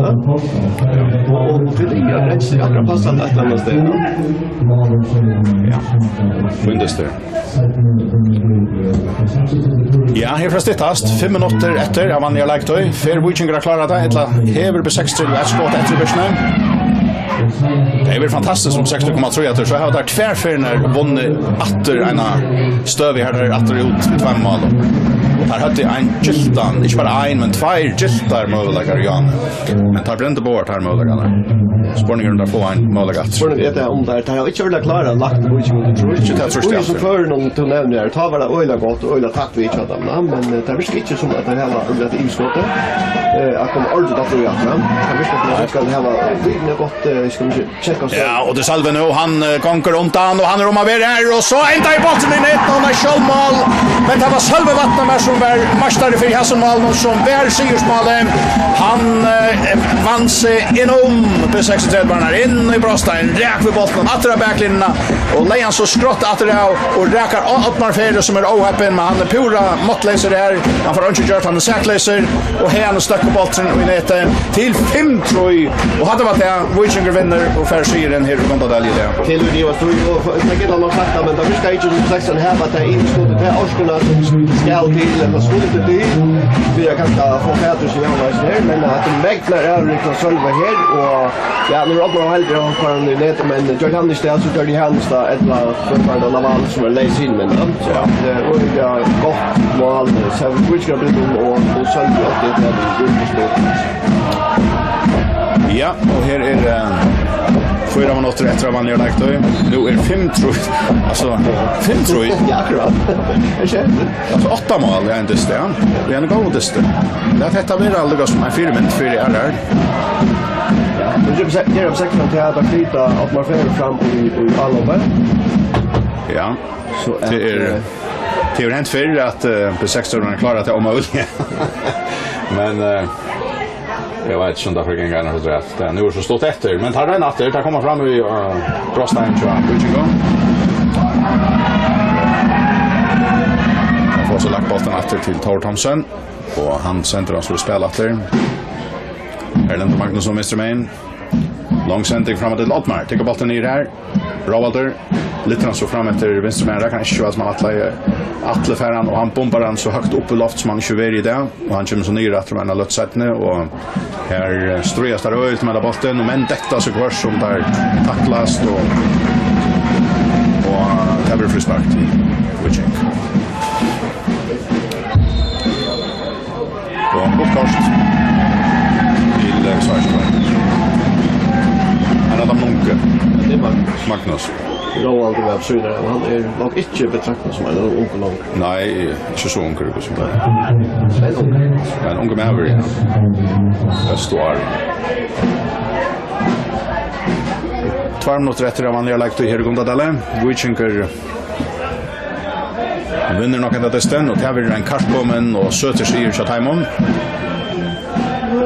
og fyri at rensa akkurat passar eitt ella annað stað, ja. Ja, fínt, det. Ja, her fer at styttast. Fimm minuttir eftir av vanligari leiktíð. Fer Víkingur at klára tað, ella hevur B seksogtretivu eitt skot eftir í byrjuni? Tað hevur verið fantastiskt um seksogtretivu komma trý aftur, so hava teir tvær ferðir vunnið aftur eina støðu her, teir aftur út við tveimum málum. Og teir høvdu ein gyltan, ikki bara ein, men tveir gyltar møguleikar, Jan. Men teir brendu báðar teir møguleikarnar. Spurningur um teir fáa ein møguleika aftur. Spurningur er tað um teir, teir hava ikki øgiliga klárað lagt Víking undir trýst. Ikki tað trýst, ja. Sum førinum, tú nevnir her, tá var tað øgiliga gott og øgiliga tætt við hjá teimum, ja, men, eh, tað virkar ikki sum at teir hava øgiliga yvirskot, eh, at koma ordiligt aftur í aftur, ja. Tað virkar sum at teir skal hava øgiliga gott, eh, skal vit siga, tjekka seg. Ja, og tað er Sølvi nú, hann, eh, gongur undan, og hann er um at vera her, og so endar bólturin í netinum, og hann er sjálvmál, men tað var Sølvi Vatnamar, sum var meistari fyri hasum málinum, sum var sigursmálið. Hann, eh, vann seg inn um B seksogtretivu, hann er inn í brotsteinin, rak við bóltinum, aftur á baklinjuna, og legði hann so skjótt aftur av, og rakar á Oddmar Fere, sum er óheppin, men hann er púra máttleysur her. Hann fær einki gjørt, hann er sakleysur, og haðani støkkur bólturin í netið til fimm trý, og hatta var tað, Víkingur vinnur og fær sigurin her í Gundadali í dag. Til og við, og, og, tað geta nokk sagt tað, men tað virkar ikki sum sekstan hava tað yvirskotið, tað orkuna sum skal til, ella skuldi til, fyri at kanska fáa fatur seg í hann her, men at tað megnar av Rikard Sølva her, og ja, nú er Oddmar heldur, hann fær hann í netið, men gjørdi hann í stað, so gjørdi hann í stað, ella Fráfarandi Laval, sum er leys hinumegin, ja. So, ja, at, eh, øgiliga gott mál, eh, so Víkingur byrjar um, og, og Sølvi átti tað við Víkingur. Ja, og her er, eh, fýra minuttir eftir av vanligari leiktíð. Nú er fimm trý, altso, fimm trý. Ja, akkurát. Eg skilji. Altso, átta mál, ja, ein dyst, ja. Við ein góðan dyst. Lat hetta vera líka sum ein fyrimynd fyri aðrar. Ja, men ger upp seg, ger upp seg til at flyta Oddmar Fere fram í, í álopið. Ja. So at, tað er, eh, tað hevur hent fyrr at, eh, B seksogtretivu klárar tað ómøguliga. Men, eh, eg veit ikki um tað fer at ganga, so at tað, nú er so stutt eftir, men teir royna aftur, teir koma fram í, eh, brotsteinin hjá Víkingum. Teir fáa so lagt bóltin aftur til Tór Thomsen. Og hann sendir hann so í spæl aftur. Erlendur Magnusson vinstri megin. Long sending fram til Oddmar. Tekur bóltin niður her. Róaldur lyftir hann so fram eftir vinstri megin. Rakar hann ikki so væl sum hann ætlaði. Atli fær hann, og hann bombar hann so høgt upp í loft sum hann ikki hevur verið í dag. Og hann kemur so niður aftur um eina løtu seinni, og her, eh, stríðast teir øgiliga um henda bóltin, og menn detta so hvørt sum teir taklast, og, og tað verður fríspark til Víking. Og gult kort til, eh, Sarpsborg. Hann er Adam Munke. Ja, tað er Magnus. Magnus. Róaldur var sínari, og hann er nokk ikki betraktaður sum ein ungur longur. Nei, ikki so ungur, hvussu. Men ungur. Men ungur maður, ja. Bestu ár. Tveir minuttir eftir av vanligari leiktíð her í Gundadali. Víkingur vinnur nokk henda dystin, og tað verður ein kærkomin og søtur sigur hjá teimum.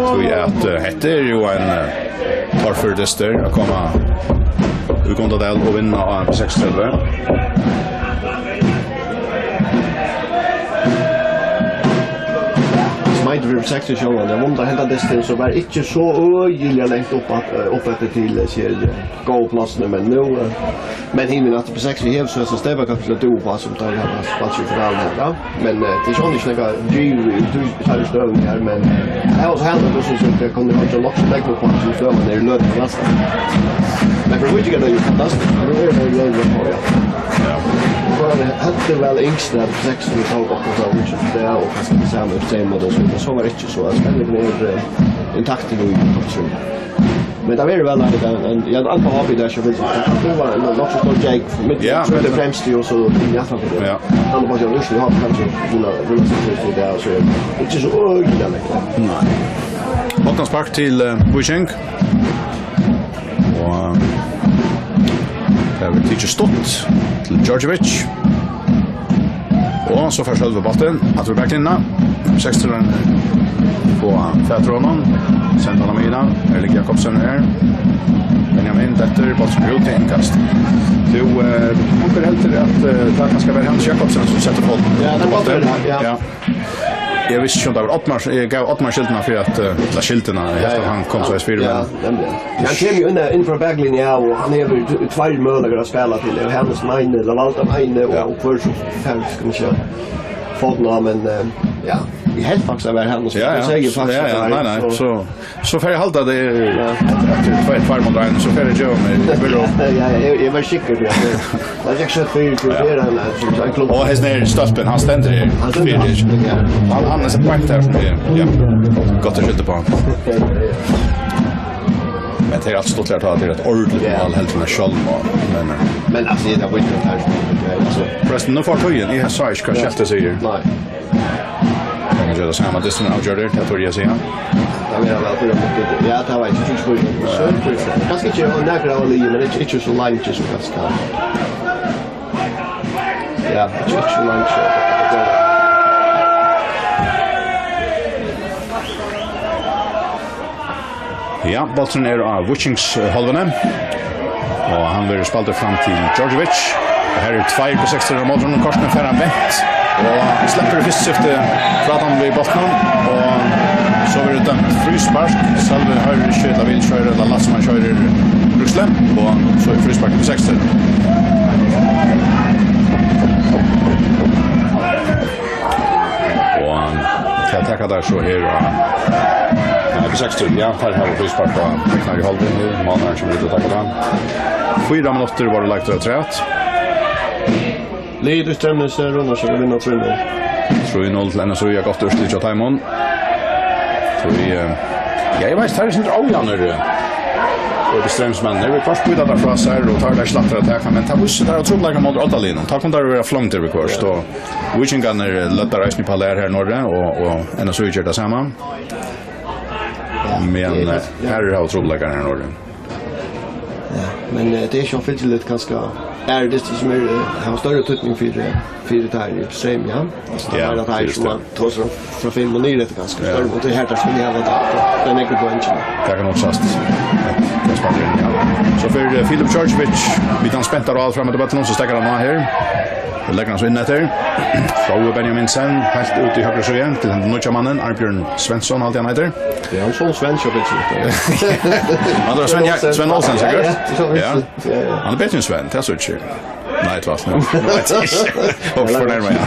Tí at, eh, hetta er jú ein, eh, torførur dystur at koma úr Gundadal og vinna á M P seksogtretivu. Smeitur fyri seks sjálvan. Eg vóni, at hendan dystin, so var ikki so øgiliga langt upp at, eh, upp eftir til, eh, seg, eh, góðu plássini, men nú, eh, men hinir aftur á seks, vit hava so, so Steva kanska til at dúva, sum teir hava spælt seg í finaluni her, ja. Men, eh, tað er sjálvandi ikki nakað givið í tí, í teirri støðuni her, men, eh, eg havi so heldur, so, so tað kann eg ikki nokk so nógv upp á, sum støðan er í løtuni næsta. Men fyri Víkingar er tað jú fantastiskt, nú er tað jú løtuni, ja. Ja. Og so er tað heldur væl ynskt, at seks, vit tóku okkum frá Víkingar, tað er, og kanska tað sama í tveimum, og so, men so var ikki so, at spenningurin er, eh, intakt í toppstriden. Men tað verður væl, at, at, at, ja, alt á hopp í dag, so vil eg, tað var ein nokk so stór gjógv, mitt Ja, tredje men fremst, og so í aftan fyri. Ja. Hann var bara lítið hopp, kanska, vil, vil, vil, vil, ja, so er ikki so øgiliga langt. Nei. Botnaspark til, eh, Víking. Og, eh, tað verður tikið stutt til Djordjevic. Og so fær Sølvi bóltin aftur í baklinjuna. Seks til ein. Fáa fatur á honum. Senda hann á miðjuna. Erling Jakobsen er her. Benjamin dettur. Bóltur út til innkast. Tú, eh, onkur heldur at, eh, tað kanska var Hans Jakobsen sum setti fótin. Ja, tað var bóltin. Ja. Ja. Eg visti ikki um tað var Oddmar, eg gav Oddmar skyldina fyri at, eh, ella skyldina, eg helt at hann kom so fyri, ja, men nemliga. Hann kemur jú inn, inn frá baklinju, ja, og hann hevur t-, tveir møguleikar at spæla til. Og Hannes Meine, ella Valda Meine, og Ja. og hvør sum fær, skal man siga, fótin á, men, eh, ja, eg helt faktiskt at det var Hannes, Ja, ja. eg sigi faktiskt Ja, at ja, det var nei, nei, so, so, so fær eg halda tað Ja. eftir tveir, tveir mot ein, so fær eg geva meg, eg vil Ja, ja, eg, eg var sikker, ja. Tað gekk skjótt fyri, fyri, Ja. fyri hann, eh, sum ein klump. Og hesin her stólpin, hann stendur her. Hann stendur Fyri. her. Ja. Hann, hann er so beint her, sum er, ja. Gott at skylda á hann. Men tað er alt stuttligari at tað er eitt ordiligt Ja. mál, heldur enn sjálvmál. Men, eh, Men, altso, tað er bara ikki tað her, altso. Forresten, nú fór tíðin. Eg sá ikki, hvat Ja. skiltið sigur. Nei. Eg kann gera tað sama, dystin er avgjørdur, tað tori eg at siga. Ja, men eg var fyri. Ja, tað var ikki, ikki fyri. So er fyri. Kanska ikki á nakra av liðini, men ikki, ikki so langt sum kanska. Ja, ikki, ikki so langt. Ja, bólturin er á Víkings, eh, hálvuni. Og hann verður spældur fram til Djordjevic. Og her eru tveir til seks á móti honum, kortini fær hann vent. Og sleppur í fyrsta skifti frá teimum við bóltinum. Og so verður dømt fríspark. Sølvi hoyrir ikki, ella vil ikki hoyra, ella lætur sum hann ikki hoyrir brúkslið. Og so er fríspark til seks. Og tað taka teir so her á, ja, upp í seks, ja, teir hava fríspark á teknar í hálvuni nú, Mánar kemur út at taka tað. Fýra minuttir vóru lagdir afturat. Liðið í Streymnes er Runarsund og vinna trý null. Trý null til N S Í, ja, gott úrslit hjá teimum. Tí, eh, ja, eg veit, teir eru sindur ójavnir, eh, og Streymsmenn. Teir vil fyrst býta tað frá sær, og tá er tað ikki lætt at taka, men tað vísir seg, teir hava trupulleikar móti Oddaliðunum. Tá kunnu teir vera flongdir viðhvørt, og Víkingarnir løddu eisini upp á lær her norðuri, og, og N S Í ger tað sama. Men, eh, her hava trupulleikar her norðuri. Ja, men, eh, tað er ikki ófylliligt, kanska. Er tað sum er, eh, hava størri týdning fyri, fyri tað her í Streymnes, ja? Altso, tað Ja, er at her fyri sum Streymnes. Man tosar frá fimm og niður eftir kanska. Ja. Størri, og tað er her, tað skal hava tað, tað er nakað poeng. Tað kann hugsast. Tað spælir inn, ja. So fer, eh, Filip Djordjevic, við tann spenta ráð fram eftir bóltinum, so steðgar hann á her. Og leggur hann so inn eftir. Fróði Benjaminsen, heilt út í høgru síðu, til hendan nýggja mannin, Arnbjørn Svensson, haldi eg hann eitur. Ja, hann er Svensson, Svensson. Hann er Sven, ja, Sven Olsen, sikkert. Ja, ja, so Ja. ja, ja. Hann er betri enn Sven, tað er so ikki. Nei, tvert, nú veit eg ikki. Og for nærmere, ja.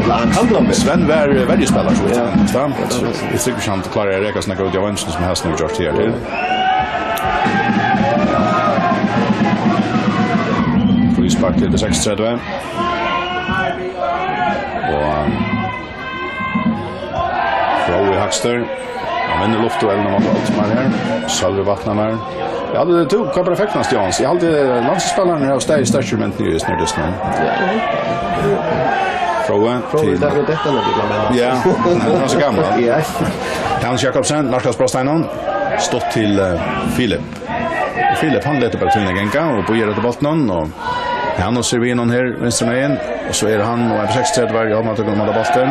Ja, hann kann blanda. Sven var, eh, verjuspelari, so Ja. tvert. Eg trúgvi ikki, hann klárar at reka seg nakað út í eingina sum hevur gjørt tað her til. Fríspark til B seksogtretivu. Og Fróði Hagstøl. Hann vinnur luftduellina móti Oddmar her. Sølvi Vatnamar. Ja, tað, tú kann bara fegnast, Jóns. Eg haldi, landsliðsspælararnir hava staðið sterkir menn niðri í snørdiskunum. Fróði Fróði, til tað er dette, men Ja, hann er so gamal. Ja. Hans Jakobsen, nærkast brásteinin. Stutt til, eh, Filip. Filip, hann letur bara tíðina ganga og bíðar eftir bóltinum, og Hann og Sirvinum her, vinstru megin. Og so er hann og M seksogtretivu í hálvmannatøkum um at halda bóltin.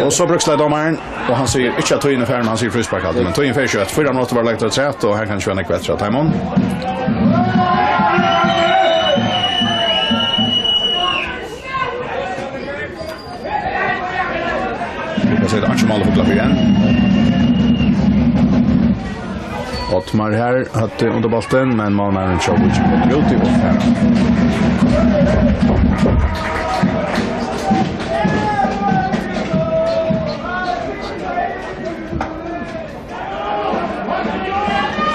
Og so brúksleit dómarin, og hann sigur ikki, at tíðin er farin, hann sigur fríspark, men tíðin fer skjótt. Fýra minuttir vóru lagdir afturat, og her kann ikki vera nógv eftir av teimum. Vit kunnu síggja, tað er ikki mál at fugla fyri enn. Ottmar her, høtti undir bóltin, men málmaðurin hjá Víking er úti og fær.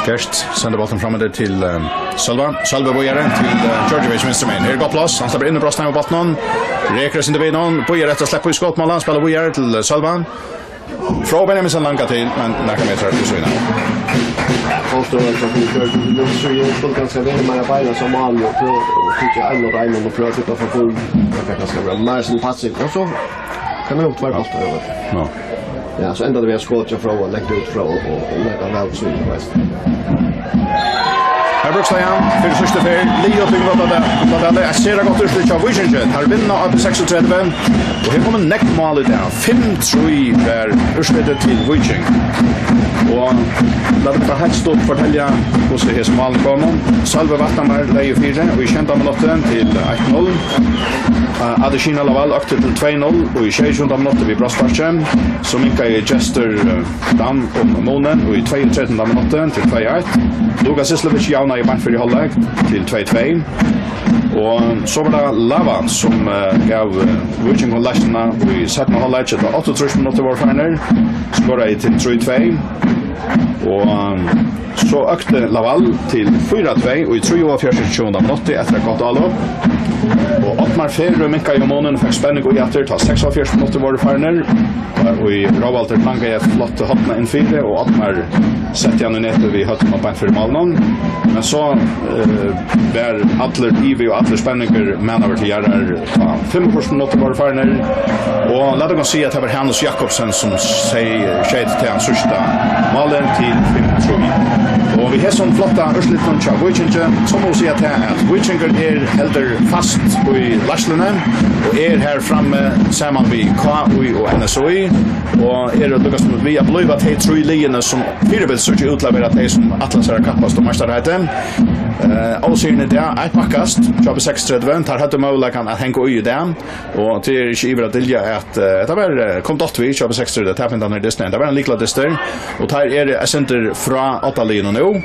Gert sendir bóltin fram eftir til, eh, Sølva. Sølvi víðari til, eh, Djordjevic vinstru megin. Her er gott pláss. Hann sleppur inn í brotstein við bóltinum. Rekur eitt sindur við honum. Bíðar eftir at sleppa í skotmál. Hann spælir víðari til, eh, Sølva. Fróði Benjaminsen langar til, men nakrar metrar í síðuna. Fólk stóðu at koma í gjørd, men so eg skuldi kanska verið meira beinleiðis á málið og prøva, og fingið ein mot ein og prøva at tippa frá bø. Tað kann kanska vera meira sum passing. Og so kann eg upp tvær bóltar, ja. Ja, so endar tað við at skot hjá Fróða, langt út frá og, og, og nakað væl sýnt, veitst. Her brúkst hann fyri síðstu ferð. Liðugt í Gotadali. Gotadali. Eg sær tað gott úrslit hjá Víkingi. Teir vinna á B seksogtretivu. Og her koma nógv mál í dag. Fimm trý var úrslitið til Víking. Og lat meg bara heilt stutt fortelja, hvussu hesi málini komu. Sølvi Vatnamar legði fyri í sjeynda minutti til eitt null. Eh, Adesina Lawal økti til tvey null og í sjeyogtjúgunda minutti við brotssparki. So minkaði Gestur, eh, Dam um munin í tveyogtretivunda minutti til tvey eitt. Lukas Islevic javnaði beint fyri hálvleik til tvey tvey. Og so var tað Lawal, sum, eh, gav, eh, Víkingum leiðsluna í seinna hálvleiki, tá áttaogtrýss minuttir vóru farnir, skoraði til trý tvey. Og, eh, so økti Lawal til fýra tvey í trýoghálvfjerðs og tjúgunda minutti eftir eitt gott álop. Og Oddmar Ferø minkaði um munin og fekk spenning í aftur, tá seksoghálvfjerðs minuttir vóru farnir. Og Róaldur blankaði eitt flott horn inn fyri, og Oddmar setti hann í netið við høvdinum og beint fyri málinum. Men so, eh, var allur ivi og allur spenningur manaður til jarðar, tá fimmogfýrs minuttir vóru farnir. Og lat okkum siga, at tað var Hanus Jakobsen, sum seg-, skeyt til hann síðsta málið til fimm trý. Og við hesum flotta úrslitinum hjá Víkingi, so má siga tað, at Víkingur er heldur fast í leiðsluni og er her frammi saman við K Í og N S Í. Og eru líkasum við at blíva tey trý liðini, sum fyribils síggja út til at vera tey, sum ætla sær at kappast um meistaraheitið. Eh, ósigrin í dag, eitt bakkast hjá B seksogtretivu, teir høvdu møguleikan at hanga í í dag, og tað er ikki yvir at dylja, at, eh, tað var, eh, kom dátt við hjá B seksogtretivu, tapingarnar í dystinum, tað var ein lykladystur, og teir eru eitt sindur frá oddaliðunum nú.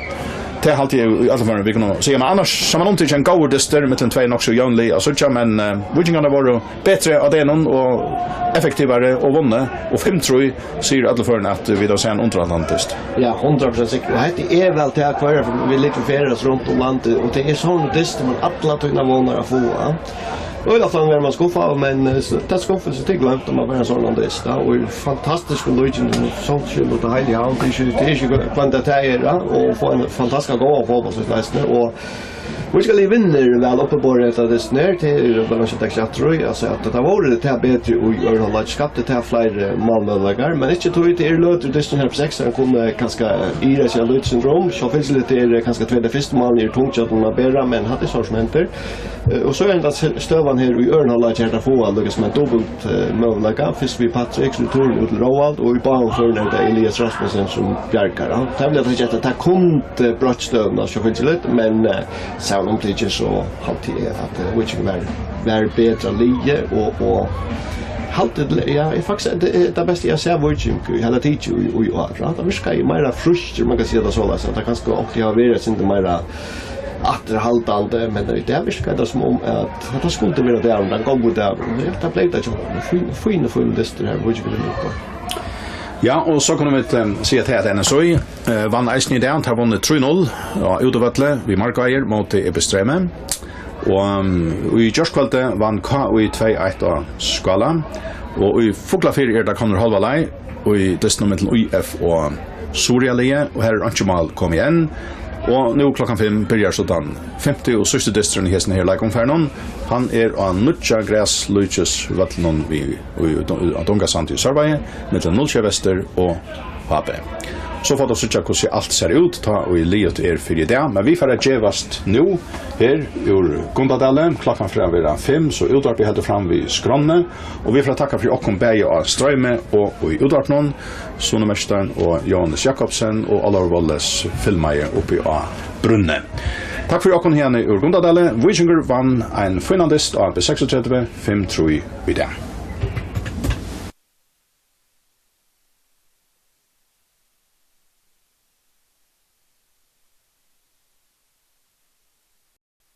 Tað haldi eg í øllum førum, vit kunnu siga, men annars, samanumtikið, ein góður dystur millum tvey nokk so jøvn lið at síggja, men, eh, Víkingarnir vóru betri á degnum og effektivari og vunnu, og fimm trý sigur í øllum førum, at vit hava sæð ein undirhaldandi dyst. Ja, hundrað prosent sikkurt. Og hetta er væl tað, hvar vit liggja og ferðast runt um landið, og tað er sovorðnar dystir, man alla tíðina vónar at fáa. Og í aftan verður man skuffaður, men, eh, so, tað skuffilsi, tað er gloymt, um at vera ein sovorðnan dyst, ja, og í fantastiskum líkindum, sum skyld og til heil í Havn, tað er ikki, tað er ikki hvønn dag tað er, ja, og fáa ein fantastiskan góðan fótbóltsleik eisini, og Víkingur vinnur væl uppiborið hetta dystin her, tað er bara ikki tekið aftur í, altso, at tað vóru tað betri í øðrum hálvleik, skapti tað fleiri málmøguleikar, men ikki tí, tað er løtur í dystinum her, B seksogtretivu kunnu kanska ira seg eitt lítið sindur um, sjálvfylgiliga er kanska tvey, tey fyrstu málini eru tung hjá teimum at bera, men hatta er sovorðið sum hendir. Eh, og so er henda s-, støðan her í øðrum hálvleik, her tey fáa líkasum ein dupult, eh, møguleika, fyrst við Patrik, so turrur út til Róald, og í báðum førum er tað Elias Rasmussen, sum bjargar, ja. Tað vil eg taka eftir, tað kundi broytt støðuna, sjálvfylgiliga, men, eh, samanumtikið, so haldi eg, at, eh, Víkingur var, var betra liðið, og, og haldi, ja, eg faktiskt, tað er tað besta eg havi sæð Víking í heila tikið í, í ár, ja. Tað virkaði meira frískt, man kann siga tað soleiðis, at tað kanska átti at hava verið eitt sindur meira afturhaldandi, men í dag virkar tað sum um, at hetta skuldi vera dagurin, tann góði dagurin. Ja, tað bleiv tað hjá honum. Fín, fín, fín dystur her, Víkingur er líka. Ja, og so kunnu vit, eh, siga til, at N S Í, eh, vann eisini í dag, teir vunnu trý null á útivølli við Markáir móti E B Streymi. Og, um, í gjárkvøldið vann K Í tvey eitt á Skála. Og í Fuglafirði er tað komnir hálva leið í dystinum millum Í F og Suðuroyarliðið, og her er einki mál komið enn. Og nú klokkan fimm byrjar so tann fimti og síðsti dysturin í hesum her leikumfarinum. Hann er á nýggja graslíkisvøllinum við, í, í, á Dungasandi í Sørvági, millum null sjey Vestur og H B. So fáa tit at síggja, hvussu alt sær út, tá ið liðugt er fyri í dag. Men vit fara at gevast nú her úr Gundadali. Klokkan fer at vera fimm, so útvarpið heldur fram við skránni. Og vit fara at takka fyri okkum bæði á stroymi og í útvarpinum. Sune Merstein og Jóhannes Jakobsen og Ólavur Wallace filmaði uppi á Brúnni. Takk fyri okkum hiðani úr Gundadali. Víkingur vann ein fínan dyst á B seksogtretivu fimm trý í dag.